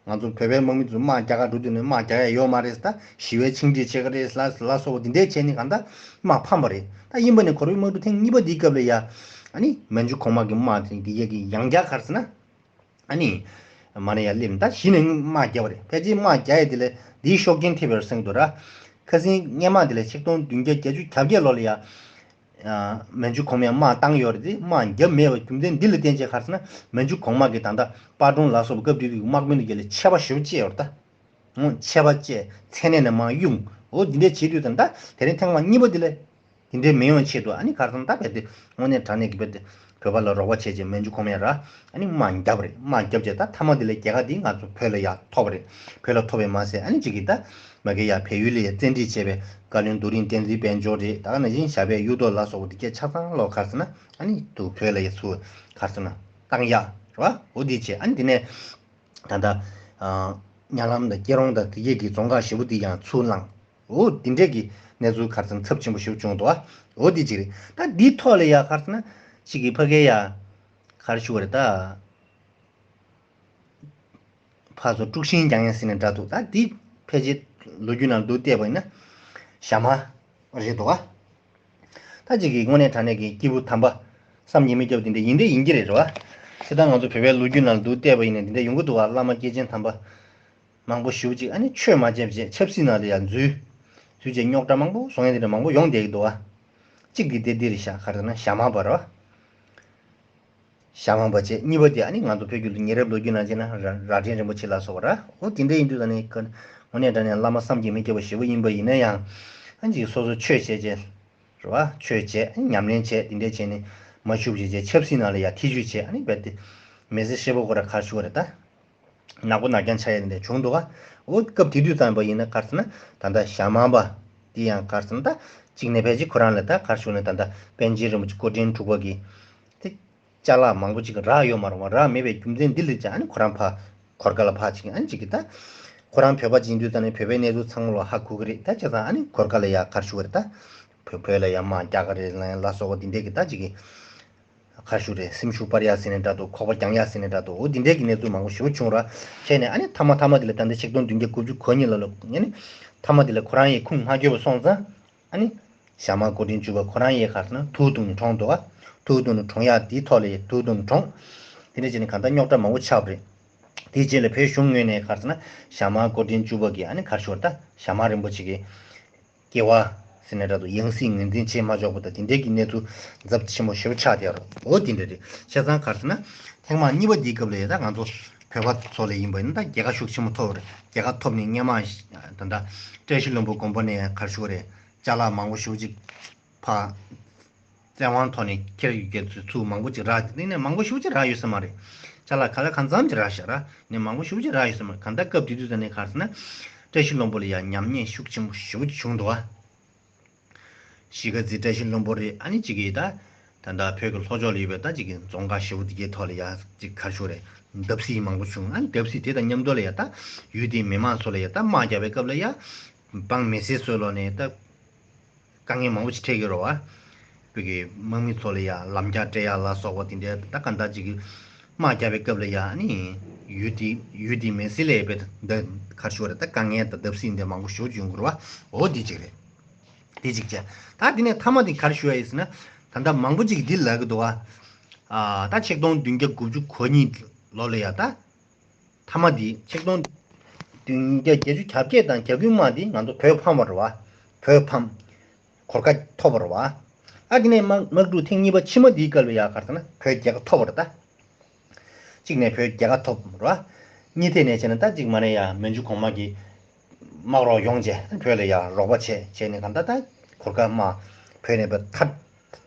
ང་ཚོ་བོད་པའི་དམག་མི་ཚོ་དམག་རྒྱག་ག་འགྲོ་དུས་ནས་དམག་རྒྱག་ཡ་ཡོད་མ་རེད་ད་ཞི་བའི་ཆིངས་སྒྲིག་བྱེད་ཀྱི་རེད་ལ་ལ་སོགས་པ་འདི་འདྲས་བྱས་ནས་གང་ལྟར་དམག་ཕམ་པ་རེད། ད་ཡིན་པ་ནས་གོ་བའི་དམག་འཁྲུག་ཐེངས་གཉིས་པ་འདིའི་སྐབས་ལ་ཡ། ཨ་ནི་མན་ཇུ་གོང་མ་གི་དམག་དེ་འདི་ཡ་གི་ཡང་རྒྱ་ག་རེ་ཟེར་ན། ཨ་ནི། མ་ནས་ཡར་སླེབས་ནས་ད་གཞི་ནས་དམག་རྒྱབ་པ་རེད། ཕལ་ཆེར་དམག་རྒྱག་ཡས་དེ་ལས་འདིའི་ཤུགས་རྐྱེན་ཐེབས་པར་གསུངས་འདུག་ར། ཁ་སང་སྔོན་མ་དེ་ལས་ཆིག་སྟོང་བདུན་བརྒྱ་བརྒྱད་ཅུ་གྱ་བརྒྱད་ལོ་ལ་ཡ། མན་ཇུ་གོང་མས་དམག་བཏང་ཡོད་རེད་དེ་དམག་རྒྱབ་མེད་པའི་རྒྱུ་མཚན་འདི་ལ་བརྟེན་བྱས་ག་རེ་ཟེར་ན་མན་ཇུ་གོང་མ་གིས་ད་ལྟ་པར་སྒྲུང་ལ་སོགས་པ་སྐབས་དེ་དུས་ཀྱི་དམག་དཔོན་དེ་ག་ལ་ཆད་པ་ཞེ་པོ་བཅད་ཡོད་རེད་ད། ཆད་པ་བཅད་མཚན་གནས་ནས་མར་གཡུགས། འོ་འདི་འདྲའི་བྱེད་དུས་ཙམ་ད་དེ་རིང་ཐེངས་མ་གཉིས་པ་འདི་ལས་དེ་འདྲའི་མི་ཡོང་ཆེད་དུ་ཨ་ནི་གར་སོང་ད་བས་ཏེ་དངོས་གནས་དྲང་གནས་ཀྱི་བས་ཏེ་བོད་པ་ལ་རོགས་པ་བྱས་རྗེས་མན་ཇུ་གོང་མ་ར་ཨ་ནི་དམག་བརྒྱབ་རེད། དམག་བརྒྱབ་རྗེས་ད་མཐའ་མ་འདི་ལས་རྒྱལ་ཁ་འདི་ང་ཚོ་བོད་ལ་ཡ་ཐོབ་པ་རེད། བོད་ལ་ཐོབ་པའི་མ་ཟད་ཨ་ནི་གཅིག་གིས་ད་མ་གི་ཡ་བལ་ཡུལ་ལ་ཡ་བཙན་ཁྲིད་བྱས་པའི་བཀའ་བློན་རྡོ་རིང་བསྟན་འཛིན་དཔལ་འབྱོར་རེད། ད་ག་ནང་བཞིན་ཞབས་པད་གཡུ་ཐོག་ལ་སོགས་པ་འདི་སྐད་ཆ་ཚང་ལོག་གར་སོང་ན་ཨ་ནི་དུ་བོད་ལ་ཡ་ཚུར་གར་སོང་ན་བཏང་ཡ་རེད་བ། འོ་འདི་བྱས་ཨ་ནི་འདི་ནས་ད་ད་ཉ་ལམ་དང་སྐྱེ་རོང་དང་དེ་གས་ཀྱི་རྫོང་ཁག་ཞེ་པོ་འདི་ཡང་ཚུར་བླངས། འོ་དེ་འདྲས་ཀྱི་གནས་ཚུལ་གར་སོང་ཚབས་ཆེན་པོ་ཞིག་བྱུང་འདུག་འོ་དེ་གཅིག་རེད། ད་འདིའི་ཐོག་ལ་ཡ་གར་སོང་ན་གཅིག་གི་ཕ་གའི་ཡ་གར་ཞུ་བ་རེད་ད། ཕར་ཚུར་དཀྲུག་ཤིང་རྒྱག་ཡ་ཟེར་ནས་འདྲ་འདུག་ད་འདི་ཕལ་ཆེར་ལོ་རྒྱུས་ནང་ལ་འདུག་བལྟས་པ་ཡིན་ན་ཞྭ་དམར་རེད་འདུག་ག་ད་གཅིག་གི་དངོས་གནས་དྲང་གནས་ཀྱི་སྐྱེས་བུ་དམ་པ་བསམ་གྱིས་མི་ཁྱབ་དེ་འདྲ་ཡིན་འདྲ་ཡིན་གྱི་རེད་རེད་བ། ཁྱེད་ད་ང་ཚོ་བོད་པའི་ལོ་རྒྱུས་ནང་ལ་འདུག་བལྟས་པ་ཡིན་ན་དེ་འདྲ་ཡོང་གི་འདུག་བ། བླ་མ་སྐྱེས་ཆེན་དམ་པ་མང་པོ་ཞེ་པོ་ཅིག་ཨ་ནི་ཆོས་མ་བྱས་པ་བྱས་ཆབ་སྲིད་ནང་ལ་ཡང་འཛུལ། འཛུལ་བྱས་རྙོག་དྲ་མང་པོ་བཟོ་ཡ་དེ་འདྲ་མང་པོ་ཡོང་བསྡད་ཀྱི་འདུག་བ། གཅིག་གི་དེ་འདི་རེད་ཤག་ག་རེ་ཟེར་ན་ཞྭ་དམར་པ་རེད་བ། ཞྭ་དམར་པ་བྱས་གཉིས་པ་དེ་ཨ་ནི་ང་ཚོ་བོད་ཀྱི་ཉེ་རབས་ལོ་རྒྱུས་ནང་བྱས་ན་ར་རྭ་སྒྲེང་རིན་པོ་ཆེ་ལ་སོགས་པ་ར། འོ་དེ་འདྲ་ཡིན་དུས་ད་ནི་ཀ་དངོས་གནས་དྲང་གནས་བླ་མ་བསམ་གྱིས་མི་ཁྱབ་པ་ཞེ་པོ་ཡིན་པ་ཡིན་ན་ཡང་ཨ་ཅིག་སོ་སོ་ཆོས་བྱས་བྱས་རེད་བ། ཆོས་བྱས་ཉམས་ལེན་བྱས་དེ་འདྲ་བྱས་ནས་མ་བཞུགས་བྱས་བྱས་ཆབ་སྲིད་ནང་ལ་ཡ་ཐེ་བྱུས་བྱས་ཨ་ནི་རྦད་དེ་མི་ཚེ་ཧྲིལ་པོ་ཁོ་ར་གར་བཞུགས་པ་རེད་ད། ནག་པོ་ནག་རྐྱང་ཆགས་ཡ་དེ་འདྲ་བྱུང་འདུག་ག་འོ་སྐབས་དེ་དུས་ཙམ་པ་ཡིན་ན་ག་རེ་ཟེར་ན་ད་ལྟ་ཞྭ་དམར་པ་དེ་ཡང་ག་རེ་ཟེར་ན་ད་གཅིག་ནས་ཕལ་ཆེར་ཁོ་རང་ལ་ད་ག་རེ་ཞུ་ན་ད་ལྟ་པཎ་ཆེན་རིན་པོ་ཆེ་སྐུ་ཕྲེང་དྲུག་པ་གི་དེ་ཅ་ལག་མང་པོ་ཅིག་རག་ཡོད་མ་རེད་བ། རག་མེད་པའི་རྒྱུ་མཚན་འདི་ལ་བྱས་ཨ་ནི་ཁོ་རང་ཕ་གོར་ཁ་ལ་ཕ་ཅིག་ཨ་ནི་ཅིག་གི་ད་ཁོ་རང་བོད་པ་ཅིག་ཡིན་དུས་ད་ནི་བོད་པའི་གནས་ཚུལ་ཚང་མ་ལ་ཧ་གོ་གི་རེད། ད་བྱས་ཙང་ཨ་ནི་གོར་ཁ་ལ་ཡ་ག་རེ་ཞུ་གི་རེད་ད་བོད་བོད་ལ་ཡ་དམག་རྒྱག་གི་རེད་ལ་ལ་སོགས་པ་འདི་འདྲས་ཀྱི་ད་ཅིག་གི་ག་རེ་ཞུ་རེད། སེམས་ཤུགས་སྤར་ཡ་ཟེར་ནས་འདྲ་འདུག་ཁོག་པ་རྒྱང་ཡ་ཟེར་ནས་འདྲ་འདུག་འོ་འདི་འདྲས་ཀྱི་གནས་ཚུལ་མང་པོ་ཞེ་པོ་བྱུང་ར། བྱས་ནས་ཨ་ནི་མཐའ་མ་མཐའ་མ་དེ་ལ་ད་ལྟ་ཆིག་སྟོང་བདུན་བརྒྱ་དགུ་བཅུ་གོ་གཉིས་ལ་ལོ་ཨ་ནི་མཐའ་མ་དེ་ལ་ཁོ་རང་ཡི་ཁུངས་མ་འཁྱོལ་བ་སོང་ཙང་ཨ་ནི་ཞྭ་དམར་སྐུ་ཕྲེང་བཅུ་པ་ཁོ་རང་ཡི་ག་རེ་ཟེར་ན་དུག་བཏུངས་ནས་གྲོངས་འདུག་ག་དུག་བཏུངས་ནས་གྲོངས་ཡ་དེའི་ཐོག་ལ་ཡ་དུག་བཏུངས་ནས་གྲོངས། དེ་འདྲ་བྱས་ནས་གང་ལྟར་རྙོག་དྲ་མང་པོ་ཆགས་པ་རེད། དེའི་རྗེས་ལ་བོད་གཞུང་ངོས་ནས་ག་རེ་ཟེར་ན་ཞྭ་དམར་སྐུ་ཕྲེང་བཅུ་པ་གི་ཨ་ནི་ག་རེ་ཞུ་བ་ད་ཞྭ་དམར་རིན་པོ་ཆེ་གི་སྐྱེ་བ་ཟེར་ནས་འདྲ་འདུག་ཡང་སྲིད་ངོས་འཛིན་བྱེད་མ་ཆོག་པ་དང་དེ་འདྲའི་གི་གནས་ཚུལ་ཚབས་ཆེན་པོ་ཞེ་པོ་ཆགས་བསྡད་ཡོད་རེད། འོ་དེ་འདྲ་རེད། བྱས་ཙང་ག་རེ་ཟེར་ན་ཐེངས་མ་གཉིས་པ་འདིའི་སྐབས་ལ་ཡ་ད་ང་ཚོ་བོད་པ་ཚོ་ལ་ཡིན་པ་ཡིན་ན་ད་རྒྱལ་ཁ་ཤུགས་ཆེན་པོ་ཐོབ་པ་རེད། རྒྱལ་ཁ་ཐོབ་ནས་སྔས་མ་ད་ལྟ་བཀྲ་ཤིས་ལྷུན་པོ་དགོན་པ་ནས་ག་རེ་ཞུ་བ་རེད། ཅ་ལག་མང་པོ་ཞེ་པོ་ཅིག་ཕར་བཙན་དབང་ཐོག་ནས་ཁྱེར་ཡོད་མཁན་ཚོས་ཚུར་མང་པོ་ཅིག་རག་དེ་ནས་མང་པོ་ཞེ་པོ་ཅིག་རག་ཡོད་ས་མ་རེད། ཅ་ལག་ག་ལ་གང་འཚམ་ཅིག་རག་ཤག་ར་ནས་མང་པོ་ཞེ་པོ་ཅིག་རག་ཡོད་ས་མ་རེད། གང་ལྟར་སྐབས་དེ་དུས་ཙམ་ནས་ག་རེ་ཟེར་ན་བཀྲ་ཤིས་ལྷུན་པོ་ལ་ཡང་ཉམས་ཉེས་ཤུགས་ཆེན་པོ་ཞེ་པོ་ཅིག་བྱུང་འདུག་བ། གཞིས་ཀ་རྩེ་བཀྲ་ཤིས་ལྷུན་པོ་རེད། ཨ་ནི་གཅིག་གིས་ད་ད་ལྟ་བོད་ཀྱི་ལྷོ་ཕྱོགས་ལ་ཡོད་པའི་ད་གཅིག་གི་རྫོང་ཁག་ཞེ་པོ་དེ་གའི་ཐོག་ལ་ཡ་གཅིག་ག་རེ་ཞུ་རེད། བརྡབ་གསིག་མང་པོ་བྱུང་། ཨ་ནི་བརྡབ་གསིག་དེ་དང་མཉམ་དུ་ལ་ཡ་ད་ཡུལ་དེའི་མི་མང་ཚོ་ལ་ཡ་ད་དམག་རྒྱག་པའི་སྐབས་ལ་ཡ་འབངས་མི་སེར་ཚོའི་ལོག་ནས་ད་དཀའ་ངལ་མང་པོ་ཞིག་འཕྲད་ཀྱི་རེད་བ། བོད་ཀྱི་དམག་མི་ཚོ་ལ་ཡ་ལམ་རྒྱག་སྤྲད་ཡ་ལ་སོགས་པ་དེ་འདྲའི་ད་ག་འདྲ་ཅིག་གི་དམག་རྒྱག་པའི་སྐབས་ལ་ཡ་ཨ་ནི་ཡུལ་དེ་ཡུལ་དེའི་མི་སེར་ལ་ཡ་དཔེ་ད་ག་རེ་ཞུ་རེད། ད་དཀའ་ངལ་དང་བརྡབ་གསིག་འདི་མང་པོ་ཞེ་པོ་ཅིག་ཡོང་གི་རེད་བ། འོ་དེ་གཅིག་རེད། དེ་གཅིག་བྱས། ད་དེ་ནས་མཐའ་མ་དེ་ག་རེ་ཞུ་ཡ་ཡིན་ཟེར་ན། ད་ལྟ་མང་པོ་ཅིག་གིས་འདི་ལབ་ཀྱི་འདུག་བ། ཨ། ད་ཆིག་སྟོང་བདུན་བརྒྱ་དགུ་བཅུ་གོ་གཉིས་ལོ་ལ་ཡ་ད། མཐའ་མ་དེ་ཆིག་སྟོང་བདུན་བརྒྱ་བརྒྱད་ཅུ་གྱ་བརྒྱད་དང་གྱ་དགུའི་མ་དེ་ང་ཚོ་བོད་ཕམ་པ་རེད་བ། བོད་ཕམ། གོར་ཁ་ཐོབ་པ་རེད་བ། ཨ་དེ་ནས་དམག་དམག་འཁྲུག་ཐེངས་གཉིས་པ་ཕྱི་མ་དེའི་སྐབས་ལ་ཡ་ག་རེ་ཟེར་ན་བོད་རྒྱལ་ཁ་ཐོབ་པ་རེད་ད། གཅིག་ནས་བོད་རྒྱལ་ཁ་ཐོབ་ར། གཉིས་ཐད་ནས་བྱས་ན་ད་གཅིག་མ་ནས་ཡ་མན་ཇུ་གོང་མ་གིས་དམག་རོགས་ཡོང་བྱས་བོད་ལ་ཡ་རོགས་པ་བྱས་བྱས་ནས་གང་ལྟར་ད་གོར་ཁ་དམག་བོད་ནས་མཐར་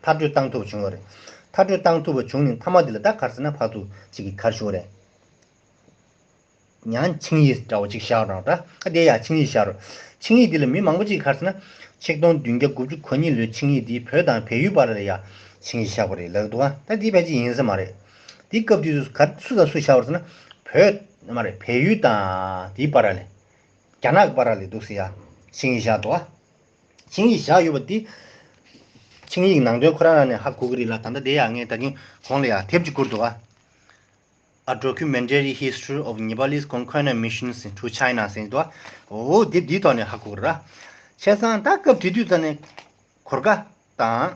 མཐར་སྐྲོད་བཏང་ཐུབ་བྱུང་བ་རེད། མཐར་སྐྲོད་བཏང་ཐུབ་པ་བྱུང་ནས་མཐའ་མ་དེ་ལ་ད་ག་རེ་ཟེར་ན་ཕར་ཚུར་གཅིག་གིས་ག་རེ་ཞུ་བ་རེད། ཡང་ཆིངས་ཡིག་འདྲ་བོ་གཅིག་བཞག་རོགས་ད། ཨ་དེ་ཡ་ཆིངས་ཡིག་བཞག་རོགས། ཆིངས་ཡིག་འདི་ལ་མི་མང་པོ་གཅིག་ག་རེ་ཟེར་ན། ཆིག་སྟོང་བདུན་བརྒྱ་དགུ་བཅུ་གོ་གཉིས་ལོའི་ཆིངས་ཡིག་འདི་བོད་དང་བལ་ཡུལ་བར་ལ་ཡ་ཆིངས་ཡིག་བཞག་པ་རེད་ལབ་འདུག་ཨ། ད་འདི་ཕལ་ཆེར་ཡིན་ས་མ་རེད། འདི་སྐབས་དུས་སུ་ག་སུ་དང་སུ་བཞག་པ་རེད་ཟེར་ན། བོད་མ་རེད་བལ་ཡུལ་དང་དེའི་བར་ལ། རྒྱ་ནག་གི་བར་ལ་འདུག་ཟེར་ཡ་ཆིངས་ཡིག་བཞག་འདུག་ཨ། ཆིངས་ཡིག་བཞག་ཡོད་པ་འདི། ཆིངས་ཡིག་ནང་དོན་ཁོ་རང་རང་ནས་ཧ་གོ་གི་རེད་ལ། ད་ལྟ་དེ་ཡ་ངས་ད་གིན་གོང་ལ་ཡ་དེབ་ཅིག་བསྐུར་འདུག་ཨ། A documentary history of Nepalese conquest missions to China ཟེར་འདུག་ཨ། འོ་དེབ་འདིའི་ཐོག་ནས་ཧ་གོ་གི་རེད། བྱས་ཙང་ད་སྐབས་དེ་དུས་ད་ནས་གོར་ཁ་དང་།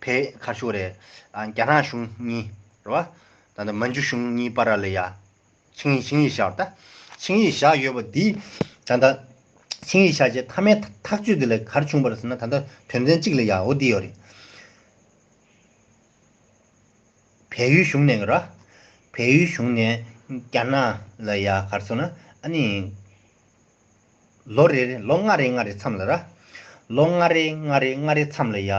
བལ་ག་རེ་ཞུ་རེད། ཨ་རྒྱ་ནག་གཞུང་གཉིས་རེད་བ། ད་ལྟ་མན་ཇུ་གཞུང་གཉིས་བར་ལ་ཡ། ཆིངས་ཡིག་ཆིངས་ཡིག་བཞག་ད། ཆིངས་ཡིག་བཞག་ཡོད་པ་འདི། ད་ལྟ། ཆིངས་ཡིག་བཞག་རྗེས་མཐའ་མའི་ཐག་གཅོད་འདི་ལ་ག་རེ་བྱུང་བ་རེད་ཟེར་ན། ད་ལྟ་དོན་ཚན་གཅིག་ལ་ཡ་འོ་འདི་ཡོད་རེད། བལ་ཡུལ་གཞུང་ནས་ར། བལ་ཡུལ་གཞུང་ནས་རྒྱ་ནག་ལ་ཡ་ག་རེ་ཟེར་ན་ཨ་ནི། ལོ་རེ་རེ་ལོ་ལྔ་རེ་ལྔ་རེ་མཚམས་ལ་ར། ལོ་ལྔ་རེ་ལྔ་རེ་ལྔ་རེ་མཚམས་ལ་ཡ།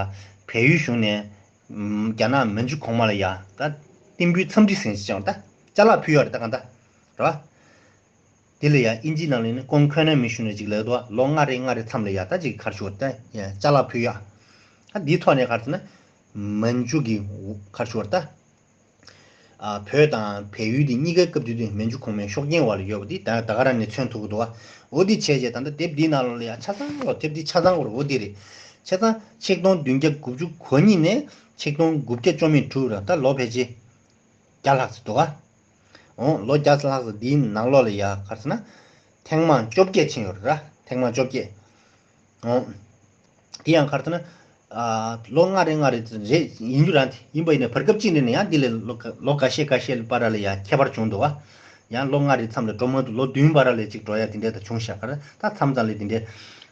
བལ་ཡུལ་གཞུང་ནས་ཨམ་རྒྱ་ནག་མན་ཇུ་གོང་མ་ལ་ཡ་ད་རྟེན་འབུལ་འཚམས་འདྲི་ཟེར་ཞིག་ཅང་ད་ཅ་ལག་ཕུལ་ཡོད་རེད་ད་གང་ད། ར། དེ་ལ་ཡ་ཨིན་ཇིའི་ནང་ལ་ནི་ཀོང་ཁོན་ན་མི་ཤུ་ནས་ཅིག་ལབ་འདུག་ལོ་ལྔ་རེ་ལྔ་རེ་མཚམས་ལ་ཡ་ད་ཅིག་གར་ཞུ་ད་ཡ་ཅ་ལག་ཕུལ་ཡ། ད་འདིའི་ཐོག་ནས་གར་ཟེར་ན། མན་ཇུ་གི་གར་ཞུ་བར་ད། ཨ་བོད་དང་བལ་ཡུལ་དེ་གཉིས་ཀའི་སྐབས་དུས་དུས་མན་ཇུ་གོང་མའི་ཤོག་རྐྱེན་བར་ལ་ཡོད་པ་དེ་ད་ད་ག་རང་ནས་མཚོན་ཐུབ་ཀྱི་འདུག་འོ་དེ་བྱས་རྗེས་ད་ལྟ་དེབ་འདིའི་ནང་ལོགས་ལ་ཡ་ཆ་ཚང་ལོ་དེབ་འདི་ཆ་ཚང་བར་འོ་དེ་རེད། ཆ་ཚང་ཆིག་སྟོང་བདུན་བརྒྱ་དགུ་བཅུ་གོ་གཉིས་ནས་ཆིག་སྟོང་དགུ་བརྒྱ་བཅོ་མེད་དྲུག་ར་ད་ལོ་ཕལ་ཆེར་བརྒྱ་ལྷག་ཙམ་འདུག་ག་འོ་ལོ་བརྒྱ་ལྷག་ཙམ་འདིའི་ནང་ལོགས་ལ་ཡ་གར་ཟེར་ན། ཐེངས་མ་བཅོ་བརྒྱད་ཕྱིན་ཡོད་རེད་ར་ཐེངས་མ་བཅོ་བརྒྱད། འོ། དེ་ཡང་གར་ཟེར་ན། ཨ་ལོ་ལྔ་རེ་ལྔ་རེ་རེད་ཡིན་རྒྱུ་རང་དེ་ཡིན་པ་ཡིན་ན་བར་སྐབས་གཅིག་ནས་ནི་ཡང་འདི་ལས་ལོ་ག་ལོ་འགའ་ཤས་འགའ་ཤས་བར་ལ་ཡང་ཁྱད་པར་བྱུང་འདུག་བ། ཡང་ལོ་ལྔ་རེ་མཚམས་ལ་འགྲོ་མ་ཐུབ་ལོ་བདུན་བར་ལ་ཅིག་འགྲོ་ཡ་དེ་འདྲ་ད་བྱུང་ཤག་གར་ད་མཚམས་མཚམས་ལ་དེ་འདྲ་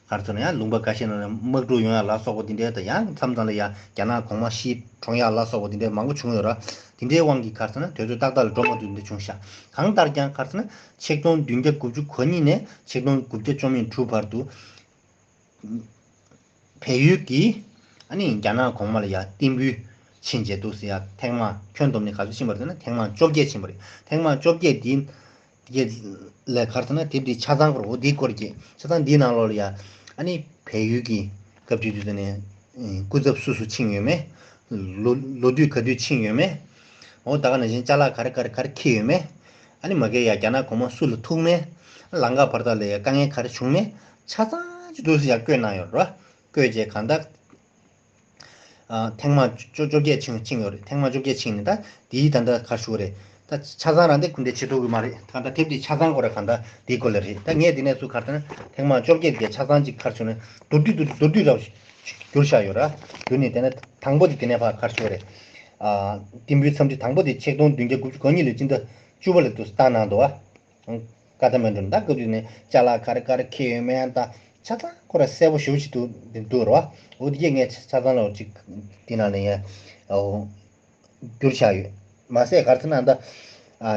གར་ཚོ་ན་ཡང་ལུང་པ་འགའ་ཤས་ནང་ལ་དམག་འཁྲུག་ཡོང་ཡ་ལ་སོགས་པ་དེ་འདྲ་ད་ཡང་མཚམས་མཚམས་ལ་ཡང་རྒྱ་ནག་གོང་མ་ཤི་གྲོངས་ཡ་ལ་སོགས་པ་དེ་འདྲ་མང་པོ་བྱུང་ཡོད་ར། དེ་འདྲའི་དབང་གིས་གར་ཚོ་ན་དུས་ཚོད་ཏག་ཏག་ལ་འགྲོ་མ་ཐུབ་དེ་འདྲ་བྱུང་ཤག་གང་ལྟར་ཀྱང་གར་ཚོ་ན་ཆིག་སྟོང་བདུན་བརྒྱ་དགུ་བཅུ་གོ་གཉིས་ནས་ཆིག་སྟོང་དགུ་བརྒྱ་བཅོ་མེད་དྲུག་བར་དུ། བལ་ཡུལ་གྱིས་ཨ་ནི་རྒྱ་ནག་གོང་མ་ལ་ཡ་རྟེན་འབུལ་ཕྱིན་བྱས་འདུག་ཟེར་ཡ་ཐེངས་མ་ཁྱོན་བསྡོམས་ནས་ག་ཚོད་ཕྱིན་པ་རེད་ཟེར་ན་ཐེངས་མ་བཅོ་བརྒྱད་ཕྱིན་པ་རེད། ཐེངས་མ་བཅོ་བརྒྱད་འདི་འདི་ལས་གར་ཟེར་ན་དེབ་འདི་ཆ་ཚང་པར་འོ་འདིའི་སྐོར་གྱི་ཆ་ཚང་འདིའི་ནང་ལོགས་ལ་ཡ་ཨ་ནི་བལ་ཡུལ་གྱི་སྐབས་དུས་དུས་ཚོད་ནས་སྐུ་ཚབ་སུ་སུ་ཕྱིན་ཡོད་མེད། ལོ་ལོ་དུས་ག་དུས་ཕྱིན་ཡོད་མེད། འོ་ད་ག་ནང་བཞིན་ཅ་ལག་ག་རེ་ག་རེ་ག་རེ་འཁྱེར་ཡོད་མེད། ཨ་ནི་མ་གི་ཡ་རྒྱ་ནག་གོང་མ་སུ་ལ་ཐུག་མེད། ལམ་ཁ་བར་ཐག་ལ་ཡ་དཀའ་ངལ་ག་རེ་བྱུང་མེད། ཆ་ཚང་ཅིག་འདུག་སེ་ཡ་བཀོད་གནང་ཡོད་རེད་བ། བཀོད་རྗེས་གང་ལྟར། ཨ་ཐེངས་མ་བཅོ་བཅོ་བརྒྱད་ཕྱིན་ཕྱིན་ཡོད་རེད། ཐེངས་མ་བཅོ་བརྒྱད་ཕྱིན་ནས་ད་དེའི་ད་ལྟ་ག་རེ་ཞུ་དགོས་རེད། ད་ཆ་ཚང་རང་དེ་ཁུ་འདྲ་བྱེད་ཐུབ་ཀྱི་མ་རེད། གང་ལྟར་དེབ་དེ་ཆ་ཚང་སྐོར་ར་གང་ལྟར་དེའི་སྐོར་ལ་རེད། ད་ངས་དེ་ནས་ཚུར་ག་རེ་ཟེར་ན་ཐེངས་མ་བཅོ་བརྒྱད་དེ་ཆ་ཚང་ཅིག་ག་རེ་ཞུ་ན་མདོར་བསྡུས་མདོར་བསྡུས་རབ་བསྒྱུར་བཞག་ཡོད་ར། བསྒྱུར་ནས་དེ་ནས་དང་པོ་དེ་དེ་ནས་ཕར་ག་རེ་ཞུ་དགོས་རེད། ཨ་རྟེན་འབུལ་འཚམས་འདྲི་དང་པོ་དེ་ཆིག་སྟོང་བདུན་བརྒྱ་དགུ་བཅུ་གོ་གཉིས་ལོའི་སྤྱི་ཟླ་བཅུ་པ་ལ་དུ་བཏང་གནང་འདུག་བ། ཀ་ཐ་མན་ཌུ་ནས་ད་སྐབས་དུས་ནས་ཅ་ལག་ག་རེ་ག་རེ་འཁྱེར་ཡོད་མེད་ཡང་ད་ཆ་ཚང་ཁོ་ར་གསལ་པོ་ཞེ་པོ་ཅིག་འདུག་འདུག་འདུག་རེད་བ། འོ་དེ་གས་ངས་ཆ་ཆ་ཚང་ལ་ཅིག་དེ་ནང་ནས་ཡང་འོ་བསྒྱུར་བཞག་ཡོད། མ་ཟད་ག་རེ་ཟེར་ན་ད་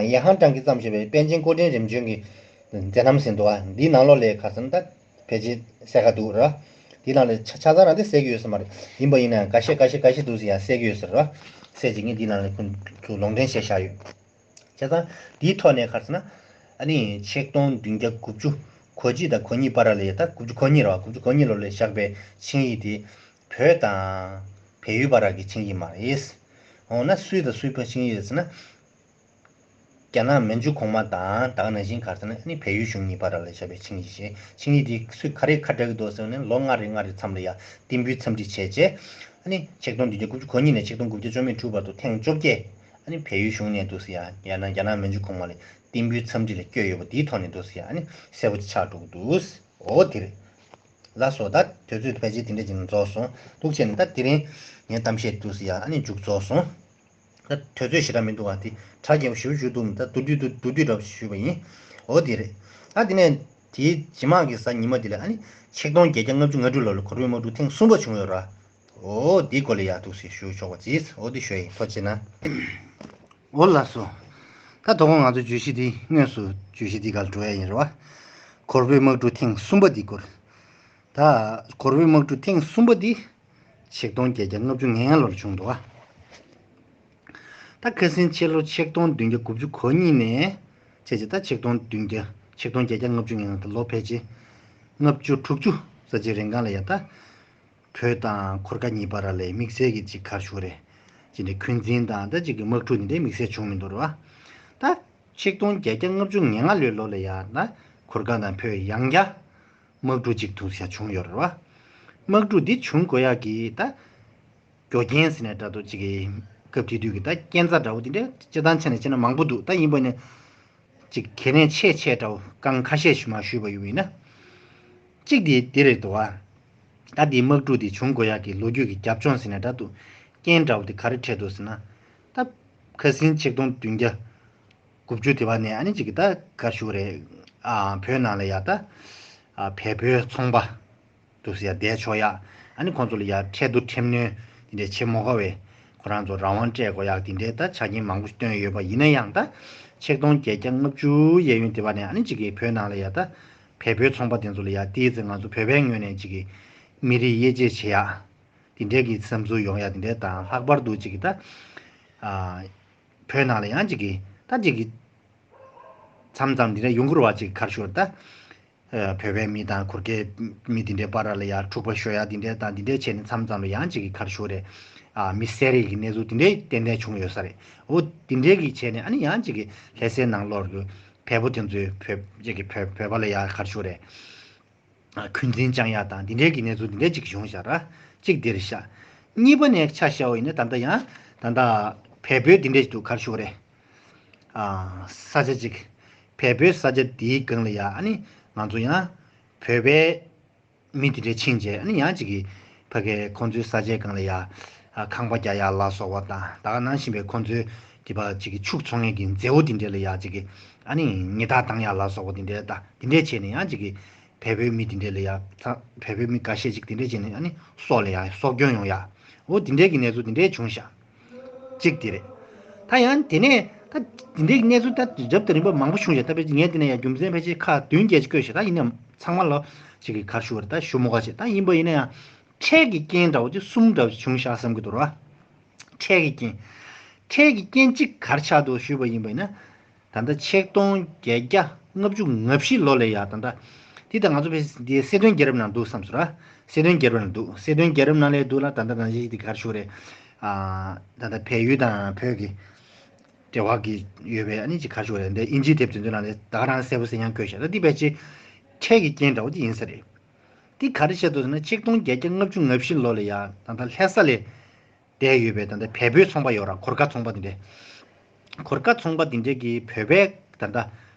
ཡ་ཧན་ཀྲང་གིས་བརྩམས་བཞག་པའི་པཎ་ཆེན་སྐུ་ཕྲེང་རིམ་བྱོན་གྱི་མཛད་རྣམ་ཟེར་འདུག་བ། འདིའི་ནང་ལོགས་ལ་ག་རེ་ཟེར་ན་ད་ཕལ་ཆེར་གསལ་ཁ་འདུག་རེད་བ། འདིའི་ནང་ལ་ཆ་ཆ་ཚང་རང་དེ་གསལ་གྱི་ཡོད་ས་མ་རེད། ཡིན་པ་ཡིན་ན་ཡང་འགའ་ཤས་འགའ་ཤས་འགའ་ཤས་འདུག་ཟེར་ཡང་གསལ་གྱི་ཡོད་ས་རེད་བ། གསལ་ཅིག་ངས་འདིའི་ནང་ལ་ཁོང་ཚོ་ལུང་འདྲེན་བྱས་བཞག་ཡོད། བྱས་ཙང་དེའི་ཐོག་ནས་ག་རེ་ཟེར་ན། ཨ་ནི་ཆིག་སྟོང་བདུན་བརྒྱ་དགུ་བཅུ་གོ་གཅིག་དང་གོ་གཉིས་བར་ལ་ཡ་ད་དགུ་བཅུ་གོ་གཉིས་རེད་བ། དགུ་བཅུ་གོ་གཉིས་ལོ་ལ་བཞག་པའི་ཆིངས་ཡིག་དེ་བོད་དང་བལ་ཡུལ་བར་གྱི་ཆིངས་ཡིག་མ་རེད། འོ་ན་སུའི་དང་སུའི་བར་ཆིངས་ཡིག་རེད་ཟེར་ན། རྒྱ་ནག་མན་ཇུ་གོང་མ་དང་ད་ག་ནང་བཞིན་ག་རེ་ཟེར་ན་ཨ་ནི་བལ་ཡུལ་གཞུང་གཉིས་བར་ལ་བཞག་པའི་ཆིངས་ཡིག་རེད། ཆིངས་ཡིག་དེ་སུས་ག་རེ་ཁ་བྲལ་གྱི་འདུག་ཟེར་ན་ལོ་ལྔ་རེ་ལྔ་རེ་མཚམས་ལ་ཡ་རྟེན་འབུལ་འཚམས་འདྲི་བྱས་རྗེས་ཨ་ནི་ཆིག་སྟོང་བདུན་བརྒྱ་དགུ་བཅུ་གོ་གཉིས་ནས་ཆིག་སྟོང་དགུ་བརྒྱ་བཅོ་མེད་དྲུག་བར་དུ་ཐེངས་བཅོ་བརྒྱད། ཨ་ནི་བལ་ཡུལ་གཞུང་ནས་འདུག་ཟེར་ཡ་ཡང་ན་རྒྱ་ནག་མན་ཇུ་གོང་མ་ལ་རྟེན་འབུལ་འཚམས་འདྲི་ལ་བསྐྱོད་ཡོད་པ་འདིའི་ཐོག་ནས་འདུག་ཟེར་ཡ་ཨ་ནི་གསལ་པོ་ཆགས་འགྲོ་གི་འདུག་འོ་དེ་རེད། ལགས་སོ། ད་དུས་ཚོད་ཕལ་ཆེར་དེ་འདྲ་ཅིག་ནས་རྫོགས་སོང་། འདུག་བྱས་ནས་ད་དེ་རིང་ངའི་གཏམ་བཤད་འདུག་ཟེར་ཡ་ཨ་ནི་མཇུག་རྫོགས་སོང་། ད་དུས་ཚོད་ཞེ་དྲག་མི་འདུག་བ། དེ་གྲ་རྒྱས་པོ་ཞེ་པོ་ཞུ་འདུག་ད་མདོར་བསྡུས་མདོར་བསྡུས་འདྲ་པོ་ཞུས་པ་ཡིན། འོ་དེ་རེད། ད་དེ་ནས་དེའི་རྗེས་མ་གི་གཟའ་ཉི་མ་དེ་ལ་ཨ་ནི་ཆིག་སྟོང་བརྒྱད་བརྒྱ་ལྔ་བཅུ་ང་དྲུག་ལོ་ལ་གོར་བེ་དམག་འཁྲུག་ཐེངས་གསུམ་པ་བྱུང་ཡོད་ར། འོ་དེའི་སྐོར་ལ་ཡག་འདུག་ཟེར་ཞུ་ཆོག་པ་བྱས། འོ་དེ་ཞུ་ཡིན། ཐུགས་རྗེ་གནང་། འོ་ལགས་སོ། ད་དོ་དགོང་ང་ཚོ་བརྗོད་གཞི་འདི་དངོས་སུ་བརྗོད་གཞི་འདི་ག་ལ་འགྲོ་ཡ་ཡིན་རེད་བ། གོར་བེ་དམག་འཁྲུག་ཐེངས་གསུམ་པ་འདི་སྐོར། ད་གོར་བེ་དམག་འཁྲུག་ཐེངས་གསུམ་པ་འདི་ཆིག་སྟོང་བརྒྱད་བརྒྱ་ལྔ་བཅུ་ང་ལྔ་ལོར་བྱུང་འདུག་བ། ད་ཁ་སང་ཕྱི་ལོ་ཆིག་སྟོང་བདུན་བརྒྱ་དགུ་བཅུ་གོ་གཉིས་ནས་བྱས་རྗེས་ད་ཆིག་སྟོང་བདུན་བརྒྱ་ཆིག་སྟོང་བརྒྱད་བརྒྱ་ལྔ་བཅུ་ང་ལྔ་ད་ལོ་ཕལ་ཆེར་ལྔ་བཅུ་དྲུག་ཅུ་ཙམ་ཅིག་རིང་གང་ལ་ཡ་ད། བོད་དང་འཁོར་དགའ་གཉིས་བར་ལ་དམིགས་བསལ་གྱི་ཅིག་ག་རེ་ཞུ་དགོས་རེད། ཅིག་འདྲ་འཁོན་འཛིན་དང་ད་ཅིག་གི་དམག་འཁྲུག་འདི་འདྲའི་དམིགས་བསལ་བྱུང་མི་འདུག་རེད་བ། ད་ཆིག་སྟོང་བརྒྱད་བརྒྱ་ལྔ་བཅུ་ང་ལྔ་ལོའི་ལོ་ལ་ཡང་ན་འཁོར་དགའ་དང་བོད་ཡང་བསྐྱར་དམག་འཁྲུག་ཅིག་ཐུག་ས་བྱུང་ཡོད་རེད་བ། དམག་འཁྲུག་འདི་བྱུང་དགོས་ཡག་གི་ད་རྒྱུ་རྐྱེན་ཟེར་ནས་འདྲ་འདུག་ཅིག་གི་སྐབས་དེ་དུས་ཀྱི་ད་རྐྱེན་རྩ་འདྲ་བོ་འདི་འདྲ་སྤྱིར་བཏང་ཆ་ནས་བྱས་ན་མང་པོ་འདུག་ད་ཡིན་པ་ནི། ཅིག་གལ་གནད་ཆེ་ཆེ་འདྲ་བོ་རྐང་ཁ་ཤས་ཤིག་མར་ཞུས་པ་ཡིན་ན། གཅིག་དེ་འདི་རེད་འདུག་ཨ། ད་འདི་དམག་འཁྲུག་འདི་བྱུང་དགོས་ཡག་གི་ལོ་རྒྱུས་ཀྱི་རྒྱབ་ལྗོངས་ཟེར་ན་འདྲ་འདུག་རྐྱེན་འདྲ་བོ་དེ་ག་རེ་འཕྲད་འདུག་ཟེར་ན། ད་ཁ་སང་ཆིག་སྟོང་བདུན་བརྒྱ་དགུ་བཅུ་དེ་བ་ནས་ཨ་ནི་ཅིག་གི་ད་ག་རེ་ཞུ་དགོས་རེད། ཨ་བོད་ནང་ལ་ཡ་ད་ཨ་བལ་བོད་ཚོང་པ་འདུག་ཟེར་ཡ་བསྡད་ཆོག་ཡ། ཨ་ནི་ཁོང་ཚོ་ལ་ཡ་ཁྲལ་བསྡུ་ཁྲལ་གནོན་དེ་འདྲས་བྱེད་མ་དགོས་པའི་ཁོ་རང་ཚོ་རང་དབང་སྤྲད་དགོས་ཡག་དེ་འདྲས་ད་ཆ་རྐྱེན་མང་པོ་ཞིག་བཏོན་ཡོད་པ་ཡིན་ན་ཡང་ད་ཆིག་སྟོང་བརྒྱད་བརྒྱ་ལྔ་བཅུ་གཡས་གཡོན་དེ་བ་ནས་ཨ་ནི་ཅིག་གི་བོད་ནང་ལ་ཡ་ད་ བལ་པོའི་ཚོང་པ་དེ་ཚོ་ལ་ཡ་ཏིའི་ཙི་ང་ཚོ་བོད་པའི་ངོས་ནས་ཅིག་གི་མི་རིགས་དབྱེ་འབྱེད་བྱེད་ཡ། དེ་འདྲའི་གི་བསམ་ཚུལ་ཡོང་ཡ་དེ་འདྲའི་དང་ལྷག་པར་དུ་ཅིག་གི་ད། ཨ། བོད་ནང་ལ་ཡང་ཅིག་གི་ད་ཅིག་གི་མཚམས་མཚམས་དེ་འདྲ་ཡོང་གི་རེད་བ། ཅིག་ག་རེ་ཞུ་དགོས་རེད་ད། ཨ། བོད་པའི་མི་དང་གུར་དཀར་མི་དེ་འདྲའི་བར་ལ་ཡ་འཁྲུག་པ་ཤོར་ཡ་དེ་འདྲའི་དང་དེ་འདྲའི་བྱས་ནས་མཚམས་མཚམས་ལ་ཡང་ཅིག་གི་ག་རེ་ཞུ་དགོས་རེད། ཨ། མི་བསད་རེས་ཀྱི་གནས་ཚུལ་དེ་འདྲའི་ཏན་ཏན་བྱུང་ཡོད་ས་རེད། འོ་དེ་འདྲའི་གི་བྱས་ནས་ཨ་ནི་ཡང་ཅིག་གི་ལྷ་སའི་ནང་ལོགས་ཀྱི་བལ་པོ་དེ་ཚོའི་བོད་ཅིག་གི་བོད་བོད་པ་ལ་ཡ་ག་རེ་ཞུ་དགོས་རེད། ཨ། འཁོན་འཛིན་བཅང་ཡ་དང་འདི་འདྲའི་གི་གནས་ཚུལ་འདི་འདྲའི་ཅིག་བྱུང་ཤག་ར། གཅིག་འདིར་ཤག་གཉིས་པ་ནས་ཆ་བཞག་པ་ཡིན་ན་ད་ལྟ་ཡང་ད་ལྟ་བལ་པོའི་འདི་འདྲའི་ཞིག་འདུག་ག་རེ་ཞུ་དགོས་རེད། ཨ། ས་ཆ་གཅིག་བལ་པོའི་ས་ཆ་འདིའི་སྒང་ལ་ཡ་ཨ་ནི་ང་ཚོ་ཡང་བོད་པའི་མི་འདི་འདྲའི་ཕྱིན་རྗེས་ཨ་ནི་ཡང་གཅིག་གི་ཕ་གའི་ཁོང་ཚོའི་ས་ཆའི་སྒང་ལ་ཡ། ཨ། ཁང་པ་རྒྱག་ཡ་ལ་སོགས་པ་དང་ད་ག་ནང་བཞིན་པའི་ཁོང་ཚོའི་དེ་བ་གཅིག་གི་ཕྱུགས་འཚོ་མཁན་གྱི་མཛེས་པོ་འདི་འདྲའི་ལ་ཡ་གཅིག་གི་ཨ་ནི་ཉེས་རྡུང་བཏང་ཡ་ལ་སོགས་པ་འདི་འདྲའི་ད་འདི་འདྲའི་བྱས་ནས་ཡང་གཅིག་གི་བལ་པོའི་མི་དེ་འདྲས་ལ་ཡ། ཚ། བལ་པོའི་མི་འགའ་ཤས་ཅིག་དེ་འདྲས་བྱས་ནས་ཨ་ནི་སྲོག་ལ་ཡ་སྲོག་སྐྱོན་ཡོང་ཡ། འོ་དེ་འདྲས་ཀྱི་གནས་ཚུལ་དེ་འདྲས་བྱུང་ཤག་གཅིག་དེ་རེད། ད་ཡང་དེ་ནས་ད་དེ་འདྲས་ཀྱི་གནས་ཚུལ་ད་རབ་དང་རིམ་པ་མང་པོ་བྱུང་ཤག་ད་དཔེ་ངས་དེ་ནས་ཡ་རྒྱུ་མཚན་ཕལ་ཆེར་ཁག་བདུན་བརྒྱད་ཅིག་བཀོད་ཤག་ད་ཡིན་ནའང་ཚང་མ་ལ་ཅིག་གི་ག་རེ་ཞུ་དགོས་རེད། ད་ཞུ་མ་དགོས་བྱས། ད་ཡིན་པ་ཡིན་ན་ཡང་འཕྲལ་གྱི་རྐྱེན་འདྲ་བོ་དེ་གསུམ་འདྲ་བོ་བྱུང་ཤག་བསམ་གྱི་འདུག་ར། འཕྲལ་གྱི་རྐྱེན། འཕྲལ་གྱི་རྐྱེན་གཅིག་ག་རེ་ཆགས་འདུག་ཞུས་པ་ཡིན་པ་ཡིན་ན། ད་ལྟ་ཆིག་སྟོང་བརྒྱད་བརྒྱ་ལྔ་བཅུ་ང་བཞི་ལོ་ལ་ཡ་ད་ལྟ། འདི་ད་ང་ཚོ་བས་འདི་སྲིད་དོན་རྒྱལ་རབས་ནང་འདུག་བསམ་སོང་ར། སྲིད་དོན་རྒྱལ་རབས་ནང་འདུག་སྲིད་དོན་རྒྱལ་རབས་ནང་ལ་འདུག་ལ་ད་ལྟ་ནང་བཞིན་འདི་ག་རེ་ཞུ་རེད། ཨ། ད་ལྟ་བལ་ཡུལ་དང་བོད་ཀྱི་འབྲེལ་བ་གི་ཡོད་པའི་ཨ་ནི་ཅིག་ག་རེ་ཞུ་རེད། འདི་དབྱིན་ཇིའི་དེབ་དེ་ཚོའི་ནང་ལ་ད་ག་རང་གསལ་པོ་གསལ་ཡང་བཀོད་བཞག་ད་འདི་ཕལ་ཆེར་འཕྲལ་གྱི་རྐྱེན་འདྲ་བོ་འདི་ཡིན་ས་རེད། འདི་ག་རེ་བཤད་འདུག་ཟེར་ན་ཆིག་སྟོང་བརྒྱད་བརྒྱ་ལྔ་བཅུ་ང་བཞི་ལོ་ལ་ཡ་ད་ལྟ་ལྷ་ས་ལ། བསྡད་ཡོད་པའི་ད་ལྟ་བལ་པོའི་ཚོང་པ་ཡོད་ར། གོར་ཁ་ཚོང་པ་དེ་འདྲས། གོར་ཁ་ཚོང་པ་དེ་འདྲས་ཀྱིས་བོད་པའི་ད་ལྟ་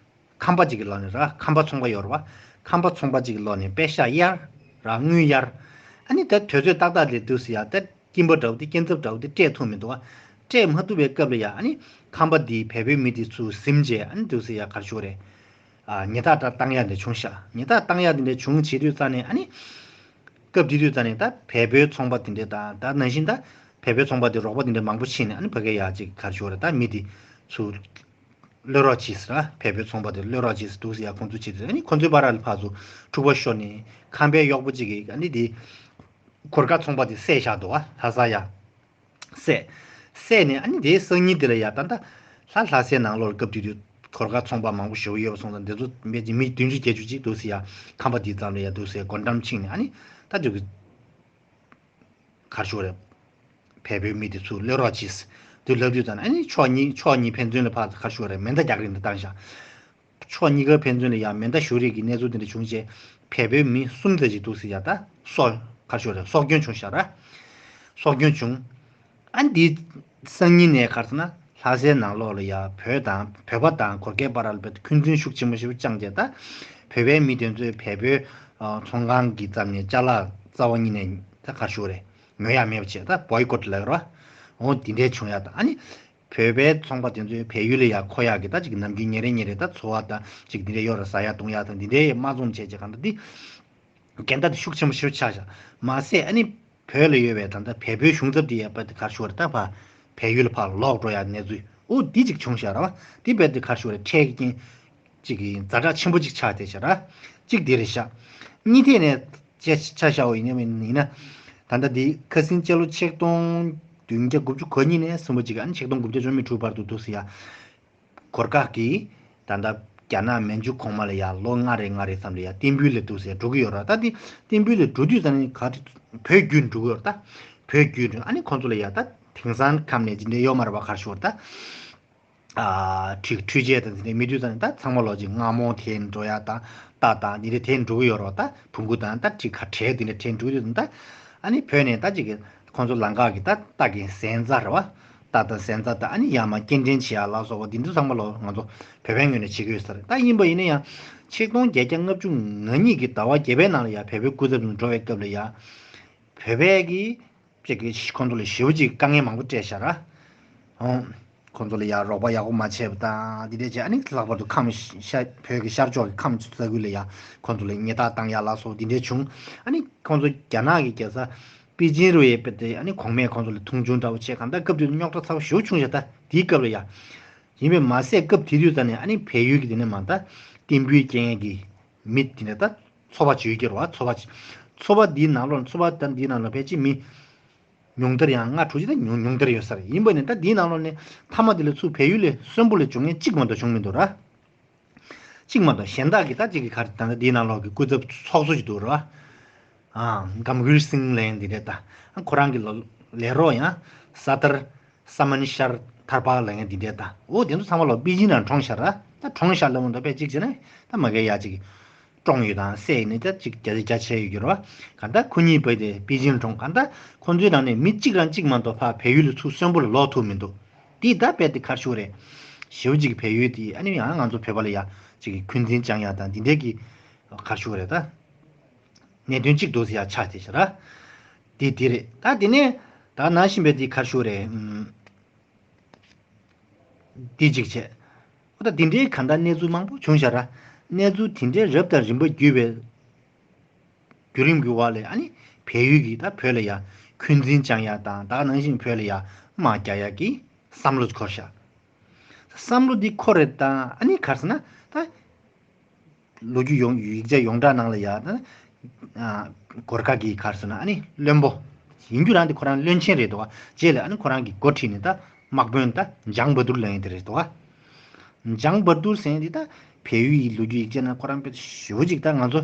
ཁང་པ་ཅིག་གི་ལོགས་ནས་ར། ཁང་པ་ཚོང་པ་ཡོད་ར་བ། ཁང་པ་ཚོང་པ་ཅིག་གི་ལོགས་ནས་པེ་ཤག་གཡར་ར། དངུལ་གཡར། ཨ་ནི་ད་དུས་ཚོད་ཏག་ཏག་ལ་འདུག་སེ་ཡ་ད་སྐྱིན་པ་འདྲ་བོ་དེ་སྐྱིན་ཚབ་འདྲ་བོ་དེ་སྤྲད་ཐུབ་མི་འདུག་བ། སྤྲད་མ་ཐུབ་པའི་སྐབས་ལ་ཡ་ཨ་ནི་ཁང་པ་འདི་བལ་པོའི་མི་དེ་ཚུར་ཟིན་རྗེས་ཨ་ནི་འདུག་སེ་ཡ་ག་རེ་ཞུ་རེད། ཨ། ཉེས་རྡུང་བཏང་ཡ་འདི་བྱུང་ཤག་ཉེས་རྡུང་བཏང་ཡ་འདི་འདྲ་བྱུང་བྱེད་དུས་ཙ་ནས་ཨ་ནི། སྐབས་དེ་དུས་ཙ་ནས་ད་བལ་པོའི་ཚོང་པ་དེ་འདྲས་དང་ད་ནང་བཞིན་ད་བལ་པོའི་ཚོང་པ་དེ་རོགས་པ་དེ་འདྲས་མང་པོ་ཕྱིན་ནས་ཨ་ནི་ཕ་གི་ཡ་ཅིག་ག་རེ་ཞུ་རེད། ད་མི་དེ་ཚུར་གློད་རོགས་གྱིས་ཟེར་ར། བལ་པོའི་ཚོང་པ་དེ་གློད་རོགས་གྱིས་ཟེར་འདུག་སེ་ཡ་ཁོང་ཚོ་བྱེད་དུས་ཨ་ནི་ཁོང་ཚོའི་བར་ལ་ཕར་ཚུར་འཁྲུག་པ་ཤོར་ནས་ཁང་པའི་གཡོག་པོ་གཅིག་གིས་ཨ་ནི་དེ་གོར་ཁ་ཚོང་པ་དེ་བསད་བཞག་འདུག་བ། ལྷ་ས་ཡ། བསད། བསད་ནས་ཨ་ནི་དེའི་སང་ཉིན་དེ་ལ་ཡ་ད་ལྟ་ལྷ་ལྷ་སའི་ནང་ལོགས་ལ་སྐབས་དེ་དུས་གོར་ཁ་ཚོང་པ་མང་པོ་ཞེ་པོ་ཡོད་པ་སོང་ཙང་དེ་ཚོ་མི་བདུན་ཅུ་བརྒྱད་ཅུ་ཅིག་འདུག་སེ་ཡ་ཁང་པ་དེའི་ཙམ་ལ་ཡ་འདུག་སེ་སྒོ་འགྲམ་ཕྱིན་ནས་ཨ་ནི་ད་དུ་ག་རེ་ཞུ་རེད། བལ་པོའི་མི་དེ་ཚུར་གློད་རོགས་གྱིས་དུ་ལབ་དུས་ཙམ་ཨ་ནི་ཕྱོགས་གཉིས་ཕྱོགས་གཉིས་ཕན་ཚུན་ལ་ཕར་ག་རེ་ཞུ་རེད། མེ་མདའ་རྒྱག་རེས་འདི་བཏང་ཤག་ཕྱོགས་གཉིས་ཀ་ཕན་ཚུན་ལ་ཡང་མེ་མདའ་གཞུ་རེས་ཀྱི་གནས་ཚུལ་དེ་འདྲ་བྱུང་རྗེས་བལ་པོའི་མི་གསུམ་ཙམ་ཅིག་འདུག་སེ་ཡ་ད་སྲོག་ག་རེ་ཞུ་རེད། སྲོག་སྐྱོན་བྱུང་ཤག་ར། སྲོག་སྐྱོན་བྱུང་། ཨ་འདི་སང་ཉིན་ནས་ག་རེ་ཟེར་ན་ལྷ་སའི་ནང་ལོགས་ལ་ཡ་བོད་དང་བོད་པ་དང་གོར་ཁའི་བར་ལ་འཁོན་འཛིན་ཤུགས་ཆེན་པོ་ཞིག་བཅངས་རྗེས་ད་བོད་པའི་མི་དེ་ཚོས་བལ་པོའི་ཚོང་ཁང་གི་རྩ་ནས་ཅ་ལག་རྩ་བ་ཉིད་ནས་ད་ག་རེ་ཞུ་རེད། ཉོ་ཡ་མེད་པ་བྱས་ད་བོའི་ཀོཊ་ལབ་ར། འོ་འདི་འདྲའི་བྱུང་ཡ་ད་ཨ་ནི། བོད་པའི་ཚོང་པ་དེ་ཚོས་བལ་ཡུལ་ལ་ཡ་མཁོ་ཡག་གི་ད་ཅིག་ནམ་རྒྱུན་ཉིན་རེ་ཉིན་རེ་ད་འཚོ་བ་དང་ཅིག་འདི་འདྲའི་ཡོད་ར་ཟ་ཡ་བཏུང་ཡ་དང་འདི་འདྲའི་དམག་འཛོམས་བྱས་བྱས་གང་ལྟར་འདི་འགལ་ཟླ་དེ་ཤུགས་ཆེན་པོ་ཞེ་པོ་ཆགས་ཤག་མ་ཟད་ཨ་ནི་བོད་ལ་ཡོད་པའི་ད་ལྟ་བལ་པོའི་གཞུང་ཚབ་དེ་ཡ་པ་དེ་ག་རེ་ཞུ་བ་རེད། ད་ཕར་བལ་ཡུལ་ལ་ཕར་ལོག་འགྲོ་ཡ་གནས་ཚུལ་འོ་འདི་ཅིག་བྱུང་ཤག་ར་བ། འདི་རྦད་དེ་ག་རེ་ཞུ་བ་རེད། འཕྲལ་གྱི་རྐྱེན་ཅིག་གི་ཛ་དྲག་ཆེན་པོ་ཅིག་ཆགས་བསྡད་ཤག་ར། གཅིག་འདི་རེད་ཤག་གཉིས་ཐད་ནས་ཆ་ཆ་བཞག་པ་ཡིན་ན་ཡིན་ན། ད་ལྟ་འདི་ཁ་སང་སྤྱི་ལོ་ཆིག་སྟོང་བདུན་བརྒྱ་དགུ་བཅུ་གོ་གཉིས་ནས་གསུམ་པ་ཅིག་ཨ་ནི་ཆིག་སྟོང་དགུ་བརྒྱ་བཅུ་མེད་དྲུག་བར་དུ་འདུག་སེ་ཡ། གོར་ཁ་གིས་ད་ལྟ་རྒྱ་ནག་མན་ཇུ་གོང་མ་ལ་ཡ་ལོ་ལྔ་རེ་ལྔ་རེ་ཙམ་ལ་ཡ་རྟེན་འབུལ་ལ་འདུག་སེ་འགྲོ་གི་ཡོད་ར། ད་འདི་རྟེན་འབུལ་ལ་འགྲོ་དུས་ད་ནི་ག་རེ་བོད་བརྒྱུད་འགྲོ་གི་ཡོད་ར། ད་བོད་བརྒྱུད་འགྲོ་ཨ་ནི་ཁོང་ཚོ་ལ་ཡ་ད་དེང་སང་ཁམས་ནས་ཅི་འདྲའི་ཡོད་མ་རེད་པ། ག་རེ་ཞུ་བ་རེད་ད། ཨ། འཕྲུལ་འཕྲུལ་ཆས་དང་དེ་འདྲའི་མེད་དུས་ཙང་ནས་ད་ཚང་མ་ལོག་ཅིག་མངར་མོ་དེད་འགྲོ་ཡ་དང་རྟ་དང་དེ་འདྲ་དེད་འགྲོ་གི་ཡོད་རེད་བ། ད་བོང་གུ་དང་ད་ཅིག་ཁ་བྲལ་དེ་འདྲ་དེད་འགྲོ་གི་ཡོད་ད། ཨ་ནི་བོད་ནས་ད་ཅིག་གི་ཁོང་ཚོ་ལམ་ཁ་གི་ད་རྟ་གི་གཟན་རྩྭ་རེད་བ། རྟ་དང་གཟན་རྩྭ་དང་ཨ་ནི་ཡར་མར་སྐྱེལ་འདྲེན་བྱེད་ཡ་ལ་སོགས་པ་དེ་འདྲ་ཚང་མ་ལོག་ང་ཚོ་བོད་པའི་ངོས་ནས་བྱེད་ཀྱི་ཡོད་ས་རེད། ད་ཡིན་པ་ཡིན་ན་ཡང་ཆིག་སྟོང་བརྒྱད་བརྒྱ་ལྔ་བཅུ་ང་གཉིས་ཀྱི་ཟླ་བ་བརྒྱད་པའི་ནང་ལ་ཡ་བལ་པོའི་སྐུ་ཚབ་ནས་འགྲོ་བའི་སྐབས་ལ་ཡ། བོད་པའི་གི་ཅིག་གི་ཁོང་ཚོ་ལ་ཞེ་པོ་ཅིག་དཀའ་ངལ་མང་པོ་སྤྲད་ཤག་ར། ཨོ། ཁོང་ཚོ་ལ་ཡ་རོགས་པ་ཡག་པོ་མ་བྱས་པ་དང་འདི་འདྲས་བྱས། ཨ་ནི་ལྷག་པར་དུ་ཁམས་ཤ་བོད་ཀྱི་ཤར་ཕྱོགས་ཀྱི་ཁམས་ས་ཁུལ་ལ་ཡ་ཁོང་ཚོ་ལ་ཉེས་རྡུང་བཏང་ཡ་ལ་སོགས་འདི་འདྲས་བྱུང་། ཨ་ནི་ཁོང་ཚོ་རྒྱ་ནག་གི་རྒྱལ་ས་པེ་ཅིན་རུ་ཡས་པ་དེ་ཨ་ནི་གོང་མས་ཁོང་ཚོ་ལ་མཐོང་ཆུང་འདྲ་བོ་བྱས། གང་ལྟར་སྐབས་དེ་དུས་རྙོག་དྲ་ཚ་བོ་ཞེ་པོ་བྱུང་ཤག་ད་དེའི་སྐབས་ལ་ཡ། ཡིན་པས་མ་ཟད་སྐབས་དེ་དུས་ཙ་ནས་ཨ་ནི་བལ་ཡུལ་གྱི་དེ་ནས་མ་ད་རྟེན་འབུལ་སྐྱེལ་མཁན་གྱི་ མི་དེ་འདྲ་ད་ཚོ་པ་བྱེད་ཀྱི་རེད་བ། ཚོ་པ་ཚོ་པ་འདིའི་ནང་ལོགས་ཚོ་པ་ད་འདིའི་ནང་ལོགས་ཕལ་ཆེར་མི་ཉུང་མཐར་ཡང་ལྔ་དྲུག་ཅིག་ད་ཉུང་ཉུང་མཐར་ཡོད་ས་རེད། ཡིན་པ་ནི་ད་འདིའི་ནང་ལོགས་ནས་མཐའ་མ་དེ་ལ་ཚུར་བལ་ཡུལ་ལ་གསོན་པོ་ལ་འབྱུང་མཁན་གཅིག་མ་གཏོགས་བྱུང་མི་འདུག་ར། གཅིག་མ་གཏོགས་གཞན་དག་གི་ད་གཅིག་གི་ག་རེ་ད་ལྟ་འདིའི་ནང་ལོགས་ཀྱི་སྐུ་ཚབ་ཚོགས་གཙོ་ཅིག་འདུག་ར། ཨ། གམ་བིར་སིང་ལབ་མཁན་འདི་འདྲས་ད། ཨ། ཁོ་རང་གི་ལོ་ལས་རོགས་ཡང་ས་ཐར་ས་མན་ཤར་ཐར་པ་ལབ་མཁན་འདི་འདྲས་ད། འོ་དེ་ཚོ་ཚང་མ་ལོ་པེ་ཅིན་ནང་གྲོངས་ཤག་ར། ད་གྲོངས་ཤག་ལབ་འོང་ད་དཔེ་གཅིག་བྱས་ན་ད་མ་གི་ཡ་གཅིག་བཀྲོངས་ཡོད་དང་བསད་ཡོད་ནི་ད་གཅིག་བརྒྱ་ཆ་བརྒྱ་ཆད་ཡོད་ཀྱི་རེད་བ། གང་ལྟར་ཁོ་གཉིས་བོད་དེ་པེ་ཅིན་གྲོངས། གང་ལྟར་ཁོ་ཚོའི་ནང་ནས་མི་གཅིག་རང་གཅིག་མ་གཏོགས་ཕར་བལ་ཡུལ་ལ་ཚུར་གསོན་པོ་ལ་ལོག་ཐུབ་མི་འདུག། དེ་ད་རྦད་དེ་ག་རེ་ཞུ་དགོས་རེད། ཞེ་པོ་ཅིག་བལ་ཡུལ་དེ་ཨ་ནི་ཡང་ང་ཚོ་བོད་པ་ལ་ཡ་ཅིག་གི་འཁོན་འཛིན་བཅང་ཡ་དང་འདི་འདྲས་ཀྱི་ག་རེ་ཞུ་དགོས་རེད་ད། གནད་དོན་གཅིག་འདུག་ཟེར་ཡ་ཆགས་བསྡད་ཤག་ར། དེ་དེ་རེད། ད་དེ་ནས་ད་ནང་བཞིན་པའི་དེ་ག་རེ་ཞུ་དགོས་རེད། ཨུམ། དེ་གཅིག་བྱས། ཨོ་ད་དེ་འདྲའི་གང་ལྟར་གནས་ཚུལ་མང་པོ་བྱུང་ཤག་ར། གནས་ཚུལ་དེ་འདྲའི་རབ་དང་རིམ་པ་བརྒྱུད་པའི་བརྒྱུད་རིམ་གྱི་འོག་ལ་ཨ་ནི་བལ་ཡུལ་གྱིས་ད་བོད་ལ་ཡ་འཁོན་འཛིན་བཅང་ཡ་དང་ད་ག་ནང་བཞིན་བོད་ལ་ཡ་དམག་རྒྱག་ཡ་གི་བསམ་བློ་འཁོར་ཤག། བསམ་བློ་འདི་འཁོར་རེད་དང་ཨ་ནི་ག་རེ་ཟེར་ན་ད། ལོ་རྒྱུས་ཡོངས་ཡིག་ཆ་ཡོངས་གྲགས་ནང་ལ་ཡ་ད། ཨ། གོར་ཁ་གི་ག་རེ་ཟེར་ན་ཨ་ནི་བློན་པོ། ཡིན་རྒྱུ་རང་དེ་ཁོ་རང་བློན་ཆེན་རེད་འདུག་བ། རྗེས་ལ་ཨ་ནི་ཁོ་རང་གི་འགོ་ཁྲིད་ནས་ད་དམག་དཔོན་ད་འཇང་བ་དུར་ལབ་མཁན་དེ་རེད་འདུག་བ། འཇང་བ་དུར་ཟེར་མཁན་དེ་ད་བལ་ཡུལ་གྱི་ལོ་རྒྱུས་ཡིག་ཆ་ནང་ཁོ་རང་དཔེ་ཞེ་པོ་ཅིག་ད་ང་ཚོ་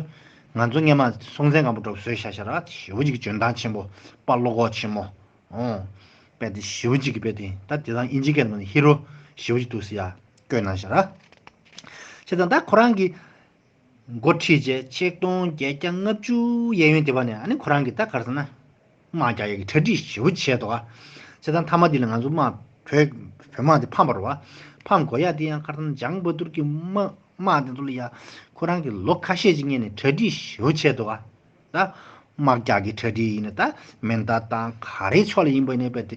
ང་ཚོ་སྔས་མ་སྲོང་བཙན་སྒམ་པོ་འདྲ་བོ་བཟོས་བཞག་བཞག་ར། ཞེ་པོ་ཅིག་འཇོན་ཐང་ཆེན་པོ། དཔའ་བློ་ཁོག་ཆེན་མོ། ཨོ། དཔེ་དེ་ཞེ་པོ་ཅིག་གི་དཔེ་དེ་ད་དེ་དང་ཨིན་ཇི་སྐད་ནང་ནས་ཧི་རོ་ཞེ་པོ་ཅིག་འདུག་ཟེར་ཡ་བཀོད་གནང་བཞག་ར། བྱས་ཙང་ད་ཁོ་རང་གི་འགོ་ཁྲིད་བྱས་ཆིག་སྟོང་བརྒྱད་བརྒྱ་ལྔ་བཅུ་གཡས་གཡོན་དེ་བ་ནས་ཨ་ནི་ཁོ་རང་གི་ད་ག་རེ་ཟེར་ན་དམག་རྒྱག་ཡ་གི་གྲ་སྒྲིག་ཞེ་པོ་བྱས་འདུག་ག། བྱས་ཙང་མཐའ་མ་དེ་ལ་ང་ཚོ་དམག་བོད་བོད་དམག་དེ་ཕམ་པ་རེད་བ། ཕམ་དགོས་ཡ་དེ་ཡང་ག་རེ་ཟེར་ན་འཇང་བ་དུར་གྱི་དམག་དམག་དེ་ཚོ་ལ་ཡ་ཁོ་རང་གི་ལོ་ཁ་ཤས་ཅིག་སྔོན་ནས་གྲ་སྒྲིག་ཞེ་པོ་བྱས་འདུག་ག། ད་དམག་རྒྱག་གི་གྲ་སྒྲིག་ཡིན་ན་ད་མེ་མདའ་དང་ག་རེ་ཕྱོགས་ལ་ཡིན་པ་ཡིན་ནའི་དཔེ་དེ་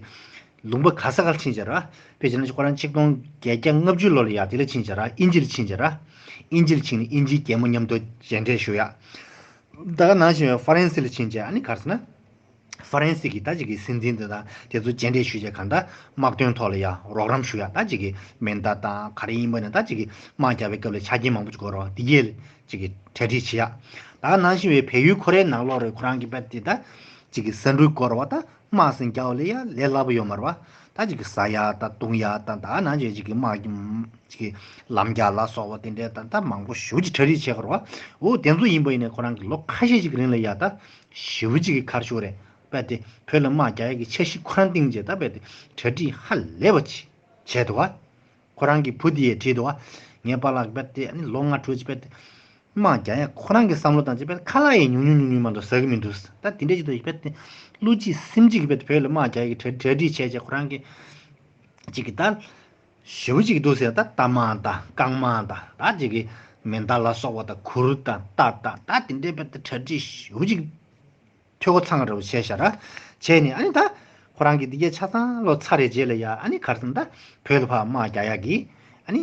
ལུང་པ་ག་ས་གར་ཕྱིན་བྱས་ར། དཔེ་བྱས་ན་ཁོ་རང་ཆིག་སྟོང་བརྒྱད་བརྒྱ་ལྔ་བཅུ་ལོ་ལ་ཡ་དེ་ལ་ཕྱིན་བྱས་ར། དབྱིན་ཇི་ལ་ཕྱིན་བྱས་ར། དབྱིན་ཇི་ལ་ཕྱིན་ནས་དབྱིན་ཇིའི་རྒྱལ་མོ་མཉམ་དུ་མཇལ་འཕྲད་ཞུ་ཡ། ད་ག་ནང་བཞིན་ཧྥ་རན་སི་ལ་ཕྱིན་བྱས་ཨ་ནི་ག་རེ་ཟེར་ན། ཧྥ་རན་སི་གི་ད་ཅིག་གི་སྲིད་འཛིན་དེ་དང་དེ་ཚོ་མཇལ་འཕྲད་ཞུས་བྱས་གང་ལྟར་དམག་དོན་ཐོག་ལ་ཡ་རོགས་རམ་ཞུ་ཡ་ད་ཅིག་གི་མེ་མདའ་དང་ག་རེ་ཡིན་པ་ནས་ད་ཅིག་གི་དམག་རྒྱག་པའི་སྐབས་ལ་ཆ་རྐྱེན་མང་པོ་ཅིག་དགོས་རེད་བ། དེ་གས་ཅིག་གི་གྲ་སྒྲིག་བྱེད་ཡ། ད་ག་ནང་བཞིན་པའི་བལ་ཡུལ་ཁོ་རའི་ནང་ལོགས་རེད། ཁོ་རང་གི་དཔེ་དེ་ད་ཅིག་གི་ཟ་འབྲུ་དགོས་རེད་བ། ད་དམག་ཟིན་རྒྱག་པ་ལ་ཡ་ལས་སླ་པོ་ཡོད་མ་རེད་བ། ད་ཅིག་གི་ཟ་ཡ་ད་བཏུང་ཡ་ད་ད་ག་ནང་བཞིན་ཅིག་གི་དམག་གི་ཅིག་གི་ལམ་རྒྱག་ལ་སོགས་པ་དེ་འདྲའི་ད་ད་མང་པོ་ཞེ་པོ་ཅིག་གྲ་སྒྲིག་བྱེད་དགོས་རེད་བ། འོ་དེ་ཚོ་ཡིན་པ་ཡིན་ནའི་ཁོ་རང་གི་ལོ་ཁ་ཤས་ཅིག་གི་རིང་ལ་ཡ་ད། ཞེ་པོ་ཅིག་གི་ག་རེ་ཞུ་དགོས་རེད། དཔེ་དེ་བོད་ལ་དམག་རྒྱག་ཡ་གི་འཆར་གཞི་ཁོ་རང་བཏིང་བྱས་ད་དཔེ་དེ་གྲ་སྒྲིག་ཧ་ལས་པ་ཅིག་བྱས་འདུག་བ། ཁོ་རང་གི་བུ་དེ་ཡས་བྲིས་འདུག་བ། ངའི་པཱ་ལགས་དཔེ་དེ་ཨ་ནི་ལོ་ལྔ་དྲུག་ཅིག་དཔེ་དེ་དམག་རྒྱག་ཡ་ཁོ་རང་གི་བསམ་བློ་བཏང་བྱས་དཔེ་ཁ་ལག་ཡས་ཉུང་ཉུང་ཉུང་ཉུང་མ་གཏོགས་ཟ་གི་མི་འདུག་ད་དེ་འདྲས་ཅིག་འདུག་དཔེ་དེ་བློ་གཅིག་སེམས་གཅིག་གི་དཔེ་དེ་བོད་ལ་དམག་རྒྱག་ཡ་གི་གྲ་གྲ་སྒྲིག་བྱས་བྱས་ཁོ་རང་གི་ཅིག་གི་ད། ཞེ་པོ་ཅིག་འདུག་ཟེར། ད་རྟ་དམག་དང་རྐང་དམག་དང་ད་ཅིག་གི་མེ་མདའ་ལ་སོགས་པ་དང་གུར་དང་རྟ་དང་ད་དེ་འདྲའི་དཔེ་དེ་གྲ་སྒྲིག་ཞེ་པོ་ཅིག་འཐུས་སྒོ་ཚང་རེ་བྱས་ཤག་ར། བྱས་ནས་ཨ་ནི་ད་ཁོ་རང་གི་འདི་གས་ཆ་ཚང་ལོ་ཚར་རེ་རྗེས་ལ་ཡ་ཨ་ནི་ག་རེ་ཟེར་ན་ད་བོད་ལ་ཕར་དམག་རྒྱག་ཡ་གི་ཨ་ནི་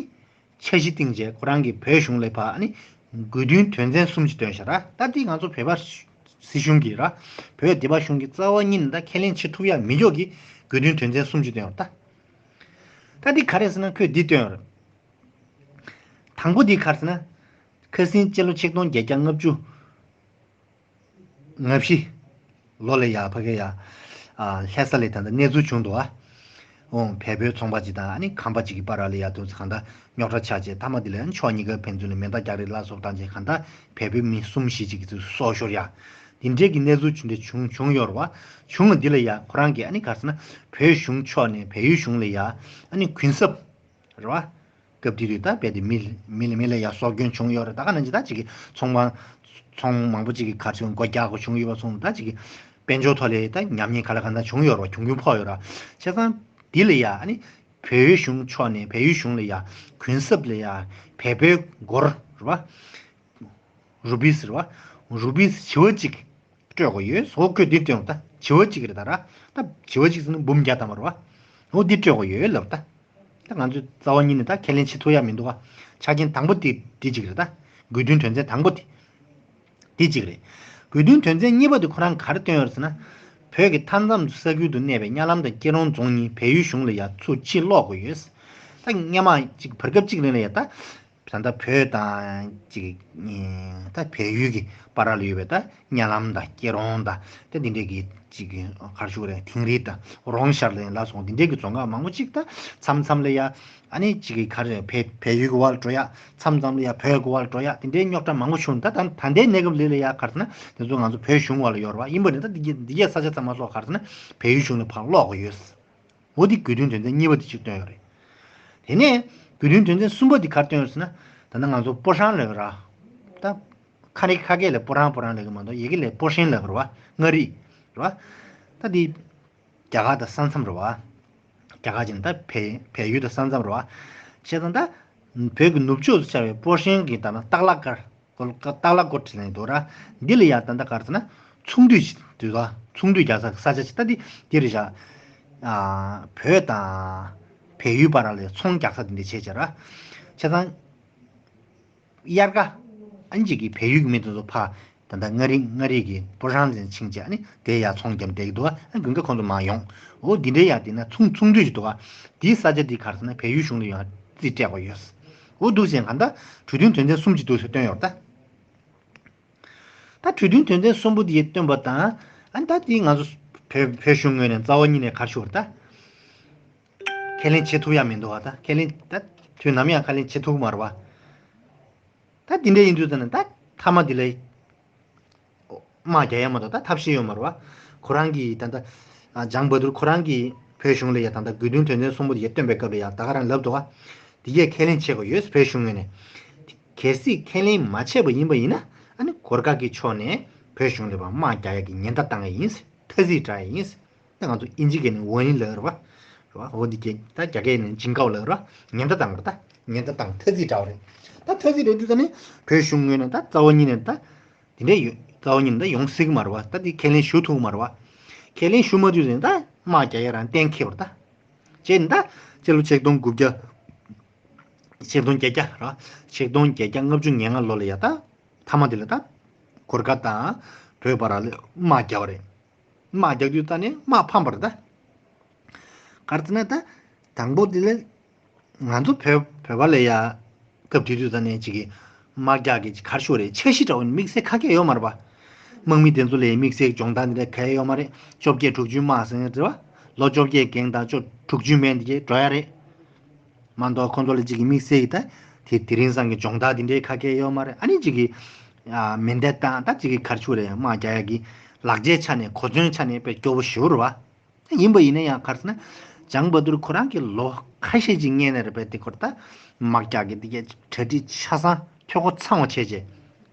འཆར་གཞི་བཏིང་བྱས་ཁོ་རང་གི་བོད་གཞུང་ལ་ཕར་ཨ་ནི་དགོས་འདུན་དོན་ཚན་གསུམ་ཅིག་བཏོན་ཤག་ར། ད་འདི་ང་ཚོ་བོད་པ་སྲིད་གཞུང་གི་ར་བོད་སྡེ་པ་གཞུང་གི་རྩ་བ་ཉིད་ནས་ད་ཁས་ལེན་བྱེད་ཐུབ་ཡ་མི་འཇོག་གི་དགོས་འདུན་དོན་ཚན་གསུམ་ཅིག་བཏོན་ཡོད་ད། ད་འདི་ག་རེ་ཟེར་ན་ཁོས་འདི་བཏོན་ཡོད་རེད། དང་པོ་འདི་ག་རེ་ཟེར་ན། ཁ་སང་སྤྱི་ལོ་ཆིག་སྟོང་བརྒྱད་བརྒྱ་ལྔ་བཅུ། ལྔ་བཞི། ལོ་ལ་ཡ་ཕ་གི་ཡ། ཨ། ལྷ་ས་ལ་ད་ལྟ་གནས་ཚུལ་བྱུང་འདུག་ཨ། འོང་བལ་པོའི་ཚོང་པ་ཅིག་དང་ཨ་ནི་ཁམས་པ་ཅིག་གི་བར་ལ་ཡ་དུས་ཚོད་གང་ལྟར་རྙོག་དྲ་ཆགས་རྗེས་མཐའ་མ་དེ་ལ་ཕྱོགས་གཉིས་ཀ་ཕན་ཚུན་ལ་མེ་མདའ་རྒྱག་རེས་ལ་སོགས་བཏང་རྗེས་གང་ལྟར་བལ་པོའི་མི་གསུམ་བཞི་ཅིག་གི་སྲོག་ཤོར་ཡ། དེ་འདྲའི་གི་གནས་ཚུལ་ཅིག་འདྲ་བྱུང་བྱུང་ཡོད་རེད་བ། བྱུང་བ་འདི་ལ་ཡ་ཁོ་རང་གིས་ཨ་ནི་ག་རེ་ཟེར་ན་བོད་གཞུང་ཕྱོགས་ནས་བལ་ཡུལ་གཞུང་ལ་ཡ་ཨ་ནི་གུན་གསབ་རེད་བ། སྐབས་དེ་དུས་ད་རྦད་དེ་མི་མི་ལ་མི་ལ་ཡ་སྲོག་སྐྱོན་བྱུང་ཡོད་རེད། ད་ག་ནང་བཞིན་ད་ཅིག་གི་ཚོང་མང་ཚོང་མང་པོ་ཅིག་གི་གར་བྱུང་སྒོ་རྒྱག་དགོས་བྱུང་ཡོད་པ་སོང་ད་ཅིག་གི་དཔལ་འབྱོར་ཐོག་ལ་ད་ཉམས་ཉེས་ག་ལ་ག་ན་བྱུང་ཡོད་རེད་བ། གྱོང་གུན་ཕོག་ཡོད་རེད། བྱས་ཙང་འདི་ལ་ཡ་ཨ་ནི་བལ་ཡུལ་གཞུང་ཕྱོགས་ནས་བལ་ཡུལ་གཞུང་ལ་ཡ་གུན་གསབ་ལ་ཡ་བལ་པོའི་སྒོར་རེད་བ། རུ་པི་ཟེར་བ། རུ་པི་བྱེ་བ་གཅིག་སྤྲོད་དགོས་ཡོད། ཟོ་ཁོས་འདི་སྟོན་ད་བྱེ་བ་གཅིག་རེད་ད་ར། ད་བྱེ་བ་གཅིག་ཟེར་ན་འབུམ་བརྒྱ་ཐམ་པ་རེད་བ། འོ་འདི་སྤྲོད་དགོས་ཡོད་ལབ་ད། ད་ང་ཚོས་རྩ་བ་ཉིད་ནས་ད་ཁས་ལེན་བྱེད་ཐུབ་ཡ་མི་འདུག་བ། ཆ་རྐྱེན་དང་པོ་དེ་འདི་གཅིག་རེད་ད། དགོས་འདུན་དོན་ཚན་དང་པོ་དེ། འདི་གཅིག་རེད། དགོས་འདུན་དོན་ཚན་གཉིས་པ་དེ་ཁོ་རང་ག་རེ་བཏོན་ཡོད་རེད་ཟེར་ན། བོད་ཀྱི་མཐའ་མཚམས་ས་ཁུལ་དུ་གནས་པའི་གཉའ་ལམ་དང་སྐྱིད་རོང་རྫོང་གཉིས་བལ་ཡུལ་གཞུང་ལ་ཡ་ཚུར་ཕྱིར་སློག་དགོས་ཡོད། ད་སྔོན་མ་གཅིག་བར་སྐབས་གཅིག་རིང་ལ་ཡ་ད། ད་ལྟ་བོད་དང་ཅིག་ད་བལ་ཡུལ་གྱི་བར་ལ་ཡོད་པའི་ད་གཉའ་ལམ་དང་སྐྱེ་རོང་དང་ད་འདི་འདྲའི་གི་ཅིག་ག་རེ་ཞུ་དགོས་རེད། དིང་རི་དང་རོང་ཤར་ལ་ཡང་ལ་སོགས་འདི་འདྲའི་གི་རྫོང་ཁག་མང་པོ་ཅིག་ད་མཚམས་མཚམས་ལ་ཡ་ཨ་ནི་ཅིག་གི་ག་རེ་བལ་བལ་ཡུལ་གྱི་བར་འགྲོ་ཡ་མཚམས་མཚམས་ལ་ཡ་བོད་ཀྱི་བར་འགྲོ་ཡ་འདི་འདྲའི་རྙོག་དྲ་མང་པོ་བྱུང་ད་ད་ད་ལྟའི་གནས་སྐབས་ལ་ལ་ཡ་ག་རེ་ཟེར་ན་དེ་ཚོ་ང་ཚོ་བོད་གཞུང་བར་ལ་ཡོད་རེད་བ། ཡིན་པ་ནི་ད་འདི་གི་འདི་གའི་ས་ཆ་ཚང་མ་སོགས་ག་རེ་ཟེར་ན་བལ་ཡུལ་གཞུང་ལ་ཕར་སློག་གི་ཡོད། འོ་འདི་དགོས་འདུན་དོན་ཚན་གཉིས་པ་འདི་གཅིག་བཏོན་ཡོད་རེད། དེ་ནས་དགོས་འདུན་དོན་ཚན་གསུམ་པ་འདི་ག་རེ་བཏོན་ཡོད་ཟེར་ན། ད་ནི་ང་ཚོ་སྤོ་ཧྲང་ལབ་ཀྱི་ར། ད་ཁ་ནི་ཁ་སྐད་ལ་སྤོ་ཧྲང་སྤོ་ཧྲང་ལབ་ཀྱི་མ་གཏོགས་ཡི་གེ་ལ་སྤོ་ཧྲེང་ལབ་ཀྱི་རེད་བ། མངའ་རིས་རེད་བ། ད་འདི་རྒྱ་གར་དང་ས་མཚམས་རེད་བ། རྒྱ་གར་གྱི་ད་བལ་བལ་ཡུལ་དང་ས་མཚམས་རེད་བ། བྱས་ཙང་ད་བོད་ཀྱི་ནུབ་ཕྱོགས་སུ་ཆགས་པའི་སྤོ་ཧྲེང་གི་ད་ནི་སྟག་ལ་ཀར། ཏག་ལ་ཀོ་ཊི་ལབ་འདུག་ར། འདི་ལ་ཡ་ད་ལྟ་ག་རེ་ཟེར་ན། ཚོང་འདུས་ཤིག་འདུག་ག་ཚོང་འདུས་རྒྱག་ས་ས་ཆ་ཞིག་ད་འདི་འདི་རེད་བཞག་ཨ་བོད་དང་བལ་ཡུལ་བར་ལ་ཚོང་རྒྱག་ས་འདི་འདྲ་བྱས་བྱས་ར། བྱས་ཙང་དབྱར་ཁ་ཨ་ནི་ཅིག་གི་བལ་ཡུལ་གྱི་མི་དེ་ཚོ་ཕ་ད་ལྟ་མངའ་རིས་མངའ་རིས་ཀྱི་སྤོ་ཧྲང་ལ་ཕྱིན་བྱས་ཨ་ནི་དེ་ཡ་ཚོང་རྒྱབ་བསྡད་ཀྱི་འདུག་ཨ་ནི་དགུན་ཁ་ཁོང་ཚོ་མར་ཡོང་། འོ་འདི་འདྲའི་ཡ་དེ་ན་ཚོང་ཚོང་འདུས་ཤིག་འདུག་ག་འདིའི་ས་ཆ་འདི་ག་རེ་ཟེར་ན་བལ་ཡུལ་གཞུང་ལ་ཡང་རྩིས་སྤྲད་དགོས་ཡོད། འོ་འདུག་ཟེར་ག་ད་གྲོས་མཐུན་དོན་ཚན་གསུམ་གྱི་འདུག་ཟེར་བཏོན་ཡོད་ད། ད་གྲོས་མཐུན་དོན་ཚན་གསུམ་པོ་འདི་བཏོན་པ་དང་ཨ་ནི་ད་འདི་ང་ཚོ་བོད་བོད་གཞུང་ངོས་ནས་རྩ་བ་ཉིད་ནས་ག་རེ་ཞུ་བར་ད། ཁས་ལེན་བྱེད་ཐུབ་ཡ་མི་འདུག་བ་ད་ཁས་ལེན་ད་དུས་ནམ་ཡང་ཁས་ལེན་བྱེད་ཐུབ་ཀྱི་མ་རེད་བ། ད་འདི་འདྲ་ཡིན་དུས་ད་ནི་ད་མཐའ་མ་འདི་ལ་དམག་རྒྱག་ཡ་མ་གཏོགས་ད་ཐབས་ཤེས་ཡོད་མ་རེད་བ། ཁོ་རང་གིས་ད་ལྟ་ཨ་ལྗང་བ་དུར་ཁོ་རང་གིས་བོད་གཞུང་ལ་ཡ་ད་ལྟ་དགོས་འདུན་དོན་ཚན་གསུམ་པོ་དེ་ཡ་བཏོན་པའི་སྐབས་ལ་ཡ་ད་ག་རང་ལབ་འདུག་བ། དེ་གས་ཁས་ལེན་བྱེད་དགོས་ཡོད་བོད་གཞུང་ངོས་ནས། གལ་སྲིད་ཁས་ལེན་མ་བྱས་པ་ཡིན་པ་ཡིན་ན་ཨ་ནི་གོར་ཁ་གི་ཕྱོགས་ནས་བོད་གཞུང་ལ་ཕར་དམག་རྒྱག་ཡ་གི་ཉེན་བརྡ་བཏང་ཡ་ཡིན། ཐ་ཚིག་བསྒྲགས་ཡ་ཡིན། ད་ང་ཚོ་ཨིན་ཇི་སྐད་ནས་ཝོ་ནིང་ལབ་རེད་བ། རེད་བ། འོ་འདི་སྐད་ད་རྒྱ་སྐད་ནས་ཇིང་ཀའོ་ལབ་རེད་བ། ཉེན་བརྡ་བཏང་རེད་ད། ཉེན་བརྡ་བཏང་ཐ་ཚིག་བསྒྲགས་པ་རེད། ད་ཐ་ཚིག་རེད་དུས་ད་ནི་བོད་གཞུང་ངོས་ནས་ད་རྩ་བ་ཉིད་ནས་ད། དེ་འདྲས་ཡོད་རྩ་བ་ཉིད་ནས་ད་ཡོང་སྲིད་ཀྱི་མ་རེད་བ། ད་འདི་ཁས་ལེན་ཞུ་ཐུབ་ཀྱི་མ་རེད་བ། ཁས་ལེན་ཞུ་མ་ཐུབ་ཟིན་ད་དམག་རྒྱག་ཡ་རང་གཏན་འཁེལ་བ་རེད་ད། བྱས་ནས་ད་སྤྱི་ལོ་ཆིག་སྟོང་དགུ་བརྒྱ། ཆིག་སྟོང་བརྒྱད་བརྒྱ་ར། ཆིག་སྟོང་བརྒྱད་བརྒྱ་ལྔ་བཅུ་ང་ལྔ་ལོ་ལ་ཡ་ད། མཐའ་མ་དེ་ལ་ད། གོར་ཁ་དང་བོད་བར་ལ་དམག་རྒྱག་པ་རེད། དམག་རྒྱག་དུས་ད་ནི་དམག་ཕམ་པ་རེད་ད། ག་རེ་ཟེར་ན་ད། དང་པོ་དེ་ལ། ང་ཚོ་བོད་བོད་པ་ལ་ཡ། སྐབས་དེ་དུས་ད་ནི་ཅིག་གི་དམག་རྒྱག་གི་ག་རེ་ཞུ་རེད། འཆར་གཞི་འདྲ་བོ་དམིགས་བསལ་ཁ་སྐད་ཡོད་མ་རེད་པ། དམག་མི་དེ་ཚོ་ལ་དམིགས་བསལ་སྦྱོང་བརྡར་འདི་འདྲ་ག་ཡ་ཡོད་མ་རེད། བཅོ་བརྒྱད་དྲུག་ཅུའི་དམག་ཟེར་ནས་རེད་བ། ལོ་བཅོ་བརྒྱད་འགེངས་དང་བཅོ་དྲུག་ཅུའི་མན་འདི་གས་འགྲོ་ཡ་རེད། མ་གཏོགས་ཁོང་ཚོ་ལ་ཅིག་གི་དམིགས་བསལ་གྱི་ད་དེ་དེ་རིང་སང་གི་སྦྱོང་བརྡར་དེ་འདྲའི་ཁ་སྐད་ཡོད་མ་རེད། ཨ་ནི་ཅིག་གི་ཨ་མེ་མདའ་བཏང་ད་ཅིག་གི་ག་རེ་ཞུ་རེད། དམག་རྒྱག་ཡ་གི་ལག་ཆའི་ཆ་ནས་གོ་མཚོན་ཆ་ནས་དཔེ་སྐྱོ་བོ་ཞེ་པོ་རེད་བ། ཡིན་པ་ཡིན་ན་ཡང་ག་རེ་ཟེར་ན་ལྗང་བ་དུར་ཁོ་རང་གི་ལོ་ཁ་ཤས་ཅིག་སྔོན་ནས་རེད་པས། དེ་ཁོར་ད་དམག་རྒྱག་གི་དེ་གའི་གྲ་སྒྲིག་ཆ་ཚང་འཐུས་སྒོ་ཚང་བ་བྱས་བྱས་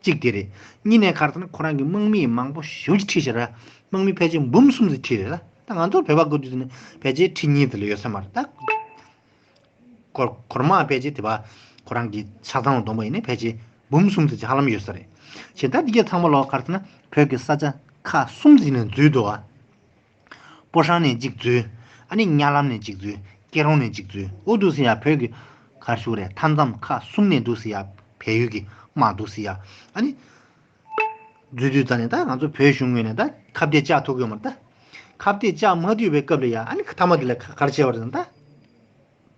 གཅིག་དེ་རེད། གཉིས་ནས་ག་རེ་ཟེར་ན་ཁོ་རང་གི་དམག་མི་མང་པོ་ཞེ་པོ་ཅིག་ཁྲིད་བཞག་ར། དམག་མི་ཕལ་ཆེར་འབུམ་གསུམ་ཙམ་ཁྲིད་རེད་ལ། ད་ང་ཚོ་བོད་པ་སྐབས་དུས་ནི་ཕལ་ཆེར་ཁྲི་གཉིས་དེ་ལ་ཡོད་ས་མ་རེད་ད། གོར་གོར་དམག་ཕལ་ཆེར་དེ་བ་ཁོ་རང་གི་ཆ་ཚང་བསྡོམས་པ་ཡིན་ན་ཕལ་ཆེར་འབུམ་གསུམ་ཙམ་ཧ་ལམ་ཡོད་ས་རེད། བྱས་ད་འདི་གས་ཚང་མ་ལོག་ག་རེ་ཟེར་ན་བོད་ཀྱི་ས་ཆ་ཁག་གསུམ་ཙམ་ནས་འཛུལ་འདུག་ཨ། སྤོ་ཧྲང་ནས་གཅིག་འཛུལ། ཨ་ནི་གཉའ་ལམ་ནས་གཅིག་འཛུལ། སྐྱེ་རོང་ནས་གཅིག་འཛུལ། འོ་འདུག་སེ་ཡ་བོད་ཀྱི་ག་རེ་ཞུ་རེད། མཐའ་མཚམས་ཁག་གསུམ་ནས་འདུག་སེ་ཡ་བལ་ཡུལ་གྱི་དམག་འདུག་སེ་ཡ། ཨ་ནི་འཛུལ་དུས་ཙ་ནས་ད་ང་ཚོ་བོད་གཞུང་ངོས་ནས་ད་ཁ་གཏད་བཅག་ཐུབ་ཀྱི་ཡོད་མ་རེད་ད། ཁ་གཏད་བཅག་མ་ཐུབ་པའི་སྐབས་ལ་ཡ་ཨ་ནི་མཐའ་མ་དེ་ལ་ག་ག་རེ་བྱས་པ་རེད་ཟེར་ན་ད།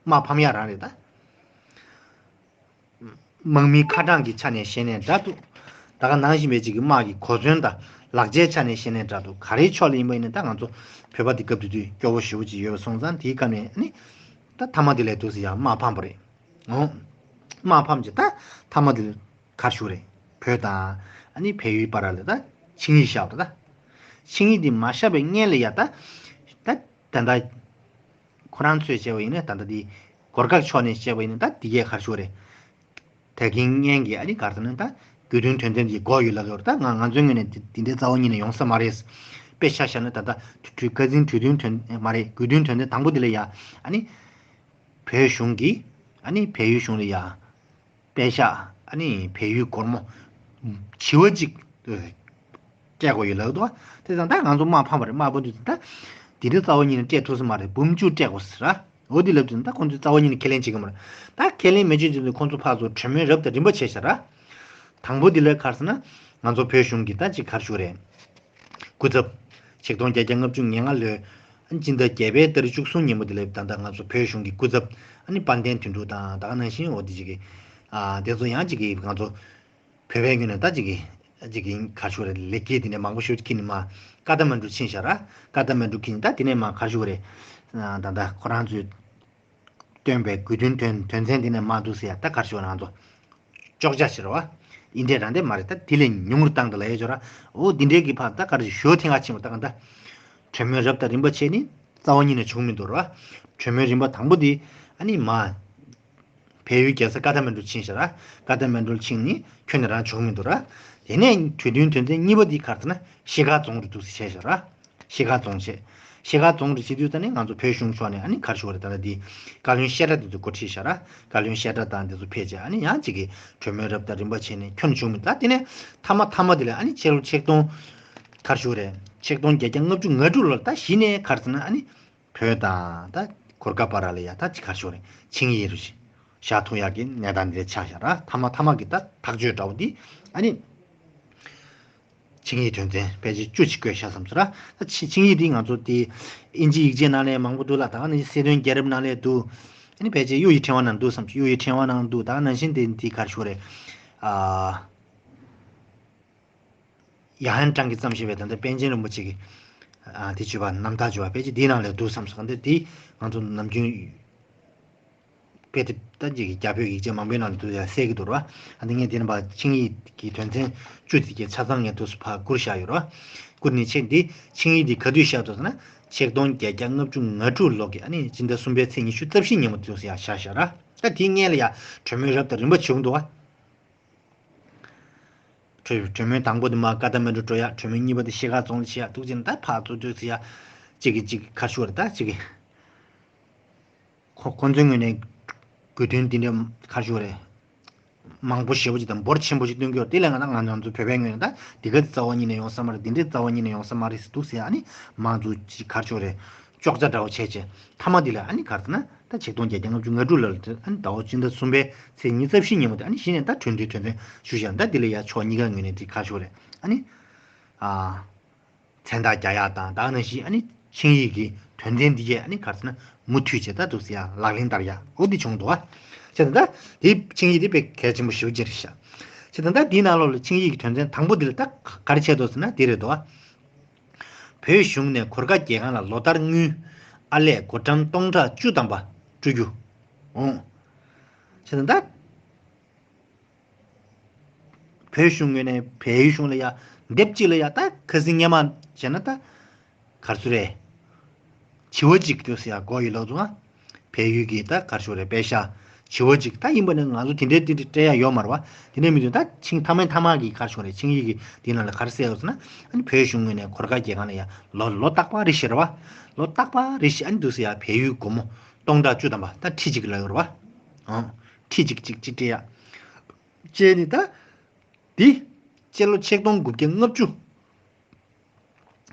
དམག་ཕམ་ཡ་རང་རེད་ད། དམག་མིའི་ཁ་གྲངས་ཀྱི་ཆ་ནས་བཤད་ནའི་འདྲ་འདུག་ད་ག་ནང་བཞིན་པའི་ཅིག་གི་དམག་གི་གོ་མཚོན་དང་ལག་ཆའི་ཆ་ནས་བཤད་ནའི་འདྲ་འདུག་ག་རེའི་ཕྱོགས་ལ་ཡིན་པ་ཡིན་ན་ད་ང་ཚོ་བོད་པ་འདི་སྐབས་དེ་དུས་སྐྱོ་བོ་ཞེ་པོ་ཅིག་ཡོད་པ་སོང་ཙང་དེའི་སྐབས་ནས་ནི་ད་མཐའ་མ་དེ་ལས་འདུག་སེ་ཡང་དམག་ཕམ་པ་རེད། འོ། དམག་ཕམ་ཅིག་ད་མཐའ་མ་དེ་ལ་ག་རེ་ཞུ་རེད། བོད་དང་ཨ་ནི་བལ་ཡུལ་བར་ལ་ད་ཆིངས་ཡིག་བཞག་པ་རེད་ད། ཆིངས་ཡིག་འདི་མ་བཞག་པའི་སྔོན་ལ་ཡ་ད་ད་ད་ད། ཁོ་རང་ཚོས་བྱས་པ་ཡིན་ན་ད་ལྟ་འདི་གོར་ཁ་ཕྱོགས་ནས་བཤད་པ་ཡིན་ན་ད་འདི་གས་ག་རེ་ཞུ་རེད། ད་གིན་སྔོན་གྱི་ཨ་ནི་ག་རེ་ཟེར་ན་ད་དགོས་འདུན་དོན་ཚན་གྱི་འགོ་ཡོད་ལབ་ཡོད་རེད། ད་ང་ང་ཚོའི་ངོས་ནས་འདི་འདི་འདྲའི་རྩ་བ་ཉིད་ནས་ཡོང་ས་མ་རེད། དཔེ་ཆ་བཞག་ན་ད་ལྟ་དུས་དུས་ཁ་འཛིན་དུས་འདུན་དོན་མ་རེད། དགོས་འདུན་དོན་ཚན་དང་པོ་འདི་ལ་ཡ་ཨ་ནི་བོད་གཞུང་གིས་ཨ་ནི་བལ་ཡུལ་གཞུང་ལ་ཡ། པད་ཤག་ཨ་ནི་བལ་ཡུལ་སྒོར་མོ་བྱེ་བ་གཅིག་སྤྲད་དགོས་ཡོད་ལབ་འདུག་དེ་ཙང་ད་ང་ཚོ་དམག་ཕམ་པ་རེད། དམག་ཕམ་དུས་ད་དེ་འདྲ་རྩ་བ་ཉིད་ནས་སྤྲད་ཐུབ་ས་མ་རེད། འབུམ་བཅུ་སྤྲད་དགོས་ཟེར་ར། འོ་དེ་ལབ་དུས་ད་ཁོང་ཚོས་རྩ་བ་ཉིད་ནས་ཁས་ལེན་བྱེད་ཀྱི་མ་རེད། ད་ཁས་ལེན་མི་བྱེད་དུས་ཁོང་ཚོ་ཕར་ཚུར་གྲོས་མོལ་རབ་དང་རིམ་པ་བྱས་ཤག་ར། དང་པོ་དེ་ལ་ག་རེ་ཟེར་ན་ང་ཚོ་བོད་གཞུང་གི་ད་ཅིག་ག་རེ་ཞུ་རེད། སྐུ་ཚབ། ཆིག་སྟོང་བརྒྱད་བརྒྱ་ལྔ་བཅུ་ང་ལྔ་ལོའི་སྤྱི་ཟླ་བརྒྱད་པའི་ཏ་རིག་བཅུ་གསུམ་ཉིན་མོ་དེ་ལ་ད་ལྟ་ང་ཚོ་བོད་གཞུང་གི་སྐུ་ཚབ་ཨ་ནི་དཔལ་ལྡན་དོན་གྲུབ་དང་ད་ག་ནང་བཞིན་འོ་དེ་ཅིག་གི་ ཨ་དེ་ཚོ་ཡང་ཅིག་གི་ང་ཚོ་བོད་པའི་ངོས་ནས་ད་ཅིག་གི་ཅིག་གི་ག་རེ་ཞུ་དགོས་རེད། ལེགས་སྐྱེས་དེ་འདྲ་མང་པོ་ཞིག་ཁྱེར་ནས་མར་ཀ་ཐ་མན་གྲུ་ཕྱིན་ཤག་ར། ཀ་ཐ་མན་གྲུ་ཁྱེར་ནས་ད་དེ་ནས་མར་ག་རེ་ཞུ་དགོས་རེད། ཨ་ད་ལྟ་ཁོ་རང་ཚོས་བཏོན་པའི་དགོས་འདུན་དོན་དོན་ཚན་དེ་ནས་མར་འདུག་ཟེར་ཡ་ད་ག་རེ་ཞུ་དགོས་རེད། ང་ཚོ་གཅོག་ཆ་ཞིག་རེད་བ། ཨིན་འདྲས་རང་འདྲས་མ་རེད། ད་དེ་ལས་ཉུང་རུ་བཏང་འདུག་ལབ་ཡས་ཅིག་ཡོད་ར། འོ་འདི་འདྲས་ཀྱི་ཕར་ད་ག་རེ་ཞུ་ཐེངས་ཁ་ཕྱིན་པ་ད་ག་ད། གྲོས་མོལ་རབ་དང་རིམ་པ་བྱས་ནས་རྩ་བ་ཉིད་ནས་བྱུང་མི་འདུག་ར། གྲོས་མོལ་རིམ་པ་དང་པོ་དེ་ཨ་ནི་མར་བལ་ཡུལ་རྒྱལ་ས་ཀ་ཐ་མན་གྲུ་ཕྱིན་ཤག་ར། ཀ་ཐ་མན་གྲུར་ཕྱིན་ནས་ཁྱོན་ནས་རང་བྱུང་མི་འདུག་ར། དེ་ནས་གྲོས་མཐུན་དོན་ཚན་གཉིས་པ་འདི་ག་རེ་ཟེར་ན་ཤེལ་དཀར་རྫོང་རུ་འདུག་སེ་བྱས་ཤག་ར། ཤེལ་དཀར་རྫོང་བྱས། ཤེལ་དཀར་རྫོང་རུ་བྱེད་དུས་ཙ་ནས་ང་ཚོ་བོད་གཞུང་ཕྱོགས་ནས་ཨ་ནི་ག་རེ་ཞུ་དགོས་རེད། ད་ལྟ་འདི་བཀའ་བློན་བཤད་གྲྭ་འདི་ཚོ་འགོ་ཁྲིད་ཤག་ར། བཀའ་བློན་བཤད་གྲྭ་དང་འདི་ཚོ་ཕེབས་བྱས་ཨ་ནི་ཡང་གཅིག་གི་གྲོས་མོལ་རབ་དང་རིམ་པ་བྱས་ནས་ཁྱོན་ནས་བྱུང་མི་འདུག་དེ་ནས་མཐའ་མ་མཐའ་མ་འདི་ལ་ཨ་ནི་ཕྱི་ལོ་ཆིག་སྟོང་ག་རེ་ཞུ་དགོས་རེད། ཆིག་སྟོང་བརྒྱད་བརྒྱ་ལྔ་བཅུ་ང་དྲུག་ལོར་ད་གཞི་ནས་ག་རེ་ཟེར་ན་ཨ་ནི་བོད་དང་ད་གོར་ཁ་བར་ལ་ཡ་ད་ཅིག་ག་རེ་ཞུ་དགོས་རེད། ཆིངས་ཡིག་རུ་ཞིག་བཞག་ཐུབ་ཡག་གི་གནས་སྟངས་འདི་འདྲ་ཆགས་ཤག་ར། མཐའ་མ་མཐའ་མ་གི་ད་ཐག་གཅོད་འདྲ་བོ་འདི་ཨ་ནི་ཆིངས་ཡིག་དོན་ཚན་ཕལ་ཆེར་བཅུ་ཅིག་བཀོད་བཞག་བསམ་སོང་ར། ད་ཆིངས་ཆིངས་ཡིག་འདི་ང་ཚོ་དེ་ཨིན་ཇི་ཡིག་ཆའི་ནང་ལ་མང་པོ་འདུག་ལ། ད་ག་ནང་བཞིན་སྲིད་དོན་རྒྱལ་རབས་ནང་ལ་འདུག་ཨ་ནི་ཕལ་ཆེར་གཡུ་ཡི་ཕྲེང་བ་ནང་འདུག་བསམ། གཡུ་ཡི་ཕྲེང་བ་ནང་འདུག་ད་ག་ནང་བཞིན་དེ་འདི་ག་རེ་ཞུ་དགོས་རེད། ཨ། ཡ་ཧན་ཀྲང་གིས་བརྩམས་བཞག་པའི་ད་ལྟ་པཎ་ཆེན་རིན་པོ་ཆེ་གི་ཨ་དེ་བརྗོད་པ་རྣམ་ཐར་བརྗོད་པ་ཕལ་ཆེར་འདིའི་ནང་ལ་འདུག་བསམ་སོང་། འདི་འདི་ང་ཚོ་ནམ་རྒྱུན་དཔེ་དེབ་ད་ཅིག་གི་རྒྱ་བོད་ཡིག་ཆ་མང་པོའི་ནང་དུ་ཡང་གསལ་གྱི་འདུག་ར། ཨ་ནི་ངས་དེ་ནས་ཕར་ཆིངས་ཡིག་གི་དོན་ཚན་བཅུ་དེ་གའི་ཆ་ཚང་ངས་འདུག་སེ་ཕར་བསྐུར་བཞག་ཡོད་ར། བསྐུར་ནས་ཆེད་འདི་ཆིངས་ཡིག་འདི་ག་དུས་བཞག་འདུག་ཟེར་ན་ཆིག་སྟོང་བརྒྱད་བརྒྱ་ལྔ་བཅུ་ང་དྲུག་ལོ་གི་ཨ་ནི་སྤྱི་ཟླ་གསུམ་པའི་ཚེས་ཉི་ཤུ་རྩ་བཞི་ཉིན་མོ་འདུག་སེ་ཡང་བཞག་བཞག་ར། ད་དེའི་སྔོན་ལ་ཡང་གྲོས་མོལ་རབ་དང་རིམ་པ་བྱུང་འདུག་བ། གྲོས་གྲོས་མོལ་དང་པོ་དེ་མར་ཀ་ཐ་མན་གྲུ་འགྲོ་ཡ། གྲོས་མོལ་གཉིས་པ་དེ་ཤེལ་དཀར་རྫོང་ལ་བྱེད་ཡ། འདུག་ཅེ་ན་ད་ཕར་ཚུར་འདུག་སེ་ཡ། གཅིག་གིས་གཅིག་ག་རེ་ཞུ་དགོས་རེད། ད་གཅིག་གིས་ཁོ་ཁོ་ཚོའི་ངོས་ནས་དགོས་འདུན་འདི་འདྲ་ག་རེ་ཞུ་དགོས་རེད། མང་པོ་ཞེ་པོ་ཅིག་དང་འབོར་ཆེན་པོ་ཞིག་སྟོན་གྱི་ཡོད། དེ་ལས་ང་ད་ང་ང་ཚོ་བོད་པའི་ངོས་ནས་ད་འདི་ག་རྩ་བ་ཉིད་ནས་ཡོང་ས་མ་རེད། འདི་འདྲའི་རྩ་བ་ཉིད་ནས་ཡོང་ས་མ་རེད་ཟེར་འདུག་སེ་ཡ། ཨ་ནི་མང་ཚོགས་ཅིག་ག་རེ་ཞུ་དགོས་རེད། ཅོག་ཙེ་འདྲ་བོ་བྱས་བྱས། མཐའ་མ་འདི་ལ་ཨ་ནི་ག་རེ་ཟེར་ན་ད་ཆིག་སྟོང་བརྒྱད་བརྒྱ་ལྔ་བཅུ་ང་དྲུག་ལོ་ལ་ཨ་ནི་ཟླ་བ་སྤྱི་ཟླ་གསུམ་པའི་ཚེས་ཉི་ཤུ་རྩ་བཞི་ཉིན་མོ་དེ་ཨ་ནི་གཞི་ནས་ད་གྲོས་མཐུན་དོན་ཚན་ཞུ་བཞག་ད་འདི་ལ་ཡ་ཕྱོགས་གཉིས་ཀ་ངོས་ནས་འདི་ག་རེ་ཞུ་དགོས་རེད། ཨ་ནི་ཨ་མཚན་རྟགས་རྒྱག་ཡག་དང་ད་ག་ནང་བཞིན་ཨ་ནི་ཆིངས་ཡིག་གི་དོན་ཚན་འདི་གས་ཨ་ནི་ག་རེ་ཟེར་ན་མུ་མཐུད་བྱས་ད་འདུག་སེ་ཡ་ལག་ལེན་བསྟར་ཡ་འོ་འདི་བྱུང་འདུག་བ། བྱས་ཙང་ད་དེ་ཆིངས་ཡིག་དེ་དཔེ་གལ་ཆེན་པོ་ཞེ་པོ་ཅིག་རེད་ཤག་བྱས་ཙང་ད་འདིའི་ནང་ལོགས་ལ་ཆིངས་ཡིག་གི་དོན་ཚན་དང་པོ་འདི་ལ་ད་ག་རེ་བྱས་འདུག་ཟེར་ན་འདི་རེད་འདུག་བ། བོད་གཞུང་ནས་གོར་ཁ་རྒྱལ་ཁང་ལ་ལོ་ལྟར་དངུལ་ཨར་ལས་སྒོར་ཀྲམ་སྟོང་ཕྲག་བཅུ་ཐམ་པ་སྤྲོད་རྒྱུ་འོང་། བྱས་ཙང་ད་བོད་གཞུང་ངོས་ནས་བལ་ཡུལ་གཞུང་ལ་ཡ་འདེབས་གཅིག་ལ་ཡ་ད་ཁ་སང་སྔོན་མ་བྱས་ན་ད་ག་རེ་ཟེར་རེད། བྱི་བ་གཅིག་འདུག་སེ་ཡ་གོ་ཡི་ལོག་འདུག་ཨ། བལ་ཡུལ་གྱི་ད་ག་རེ་ཞུ་དགོས་རེད། པེ་ཤ་བྱི་བ་གཅིག་ད་ཡིན་པ་ནི་ང་ཚོ་དེ་འདྲའི་དེ་འདྲའི་སྤྲད་ཡ་ཡོད་མ་རེད་བ། དེ་འདྲའི་མི་འདུག་ད་ཆིངས་མཐའ་མའི་མཐའ་མ་གི་ག་རེ་ཞུ་དགོས་རེད། ཆིངས་ཡིག་གི་དེ་ནང་ལ་ག་རེ་གསལ་ཡོད་ཟེར་ན་ཨ་ནི་བོད་གཞུང་ངོས་ནས་གོར་ཁ་རྒྱལ་ཁང་ལ་ཡ་ལོ་ལོ་རྟག་པར་རེ་བཞིན་རེད་བ། ལོ་རྟག་པར་རེ་བཞིན་ཨ་ནི་འདུག་སེ་ཡ་བལ་ཡུལ་སྒོར་མོ་སྟོང་ཕྲག་བཅུ་ཐམ་པ་ད་ཁྲི་གཅིག་ལ་ཡོད་རེད་བ། ཨང་། ཁྲི་གཅིག་གཅིག་གཅིག་སྤྲད་ཡ། བྱས་ནས་ད། འདི། སྤྱི་ལོ་ཆིག་སྟོང་དགུ་བརྒྱ་ལྔ་བཅུ།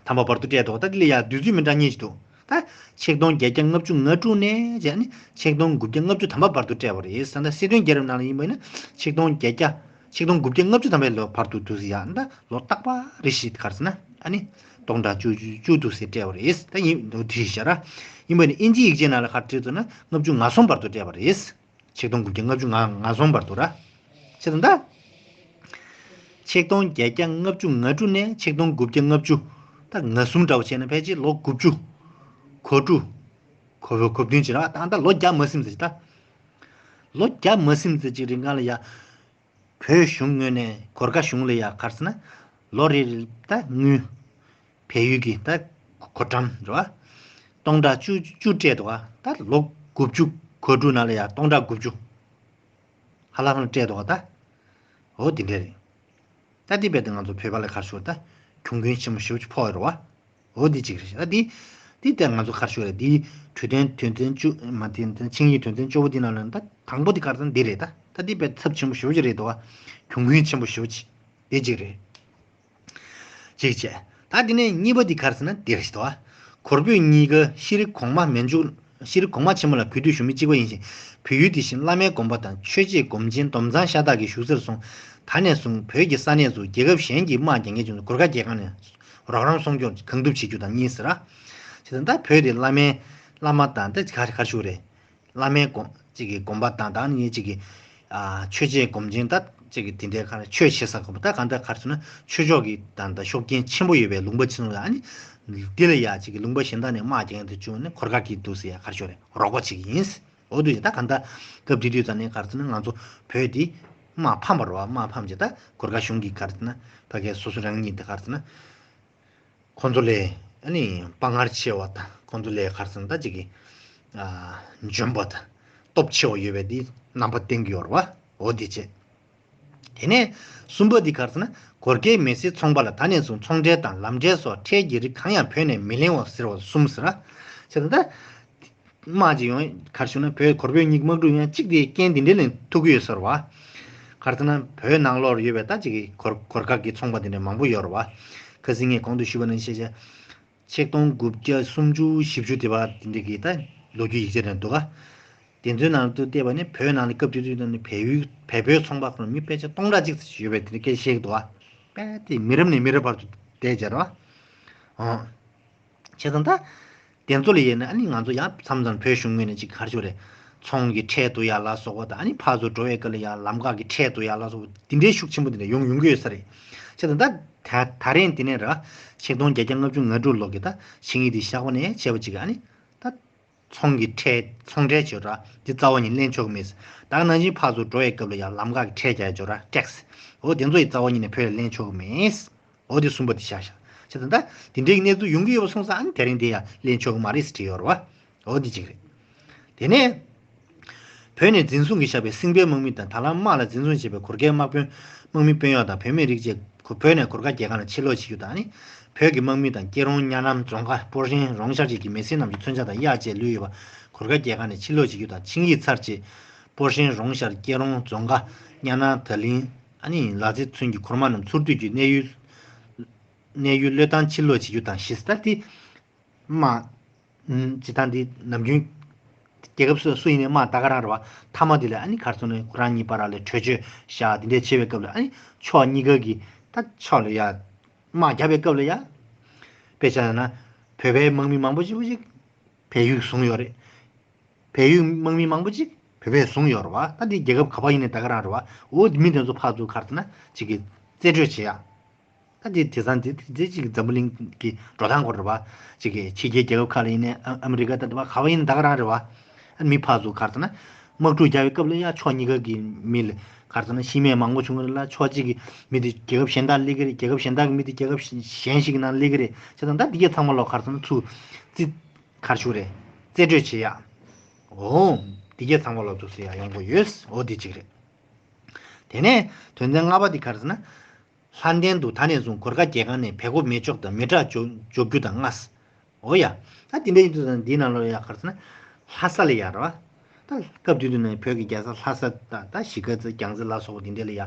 ཐམ་པ་བར་དུ་སྤྲད་འདུག་ད་དེ་ལ་ཡ་དུས་ཚོད་མི་འདྲ་གཉིས་ཤིག་འདུག་ད་ཆིག་སྟོང་བརྒྱད་བརྒྱ་ལྔ་བཅུ་ང་དྲུག་ནས་བྱས་ནས་ཆིག་སྟོང་དགུ་བརྒྱ་ལྔ་བཅུ་ཐམ་པ་བར་དུ་སྤྲད་པ་རེད། ད་སྲིད་དོན་རྒྱལ་རབས་ནང་ལ་ཡིན་པ་ཡིན་ན་ཆིག་སྟོང་བརྒྱད་བརྒྱ། ཆིག་སྟོང་དགུ་བརྒྱ་ལྔ་བཅུ་ཐམ་པའི་ལོ་བར་དུ་འདུག་སེ་ཡ་ད་ལོ་རྟག་པ་རེ་བཞིན་ག་རེ་ཟེར་ན་ཨ་ནི་སྟོང་ཕྲག་བཅུ་བཅུ་བཅུ་འདུག་སེ་སྤྲད་པ་རེད། ད་ཡིན་འདུག་དེ་རེད་ཤག་ར། ཡིན་པ་ནི་ཨིན་ཇིའི་ཡིག་ཆའི་ནང་ལ་ག་རེ་བྲིས་འདུག་ན་ལྔ་བཅུ་ང་གསུམ་བར་དུ་སྤྲད་པ་རེད། ཆིག་སྟོང་དགུ་བརྒྱ་ལྔ་བཅུ་ང་ང་གསུམ་བར་དུ་ར། བྱས་ཙང་ད། ཆིག་སྟོང་བརྒྱད་བརྒྱ་ལྔ་བཅུ་ང་དྲུག་ནས་ཆིག་སྟོང་དགུ་བརྒྱ་ལྔ་བཅུ། ད་ང་གསུམ་འདྲ་བོ་བྱས་ན་ཕལ་ཆེར་ལོ་དགུ་བཅུ། གོ་དྲུག་གོ་བོ་གོ་བདུན་ཅིག་ར། ད་ད་ལོ་བརྒྱ་མ་ཟིན་ཙམ་ཅིག་ད། ལོ་བརྒྱ་མ་ཟིན་ཙམ་ཅིག་རིང་ག་ལ་ཡ། བོད་གཞུང་ངོས་ནས་གོར་ཁ་གཞུང་ལ་ཡ་ག་རེ་ཟེར་ན། ལོ་རེ་རེ་ད་དངུལ། བལ་ཡུལ་གྱི་ད་གོ་ཀྲམ་རེད་བ། སྟོང་ཕྲག་བཅུ་བཅུ་སྤྲད་འདུག་ག་ད་ལོ་དགུ་བཅུ་གོ་དྲུག་ནང་ལ་ཡ་སྟོང་ཕྲག་དགུ་བཅུ། ཧ་ལམ་ཧ་ལམ་སྤྲད་འདུག་ག་ད། འོ་དེ་འདྲ་རེད། ད་དེ་རྦད་དེ་ང་ཚོ་བོད་པ་ལ་ག་རེ་ཞུ་ད། གྱོང་གུན་ཆེན་པོ་ཞེ་པོ་ཅིག་ཕོག་ཡོད་རེད་བ། འོ་དེ་གཅིག་རེད། ད་དེ། དེ་ལྟར་ང་ཚོ་ག་རེ་ཞུ་རེད། དེ་གྲོས་དོན་དོན་ཚན་བཅུ་མ་དེ་ཆིངས་ཡིག་དོན་ཚན་བཅུ་པོ་དེ་ནང་ལ་ད་དང་པོ་དེ་ག་རེ་ཟེར་ན་འདི་རེད་ད། ད་དེ་རྦད་ཚབས་ཆེན་པོ་ཞེ་པོ་ཅིག་རེད་འདུག་ག་གྱོང་གུན་ཆེན་པོ་ཞེ་པོ་ཅིག་དེ་གཅིག་རེད། གཅིག་བྱས། ད་དེ་ནས་གཉིས་པ་འདི་ག་རེ་ཟེར་ན་འདི་རེད་ཤག་ད། གོར་བོད་གཉིས་ཀ་ཤྲི་གོང་མ་མན་ཇུ། ཤྲི་གོང་མ་ཆེན་མོ་ལ་གུས་འདུད་ཞུ་མི་གཅིག་པ་ཡིན་ཞིང་། བོད་ཡུལ་དེ་བཞིན་བླ་མའི་དགོན་པ་དང་ཆོས་བྱེད་སྒོམ་ཆེན་སྡོམ་ཚང་ཤ་སྟག་གི་བཞུགས་སར་སོང་། ད་ནས་བཟུང་བོད་ཀྱི་ས་གནས་སུ་རྒྱལ་ཁབ་གཞན་གྱི་དམག་རྒྱག་མཁན་བྱུང་ཚེ་གོར་ཁ་རྒྱལ་ཁང་ནས་རོགས་རམ་སྲུང་སྐྱོབ་གང་ཐུབ་བྱེད་རྒྱུ་དང་གཉིས་ཟེར་ར། བྱས་ཙང་ད་བོད་དེ་བླ་མའི་བླ་མ་དང་ད་ག་རེ་ག་རེ་ཞུ་རེད། བླ་མའི་དགོན་གཅིག་གི་དགོན་པ་དང་ད་ནི་གཅིག་གི་ ཨ་ཆོས་བྱེད་སྒོམ་ཆེན་ད་ཅིག་གི་དེ་འདྲའི་ཁར་ཆོས་བྱེད་ས་གོ་ད་གང་ལྟར་གར་སོང་ན་ཆོས་ཕྱོགས་ཀྱི་ད་ད་ཤུགས་རྐྱེན་ཆེན་པོ་ཡོད་པའི་ལུང་པ་ཆེན་མོ་ལ་ཨ་ནི་འདི་ལ་ཡ་ཅིག་གི་ལུང་པ་གཞན་དག་ནས་དམག་རྒྱག་དུ་བཅུག་ནས་གོར་ཁ་གི་འདུག་ཟེར་ཡ་གར་ཤོར་རེད་རོགས་པ་བྱེད་ཀྱི་ཡིན། འོ་དུས་ད་གང་ལྟར་སྐབས་དེ་དུས་ཙམ་ནས་གར་སོང་ན་ང་ཚོ་བོད་འདི་དམག་ཕམ་པ་རེད་བ། དམག་ཕམ་བྱས་ད་གོར་ཁ་གཞུང་གི་གར་སོང་ན་ཕ་གའི་སོ་སོ་རང་ཉིད་དེ་གར་སོང་ན། ཁོང་ཚོ་ལས་ཨ་ནི་དཔའ་ངར་ཆེ་བ་དང་ཁོང་ཚོ་ལས་གར་སོང་ད་ཅིག་གི་ཨ་འཇོན་པ་དང་སྟོབས་ཆེ་བ་ཡོད་པའི་དེ་རྣམ་པ་བསྟན་གྱི་ཡོད་རེད་བ། འོ་དེ་བྱས། དེ་ནས་གསུམ་པ་འདི་གར་སོང་ན་གོར་ཁའི་མི་སེར་ཚོང་པ་ལ་ད་ནས་བཟུང་ཚོང་ཁྲལ་དང་ལམ་ཁྲལ་སོགས་ཁྲལ་གྱི་རིགས་གང་ཡང་བོད་ནས་མི་ལེན་འོ་ཟེར་བ་གསུམ་ཟེར་བ། བྱས་ཙང་ད། དམག་ཅིག་ཡོང་གར་བྱུང་ན་བོད་གོར་བོད་གཉིས་དམག་འཁྲུག་ཡོང་གཅིག་དེ་རྐྱེན་དེ་འདྲ་ལས་ཐུག་གི་ཡོད་ས་རེད་བ། གར་ཐ་ན་བོད་ནང་ལོགས་ཡོད་པའི་ད་ཅིག་གི་གོར་གོར་ཁ་གི་ཚོང་པ་དེ་འདྲ་མང་པོ་ཡོད་རེད་བ། ཁ་སང་ངས་གོང་དུ་ཞུས་པ་ནང་བཞིན་བྱས་ཆིག་སྟོང་དགུ་བརྒྱ་སུམ་ཅུ་བཞི་བཅུ་དེ་བ་དེ་འདྲ་གི་ད་ལོ་རྒྱུས་ཡིག་ཆ་རེད་འདུག་ག་དེ་ཚོའི་ནང་དུ་བལྟས་པ་ནི་བོད་ནང་ལ་སྐབས་དེ་དུས་ནང་ནས་བལ་ཡུལ་བལ་པོའི་ཚོང་པ་ཁོ་ན་མི་དཔེ་ཆ་སྟོང་ཕྲག་གཅིག་ཙམ་ཡོད་པའི་དེ་འདྲ་སྐད་ཆ་བཤད་ཀྱི་འདུག་ག་དཔེ་དེ་མི་རབས་ནས་མི་རབས་བར་དུ་བསྡད་བྱས་རེད་བ། ཨང་། བྱས་ཙང་ད། དེ་ཚོ་ལ་ཡིན་ན་ཨ་ནི་ང་ཚོ་ཡང་མཚམས་མཚམས་བོད་གཞུང་ངོས་ནས་ཅིག་གར་ཞུ་རེད། ཚོང་གི་ཁྲལ་བསྡུ་ཡ་ལ་སོགས་པ་དང་ཨ་ནི་ཕར་ཚུར་འགྲོ་བའི་སྐབས་ལ་ཡང་ལམ་ཁ་གི་ཁྲལ་བསྡུ་ཡ་ལ་སོགས་པ་དེ་འདྲའི་ཤུགས་ཆེན་པོ་དེ་འདྲ་ཡོང་ཡོང་གི་ཡོད་ས་རེད། བྱས་ཙང་ད་ད་ད་རེས་འདི་ནས་ར་ཆིག་སྟོང་བརྒྱད་བརྒྱ་ལྔ་བཅུ་ང་དྲུག་ལོ་གི་ད་ཆིངས་ཡིག་འདི་བཞག་པ་ནས་བྱས་པ་ཅིག་ཨ་ནི་ད། ཚོང་གི་ཁྲལ་ཚོང་ཁྲལ་བྱེད་ར་འདི་རྩ་བ་ཉིད་ལེན་ཆོག་གི་མེད། ད་ག་ནང་བཞིན་ཕར་ཚུར་འགྲོ་བའི་སྐབས་ལ་ཡང་ལམ་ཁ་གི་ཁྲལ་རྒྱག་ཡ་ཅོ་ར་ཊེག་སི། འོ་དེ་ཚོ་ཡི་རྩ་བ་ཉིད་ནས་བོད་ལ་ལེན་ཆོག་གི་མེད། འོ་དེ་གསུམ་པ་དེ་བཞག་བཞག་བྱས་ཙང་ད་དེ་འདྲའི་གནས་ཚུལ་ཡོང་གི་ཡོད་པ་སོང་ཙང་ཨ་ནི་དེ་རིང་དེ་ཡང་ལེན་ཆོག་གི་མ་རེད་ཟེར་བྲིས་ཡོད་རེད་བ། འོ་དེ་གཅིག་རེད། དེ་ནས། བོད་ནས་འཛིན་བཟུང་གིས་བཞག་པའི་སྲིང་བལ་དམག་མི་དང་ད་ལམ་དམག་ལ་འཛིན་བཟུང་བྱས་པའི་གུར་དཀར་དམག་དཔོན་དམག་མི་དཔོན་གཡོག་དང་བུད་མེད་རིགས་བཅས་བོད་ནས་གུར་དཀར་རྒྱལ་ཁབ་ནས་ཕྱིར་ལོག་བྱེད་རྒྱུ་དང་ནི། བོད་ཀྱི་དམག་མི་དང་སྐྱེ་རོང་གཉའ་ནམ་རྫོང་ཁ་སྤོ་ཧྲེང་རོང་ཤར་བཅས་ཀྱི་མི་སེར་རྣམས་ཀྱི་མཚོན་ཆ་དང་གཡག་བཅས་ལུས་ཡོད་པ་གུར་དཀར་རྒྱལ་ཁབ་ནས་ཕྱིར་ལོག་བྱེད་རྒྱུ་དང་ཆིངས་ཡིག་ཚར་རྗེས་སྤོ་ཧྲེང་རོང་ཤར་སྐྱེ་རོང་རྫོང་ཁ་གཉའ་ནམ་དར་གླིང་ཨ་ནི་ལ་རྩེ་ཚུན་གྱི་གུར་དམག་རྣམས་ཚུར་སྟོད་ཀྱི་གནས་ཡུལ་གནས་ཡུལ་བློས་བཏང་ཕྱིར་ལོག་བྱེད་རྒྱུ་དང་བཞི་ཟེར་ཏེ། དམག་སྤྱི་བཏང་འདི་ནམ་རྒྱུན་རྒྱལ་ཁབ་སུ་སུ་ཡིན་ནའི་དམག་ད་ག་རང་རེད་བ། མཐའ་མ་དེ་ལ་ཨ་ནི་གར་སོང་ནས་ཁོ་རང་གཉིས་བར་ལ་གྲོས་ཆོད་བཞག་འདི་འདྲས་བྱེད་པའི་སྐབས་ལ་ཨ་ནི་ཕྱོགས་གཉིས་ཀ་གི་ད་ཕྱོགས་ལ་ཡ་དམག་རྒྱབ་པའི་སྐབས་ལ་ཡ། དཔེ་ཆ་ཡང་ན་བོད་པའི་དམག་མི་མང་པོ་ཞིག་པོ་ཞིག་བལ་ཡུལ་བཟུང་ཡོད་རེད། བལ་ཡུལ་དམག་མི་མང་པོ་ཅིག་བོད་པས་བཟུང་ཡོད་རེད་བ། ད་འདི་རྒྱལ་ཁབ་ག་པར་ཡིན་ནའི་ད་ག་རང་རེད་བ། འོ་འདི་མི་དེ་ཚོ་ཕར་ཚུར་གར་ཟེར་ན་ཅིག་གི་རྩིས་སྤྲོད་བྱེད་ཡ། ད་འདི་དེང་སང་འདི་འདི་ཅིག་གི་འཛམ་བུ་གླིང་གི་འགྲོ་སྟངས་སྐོར་རེད་བ། ཅིག་གི་ཕྱི་རྒྱལ་རྒྱལ་ཁབ་ཁག་ལ་ཡིན་ནའི་ཨ་ཨ་མི་རི་ཀ་ད་འདི་བ་ག་པར་ཡིན་ནའི་ད་ག་རང་རེད་བ། ཨ་མི་ཕར་ཚུར་གར་ཟེར་ན་དམག་འཁྲུག་རྒྱག་པའི་སྐབས་ལ་ཡ་ཕྱོགས་གཉིས་ཀ་གི་མི་ལ་གར་ཟེར་ན་ཤི་རྨས་མང་པོ་བྱུང་གི་རེད་ལ། ཕྱོགས་གཅིག་གི་མི་དེ་རྒྱལ་ཁབ་གཞན་དག་སླེབས་ཀྱི་རེད། རྒྱལ་ཁབ་གཞན་དག་གི་མི་དེ་རྒྱལ་ཁབ་གཞན་ཞིག་ནང་སླེབས་ཀྱི་རེད། བྱས་ཙང་ད་འདི་གས་ཚང་མ་ལོག་གར་ཟེར་ན་ཚུར་རྩིས། གར་ཞུ་རེད། རྩིས་སྤྲོད་བྱེད་ཡ། འོ། འདི་གས་ཚང་མ་ལོག་འདུག་སེ་ཡ་ཡོང་གི་ཡོད། འོ་འདི་གཅིག་རེད། དེ་ནས་དོན་ཚན་ལྔ་པ་འདི་ག་རེ་ཟེར་ན། ལྷ་ལྡན་དུ་ད་ནས་བཟུང་གོར་ཁ་རྒྱལ་ཁང་ནས་བལ་སྒོ་མེ་སྒྱོགས་དང་མེ་སྲེག་འཇོག་འཇོག་རྒྱུ་དང་ལྔ། འོ་ཡ། ད་འདི་འདྲ་ཡིན་དུས་ཙང་འདིའི་ནང་ལོགས་ཡ་ག་རེ་ཟེར་ན། ལྷ་ས་ལ་ཡ་རེད་བ། ད་སྐབས་དུས་དུ་ནས་བོད་ཀྱི་རྒྱལ་ས་ལྷ་ས་དང་ད་གཞིས་ཀ་རྩེ་རྒྱལ་རྩེ་ལ་སོགས་པ་འདི་འདྲ་ལ་ཡ།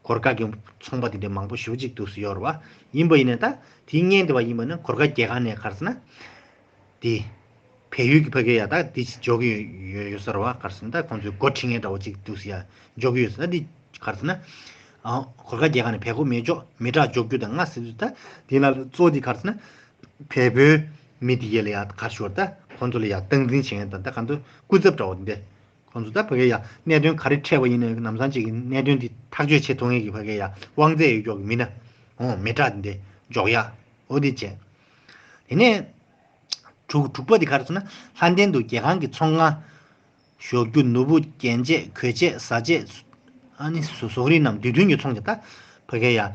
གོར་ཁ་གི་ཚོང་པ་དེ་འདྲ་མང་པོ་ཞེ་པོ་ཅིག་འདུག་སེ་ཡོད་རེད་བ། ཡིན་པ་ཡིན་ནའི་ད་དེའི་བརྙན་དེ་བ་ཡིན་པ་ན་གོར་ཁ་རྒྱལ་ཁང་ནས་ག་རེ་ཟེར་ན། དེ། བལ་ཡུལ་གྱི་ཕ་གི་ཡ་ད་དེ་འཇོག་གི་ཡོད་ཡོད་ཡོད་ས་རེད་བ། ག་རེ་ཟེར་ན་ད་ཁོང་ཚོའི་སྒོ་ཁྲིད་མཁན་འདྲ་བོ་ཅིག་འདུག་སེ་ཡ་འཇོག་གི་ཡོད་ས་ད་དེ་ག་རེ་ཟེར་ན། ཨ་གོར་ཁ་རྒྱལ་ཁང་ནས་བལ་སྒོ་མེ་སྒྱོགས་མེ་སྲེག་འཇོག་རྒྱུ་དང་ལྔ་ཟེར་དུས་ད་དེ་ལ་གཙོ་བོ་དེ་ག་རེ་ཟེར་ན། བལ་པོའི་མི་དེ་གས་ལ་ཡ་ག་རེ་ཞུ་བ་ད་ཁོང་ཚོ་ལ་ཡ་སྟངས་འཛིན་བྱེད་མཁན་དང་ད་ག་ཚོད་སྐུ་ཚབ་འདྲ་བོ་དེ་འདྲ། ཁོང་ཚོ་ད་ཕ་གི་ཡ་གནད་དོན་ག་རེ་འཕྲད་པ་ཡིན་ནའི་ལམ་སང་ཅིག་གི་གནད་དོན་དེ་ཐག་གཅོད་བྱེད་ཐུབ་མཁན་གྱི་ཕ་གི་ཡ་དབང་ཚད་ཡོད་མཁན་གྱི་མི་སྣ། འོ་མེ་སྲེག་འདི་འཇོག་ཡ། འོ་དེ་བྱས། དེ་ནས་དྲུག་དྲུག་པ་དེ་ག་རེ་ཟེར་ན་ལྷ་ལྡན་དུ་རྒྱལ་ཁང་གི་ཚོང་ཁང་། ཞོགས་རྒྱུ་ནོར་བུ་རྒྱན་ཆས་གོས་ཆས་བཟའ་ཆས། ཨ་ནི་བཟོ་བཟོ་རིགས་རྣམས་དུས་མཐུན་གྱི་ཚོང་རྒྱག་ད། ཕ་གི་ཡ།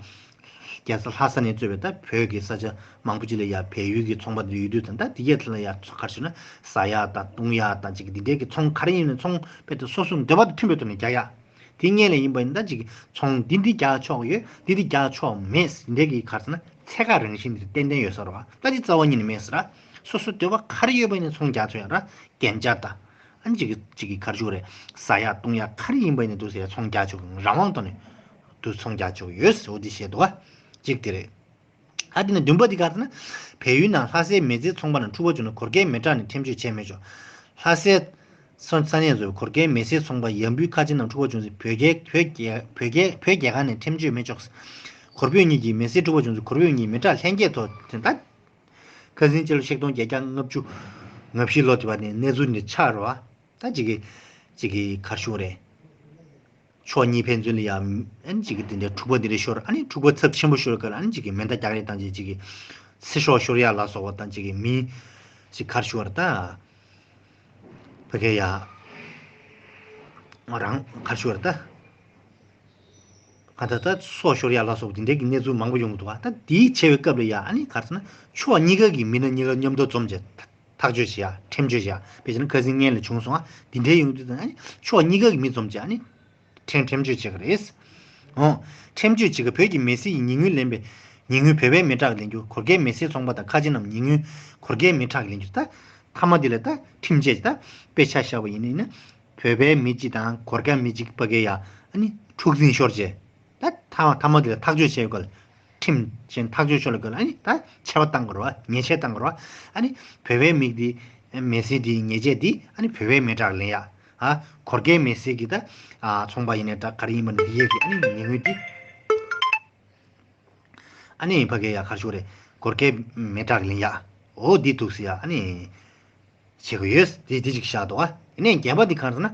རྒྱལ་ས་ལྷ་ས་ནས་གཙོས་པའི་ད་བོད་ཀྱི་ས་ཆ་མང་པོ་ཅིག་ལ་ཡ་བལ་ཡུལ་གྱི་ཚོང་པ་འདི་ཡོད་དུས་ཙང་ད་འདི་གས་ལ་ཡ་ག་རེ་ཞུ་ན་ཟ་ཡ་དང་བཏུང་ཡ་དང་ཅིག་འདི་འདྲའི་གི་ཚོང་ག་རེ་ཡིན་ནའི་ཚོང་དཔེ་དེ་སོ་སོའི་འདོད་པ་དང་མཐུན་པའི་ཐོག་ནས་རྒྱག་ཡ། དེ་སྔོན་ལ་ཡིན་པ་ཡིན་ན་ད་ཅིག་ཚོང་འདི་འདི་རྒྱག་ཆོག་ཡོད་འདི་འདི་རྒྱག་ཆོག་མེད་འདི་འདྲའི་གི་ག་རེ་ཟེར་ན་ཚད་བཀག་རང་བཞིན་འདི་ཏན་ཏན་ཡོད་ས་རེད་བ། ད་འདི་རྩ་བ་ཉིད་ནས་མེད་ཟེར་ར། སོ་སོའི་འདོད་པ་ག་རེ་ཡོད་པ་ཡིན་ནའི་ཚོང་རྒྱག་ཆོག་ཡ་ར། རྒྱན་ཆ་དང་། ཨ་ནི་གཅིག་གིས་གཅིག་གིས་ག་རེ་ཞུ་དགོས་རེད། ཟ་ཡག་བཏུང་ཡག་ག་རེ་ཡིན་པ་ཡིན་ནའི་འདུག་ཟེར་ཡ་ཚོང་རྒྱག་ཆོག་གི་རང་དབང་ཐོག་ནས་འདུག་ཚོང་རྒྱག་ཆོག་གི་ཡོད་ཟེར་འོ་དེ་བཤད་འདུག་ག་གཅིག་དེ་རེད། ཨ་དེ་ནས་བདུན་པ་དེ་ག་རེ་ཟེར་ན། བལ་ཡུལ་ནང་ལྷ་སའི་མི་ཚེ་ཚོང་པ་རྣམས་འཁྲུག་པ་བྱུང་ན་གོར་ཁའི་མི་དྲག་ནས་ཁྲིམས་གཅོད་བྱས་མི་ཆོག་ལྷ་སའི་ས་ས་གནས་ཚོས་གོར་ཁའི་མི་སེར་ཚོང་པ་ཡང་བུའི་ཁ་ཆེ་རྣམས་འཁྲུག་པ་བྱུང་ཚེ་བོད་རྒྱལ་བོད་རྒྱལ་བོད་རྒྱལ་བོད་རྒྱལ་ཁབ་ནས་ཁྲིམས་གཅོད་མི་ཆོག་གོར་བོད་གཉིས་ཀྱི་མི་སེར་འཁྲུག་པ་བྱུང་ཚེ་གོར་བོད་གཉིས་མི་དྲག་ལྷན་རྒྱས་ཐོག་དེ་ལྟ། ཁ་སང་སྤྱི་ལོ་ཆིག་སྟོང་བརྒྱད་བརྒྱ་ལྔ་བཅུ་ང་བཞི་ལོ་དེ་བ་ནས་གནས་ཚུལ་འདི་ཆགས་རེད་བ། ད་ཅིག་གི་ཅིག་གི་ག་རེ་ཞུ་དགོས་རེད། ཕྱོགས་གཉིས་ཕན་ཚུན་ལ་ཡ་ཨ་ནི་ཅིག་གི་དེ་འདྲའི་འཁྲུག་པ་འདི་འདྲ་ཤོར། ཨ་ནི་འཁྲུག་པ་ཚབས་ཆེན་པོ་ཤོར་ག་ལ་ཨ་ནི་ཅིག་གི་མེ་མདའ་རྒྱག་རེས་བཏང་བྱས་ཅིག་གི་ཚེ་སྲོག་ཤོར་ཡ་ལ་སོགས་པ་དང་ཅིག་གི་མི་ཅིག་གར་ཤོར་ད། ཕ་གི་ཡ། རང་གར་ཤོར་ད། ག་ད་ད་སྲོག་ཤོར་ཡ་ལ་སོགས་དེ་འདྲའི་གི་གནས་ཚུལ་མང་པོ་ཡོང་གི་འདུག་ག་ད་དེའི་ཆེ་བའི་སྐབས་ལ་ཡ་ཨ་ནི་གར་ཟེར་ན་ཕྱོགས་གཉིས་ཀ་གི་མི་སྣ་གཉིས་ཀ་མཉམ་དུ་འཛོམས་བྱས་ཐག་གཅོད་བྱེད་ཡ་ཁྲིམས་གཅོད་བྱེད་ཡ་དཔེ་བྱས་ན་ཁ་སང་སྔོན་ལ་བྱུང་སོང་ཨ་དེ་འདྲའི་ཡོང་དུས་ཙང་ཨ་ནི་ཕྱོགས་གཉིས་ཀ་གི་མི་འཛོམས་བྱས་ཨ་ནི་ཁྲིམས་ཁྲིམས་གཅོད་བྱེད་ཀྱི་རེད། འོ། ཁྲིམས་གཅོད་བྱེད་ཀྱི་བོད་ཀྱི་མི་སེར་ཡི་ཉེ་སྔོན་ལེན་པའི་ཉེ་སྔོན་བོད་པའི་མི་དྲག་ལེན་རྒྱུ་གོར་ཁའི་མི་སེར་ཚོང་པ་དང་ཁ་ཆེ་རྣམས་ཉེ་སྔོན་གོར་ཁའི་མི་དྲག་ལེན་རྒྱུ་ད། མཐའ་མ་དེ་ལ་ད་ཁྲིམས་བཅད་ད་དཔེ་ཆ་བཞག་པ་ཡིན་ན་ཡིན་ན་བོད་པའི་མི་གཅིག་དང་གོར་ཁ་མི་གཅིག་ཕ་གི་ཡ་ཨ་ནི་འཁྲུག་འཛིང་ཤོར་བྱས་ད་མཐའ་མཐའ་མ་དེ་ལ་ཐག་གཅོད་བྱས་ཡོད་ག་ལ་ཁྲིམས་བཞིན་ཐག་གཅོད་ཤོར་ལ་ག་ལ་ཨ་ནི་ད་ཆད་པ་བཏང་དགོས་རེད་བ་ཉེས་ཆད་བཏང་དགོས་རེད་བ་ཨ་ནི་བོད་པའི་མི་དེ་མི་སེར་དེའི་ཉེས་ཆད་དེ་ཨ་ནི་བོད་པའི་མི་དྲག་ལེན་ཡ་ཨ་གོར་ཁའི་མི་སེར་གྱི་ད་ཨ་ཚོང་པ་ཡིན་ནའི་འདྲ་ག་རེ་ཡིན་པ་ནི་དེ་ཡས་ཀྱི་ཨ་ནི་ཉེ་སྔོན་དེ། ཨ་ནི་ཕ་གི་ཡ་གར་ཤོར་རེད། གོར་ཁའི་མི་དྲག་ལེན་ཡ། འོ་འདི་འདུག་སེ་ཡ་ཨ་ནི། བྱེད་དགོས་ཡོད། དེ་དེ་ཅིག་བཞག་འདུག་ཨ། དེ་ནས་བརྒྱད་པ་འདི་གང་ཟེར་ན།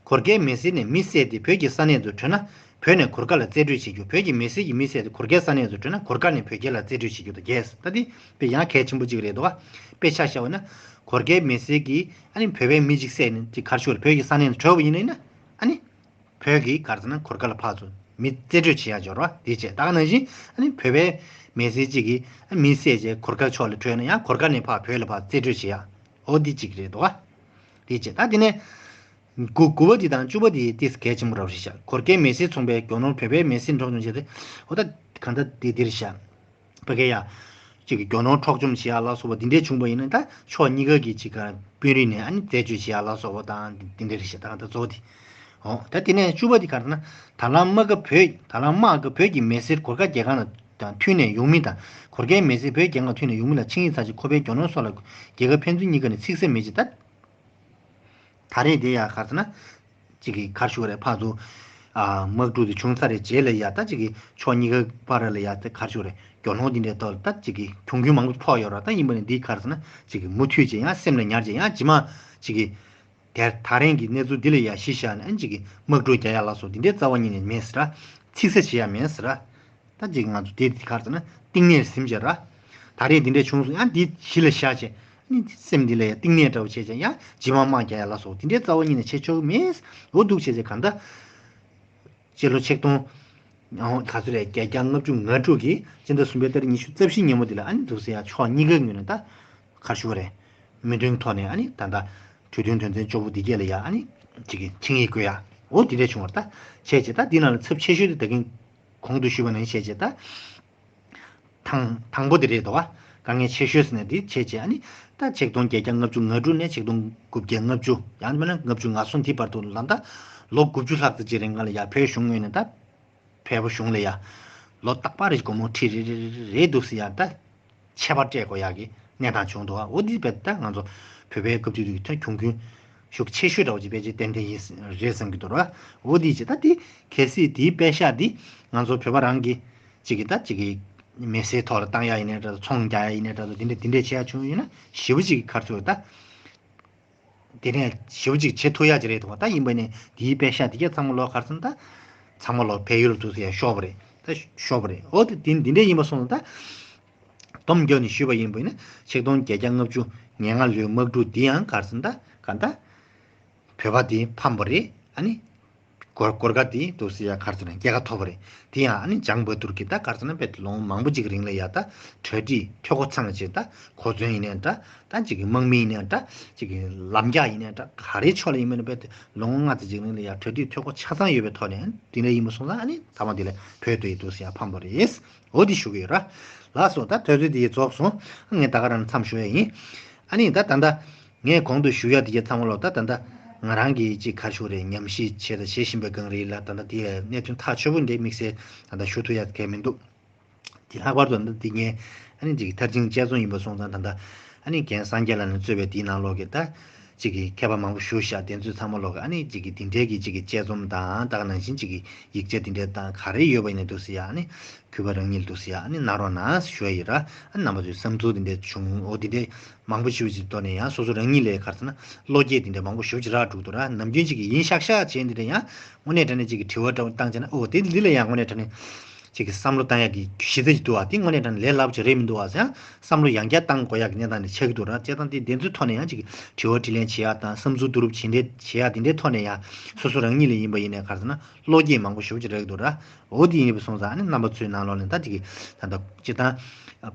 གོར་ཁའི་མི་སེར་ནས་མི་བསད་དེ་བོད་ཀྱི་ས་གནས་སུ་བྲོས་ན། བོད་ནས་གོར་ཁ་ལ་རྩིས་སྤྲོད་བྱེད་རྒྱུ། བོད་ཀྱི་མི་སེར་གྱིས་མི་བསད་དེ་གོར་ཁའི་ས་གནས་སུ་བྲོས་ན་གོར་ཁ་ནས་བོད་རྒྱལ་ལ་རྩིས་སྤྲོད་བྱེད་རྒྱུ་དང་བརྒྱད། ད་འདི་དཔེ་ཡང་གལ་ཆེན་པོ་གཅིག་རེད་འདུག་ཨ། དཔེ་ཆ་བཞག་པ་ན། གོར་ཁའི་མི་སེར་གྱིས་ཨ་ནི་བོད་པའི་མི་གཅིག་བསད་ནས་དེ་གར་ཤོར་བོད་ཀྱི་ས་གནས་སུ་བྲོས་པ་ཡིན་ན་ཡིན་ན། ཨ་ནི། བོད་ཀྱི་གར་ཟེར་ན་གོར་ཁ་ལ་ཕར་ཚུར་མི་རྩིས་སྤྲོད་བྱེད་ཡ་འབྱོར་བ་འདི་བྱས་ད་ག་ནང་བཞིན་ཨ་ནི་བོད་པའི་མི་སེར་གཅིག་གིས་ཨ་མི་བསད་རྗེས་གོར་ཁ་ཕྱོགས་ལ་བྲོས་ན་ཡང་གོར་ཁ་ནས་ཕར་བོད་ལ་ཕར་རྩིས་སྤྲོད་བྱེད་ཡ་འོ་འདི་གཅིག་རེད་འདུག་བ། འདི་བྱས་ད་དེ་ནས་དགུ་དགུ་པ་འདི་དང་བཅུ་པ་འདི་ཏིས་གལ་ཆེན་པོ་རབ་རེད་ཤག་གོར་ཁའི་མི་སེར་ཚོང་པས་རྒྱུ་ནོར་བོད་པའི་མི་སེར་འཕྲོག་བཅོམ་བྱས་ཏེ་འོ་ད་གང་ལྟར་འདི་འདིར་བཞག་ཕ་གི་ཡ། གཅིག་གི་རྒྱུ་ནོར་འཕྲོག་བཅོམ་བྱེད་ཡ་ལ་སོགས་པ་འདི་འདྲས་བྱུང་བ་ཡིན་ན་ད་ཕྱོགས་གཉིས་ཀ་གི་གཅིག་ག་དཔོན་རིགས་ནས་ཨ་ནི་རྩད་གཅོད་བྱེད་ཡ་ལ་སོགས་པ་དང་འདི་འདྲས་རེད་ཤག་ད་ད་གཙོ་བོ་དེ། འོ་ད་དེ་ནས་བཅུ་པ་འདི་ག་རེ་ཟེར་ན། ད་ལམ་དམག་གི་བོད་ད་ལམ་དམག་གི་བོད་ཀྱི་མི་སེར་གོར་ཁ་རྒྱལ་ཁང་དང་མཐུད་ནས་ཡོང་མིན་དང་གོར་ཁའི་མི་སེར་བོད་རྒྱལ་ཁང་མཐུད་ནས་ཡོང་མིན་ལ་ཆིངས་ཡིག་ཚར་རྗེས་ཁོ་པའི་རྒྱུ་ནོར་སོགས་ལ་རྒྱལ་ཁབ་ཕན་ཚུན་གཉིས་ཀ་ནས་ཚིག་གསལ་མེད་ཅིང་ད། ད་རེས་དེ་ཡ་ག་རེ་ཟེར་ན། གཅིག་གི་གར་ཞུ་རེད་ཕར་ཚུར། ཨ་དམག་འཁྲུག་དེ་བྱུང་ཚར་རེད་རྗེས་ལ་ཡ་ད་གཅིག་གི་ཕྱོགས་གཉིས་ཀ་བར་ལ་ཡ་ད་གར་ཞུ་རེད་རྒྱུ་ནོར་འདི་འདྲའི་ཐོག་ལ་ད་གཅིག་གི་གྱོང་གུན་མང་པོ་ཕོག་ཡོད་ར་ད་ཡིན་པ་ནི་འདི་ག་རེ་ཟེར་ན་གཅིག་གི་མུ་མཐུད་ཅིག་ཡང་སེམས་ལ་ཉར་ཅིག་ཡང་ཇི་མ་གཅིག་གི་དེར་ད་རེས་ཀྱི་གནས་ཚུལ་འདི་ལ་ཡ་གཞི་བཞག་ནས་གཅིག་གི་དམག་འཁྲུག་རྒྱག་ཡ་ལ་སོགས་འདི་འདྲའི་རྩ་བ་ཉིད་ནས་མེད་ཟེར་ར་ཚིག་གསལ་བྱེད་ཡ་མེད་ཟེར་ར། ད་ཅིག་ང་ཚོ་དེ་ག་རེ་ཟེར་ན་གཏིང་ནས་ཟིན་བྱས་ར། ད་རེས་འདི་འདྲ་བྱུང་སོང་ཡང་འདི་གཞི་ལ་བཞག་བྱས་ནི་སེམས་འདི་ལ་ཡང་གཏིང་ནས་འདྲ་བོ་བྱས་བྱས་ཡང་ཇི་མ་དམག་རྒྱག་ཡ་ལ་སོགས་དེ་འདྲའི་རྩ་བ་ཉིད་ནས་བྱེད་ཆོག་གི་མེད། འོ་འདུག་བྱས་བྱས་གང་ལྟར་སྤྱི་ལོ་ཆིག་སྟོང་ཨང་ག་ཚོད་རེད་བརྒྱད་བརྒྱ་ལྔ་བཅུ་ང་དྲུག་གི་སྤྱི་ཟླ་གསུམ་པའི་ཏ་རིག་ཉི་ཤུ་རྩ་བཞི་ཉིན་མོ་འདི་ལ་ཨ་ནི་འདུག་ཟེར་ཡ་ཕྱོགས་གཉིས་ཀའི་ངོས་ནས་ད་ག་རེ་ཞུ་དགོས་རེད། མོས་མཐུན་ཐོག་ནས་ཨ་ནི་ད་ལྟ་གྲོས་མཐུན་དོན་ཚན་བཅུ་པོ་འདི་གས་ལ་ཡ་ཨ་ནི་ཅིག་གི་ཆིངས་ཡིག་བཀོད་ཡ་འོ་འདི་འདྲ་བྱུང་བ་རེད་ད་བྱས་བྱས་ད་འདི་ནང་ལ་ཚབས་ཆེ་ཤོས་དེ་ད་གིན། གོང་དུ་ཞུས་པ་ནང་བཞིན་བྱས་རྗེས་ད། དང་དང་པོ་དེ་རེད་དོ། དཀའ་ངལ་ཆེ་ཤོས་ཟེར་ནས་དེ་བྱས་རྗེས་ཨ་ནི་ད་ཆིག་སྟོང་བརྒྱད་བརྒྱ་ལྔ་བཅུ་ང་དྲུག་ནས་ཆིག་སྟོང་དགུ་བརྒྱ་ལྔ་བཅུ་ཡང་མིན་ན་ལྔ་བཅུ་ང་གསུམ་དེ་བར་དུ་ལ་ད་ལོ་དགུ་བཅུ་ལྷག་ཙམ་ཅིག་རིང་ང་ལ་ཡ་བོད་གཞུང་ངོས་ནས་ད་བལ་པོ་གཞུང་ལ་ཡ་ལོ་རྟག་པར་རེ་སྒོར་མོ་ཁྲི་རེ་རེ་རེ་རེ་འདུག་ཟེར་ཡ་ད། ཆད་པ་སྤྲད་དགོས་ཡག་གི་གནས་སྟངས་བྱུང་འདུག་འོ་འདི་རྦད་ད་ང་ཚོ་བོད་པའི་སྐབས་དུས་ཀྱི་ཐོན་གྱོང་གུན་ཤུགས་ཆེ་ཤོས་འདྲ་བོ་ཅིག་ཕལ་ཆེར་ཏན་ཏན་ཡིན་རེད་བསམ་གྱི་འདུག་ར། འོ་འདི་ཅིག་ད་འདི་གལ་སྲིད་འདིའི་པད་ཤག་འདི་ང་ཚོ་བོད་པ་རང་གི་ཅིག་གི་ད་ཅིག་གི་མི་སེར་ཐོག་ལ་བཏང་ཡག་ཡིན་ནའི་འདྲ་ཚོང་རྒྱག་ཡག་ཡིན་ནའི་འདྲ་འདི་འདྲ་འདི་འདྲ་བྱེད་ཡག་བྱུང་ཡོད་ན་ཞེ་པོ་ཅིག་གི་ཁར་ཚུར་ད། དེ་ནས་ཞེ་པོ་ཅིག་བྱེད་ཐུབ་ཡག་ཅིག་རེད་འདུག་ད་ཡིན་པ་ནས་དེའི་པད་ཤག་དེ་གས་ཚང་མ་ལོག་ག་རེ་ཟེར་ན་ད། ཚང་མ་ལོག་བལ་ཡུལ་དུ་ཟེར་ཡ་ཤོར་བ་རེད་ད་ཤོར་བ་རེད། འོ་དེ་དེ་འདི་འདྲས་ཡིན་པ་སོང་ཙང་ད། སྡོམ་རྒྱག་ནས་ཞུས་པ་ཡིན་པ་ཡིན་ན་ཆིག་སྟོང་བརྒྱད་བརྒྱ་ལྔ་བཅུ་ང་ལྔ་ལོའི་དམག་འཁྲུག་འདི་ཡང་ག་རེ་ཟེར་ན་ད་ག་ད། བོད་པ་དེ་ཕམ་པ་རེད་ཨ་ནི། གོར་གོར་ཁ་དེ་འདུག་སེ་ཡ་ག་རེ་ཟེར་ན་རྒྱལ་ཁ་ཐོབ་པ་རེད། དེ་ཡང་ཨ་ནི་ལྗང་བ་ཐུར་གྱིས་ད་ག་རེ་ཟེར་ན་དཔེ་ལོ་ངོ་མང་པོ་ཅིག་རིང་ལ་ཡ་ད་གྲ་སྒྲིག་འཐུས་སྒོ་ཚང་ཅིག་ད་གོ་མཚོན་ཡིན་ནའི་འདྲ་ད་ཅིག་གི་དམག་མི་ཡིན་ནའི་འདྲ་ཅིག་གི་ལམ་རྒྱགས་ཡིན་ནའི་འདྲ་ག་རེའི་ཕྱོགས་ལ་ཡིན་མིན་ན་དཔེ་ལོ་ངོ་ལྔ་ཙམ་ཅིག་རིང་ལ་ཡ་གྲ་སྒྲིག་འཐུས་སྒོ་ཆ་ཚང་ཡོད་པའི་ཐོག་ནས་དེ་འདྲ་ཡིན་པ་སོང་ཙང་ཨ་ནི་ད་མ་དེ་ལ་བོད་དུ་ཡི་འདུག་སེ་ཡ་ཕམ་པ་རེད། འོ་དེ་ཞུ་གི་ཡོད་ར། ལགས་སོ་ད་དུས་ཚོད་དེ་རྫོགས་སོང་ངས་ད་ག་རང་མཚམས་ཞུ་ཡ་ཡིན། ཨ་ནི་ད་ད་ལྟ། ངས་གོང་དུ་ཞུ་ཡ་དེ་གྱད་ཚང་མ་ལོག་ད་ད་ལྟ་ང་རང་གིས་ཅིག་ག་རེ་ཞུ་རེད་ཉམས་ཞིབ་བྱས་དང་བྱེད་བཞིན་པའི་སྒང་རེད་ལ་ད་ལྟ་དེ་གནད་དོན་ཐག་ཆོད་པོ་འདི་དམིགས་བསལ་ད་ལྟ་ཞུ་ཐུབ་ཡ་གང་མི་འདུག་དེ་ལྷག་པར་དུ་ད་ལྟ་འདི་ངས་ཨ་ནི་ཅིག་མཐར་ཕྱིན་དཔྱད་རྩོམ་ཡིན་པ་སོང་ཙང་ད་ལྟ་ཨ་ནི་རྒན་སངས་རྒྱས་ལགས་ནས་གཙོས་པའི་དེའི་ནང་ལོགས་ཀྱི་ད་ ཅིག་གི་མཁས་པ་མང་པོ་ཞུ་བཞག་དེ་ཚོའི་ཚང་མ་ལོག་གི་ཨ་ནི་ཅིག་གི་དེ་འདྲའི་གི་ཅིག་གི་དཔྱད་རྩོམ་དང་ད་ག་ནང་བཞིན་ཅིག་གི་ཡིག་ཆ་དེ་འདྲའི་དང་ག་རེ་ཡོད་པ་ཡིན་ནའི་འདུག་སེ་ཡ་ཨ་ནི་གུས་པ་རང་ཉིད་འདུག་སེ་ཡ་ཨ་ནི་གནང་རོགས་གནང་ཞུ་ཡ་ཡིན་ར། ཨ་ནི་རྣམ་པ་ཚོའི་བསམ་ཚུལ་དེ་འདྲའི་བྱུང་འོ་དེ་འདྲའི་མང་པོ་ཞེ་པོ་ཅིག་ཐོག་ནས་ཡང་སོ་སོ་རང་ཉིད་ལ་ག་རེ་ཟེར་ན་བློ་སྐྱེད་དེ་འདྲའི་མང་པོ་ཞེ་པོ་ཅིག་རག་འགྲོ་གི་འདུག་ར། ནམ་རྒྱུན་ཅིག་གི་ཡིན་ཤག་ཤག་བྱས་འདི་འདྲ་ཡང་དངོས་གནས་དྲང་གནས་ཅིག་གི་དྲི་བ་བཏང་བཏང་བྱས་ན་འོ་དེ་འདི་ལ་ཡང་དངོས་གནས་དྲང་གནས། ཅིག་གི་བསམ་བློ་བཏང་ཡག་གི་གཞི་རྩ་ཅིག་འདུག་བ། དེ་དངོས་གནས་དྲང་གནས་ལས་སླ་པོ་ཅིག་རེད་མི་འདུག་བ་ཟེར་ཡང་བསམ་བློ་ཡང་བསྐྱར་བཏང་དགོས་ཡག་གི་གནས་སྟངས་དེ་ཆགས་ཀྱི་འདུག་ར། བྱས་ཙང་དེ་དེ་ཚོའི་ཐོག་ནས་ཡང་ཅིག་གི་དྲི་བ་དྲིས་ལན་བྱེད་ཡག་དང་བསམ་ཚུལ་བསྡུ་རུབ་བྱེད་འདྲ་བྱེད་ཡག་དེ་འདྲའི་ཐོག་ནས་ཡང་སོ་སོ་རང་ཉིད་ལ་ཡིན་པ་ཡིན་ནའི་ག་རེ་ཟེར་ན་བློ་སྐྱེད་མང་པོ་ཞེ་པོ་ཅིག་རག་གི་འདུག་ར། འོ་དེ་ཡིན་པ་སོང་ཙང་ཨ་ནི་རྣམ་པ་ཚོའི་ནང་ལོགས་ནས་ད་ཅིག་གི་ད་ལྟ་སྤྱིར་བཏང་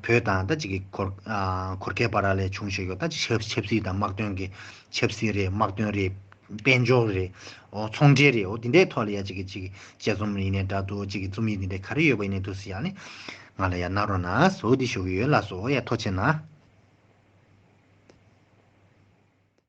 བོད་དང་ད་ཅིག་གི་གོར་ཨ་གོར་ཁའི་བར་ལ་ཆུང་ཤོས་ཡོད་ད་ཅིག་ཆབ་ཆབ་སྲིད་དང་དམག་དོན་གྱི་ཆབ་སྲིད་རེད། དམག་དོན་རེད། དཔལ་འབྱོར་རེད། འོ་ཚོང་འབྲེལ་རེད། འོ་དེ་འདྲའི་ཐོག་ལ་ཡ་ཅིག་གི་ཅིག་གི་དཔྱད་རྩོམ་ཡིན་ནའི་འདྲ་འདུག་ཅིག་གི་རྩོམ་ཡིག་འདི་འདྲའི་ག་རེ་ཡོད་པ་ཡིན་ནའི་འདུག་སེ་ཡ་ནི་ང་ལ་ཡ་གནང་རོགས་གནང་ཟེར་འོ་འདི་ཞུ་གི་ཡོད་ལགས་སོ། འོ་ཡ་ཐུགས་རྗེ་གནང་།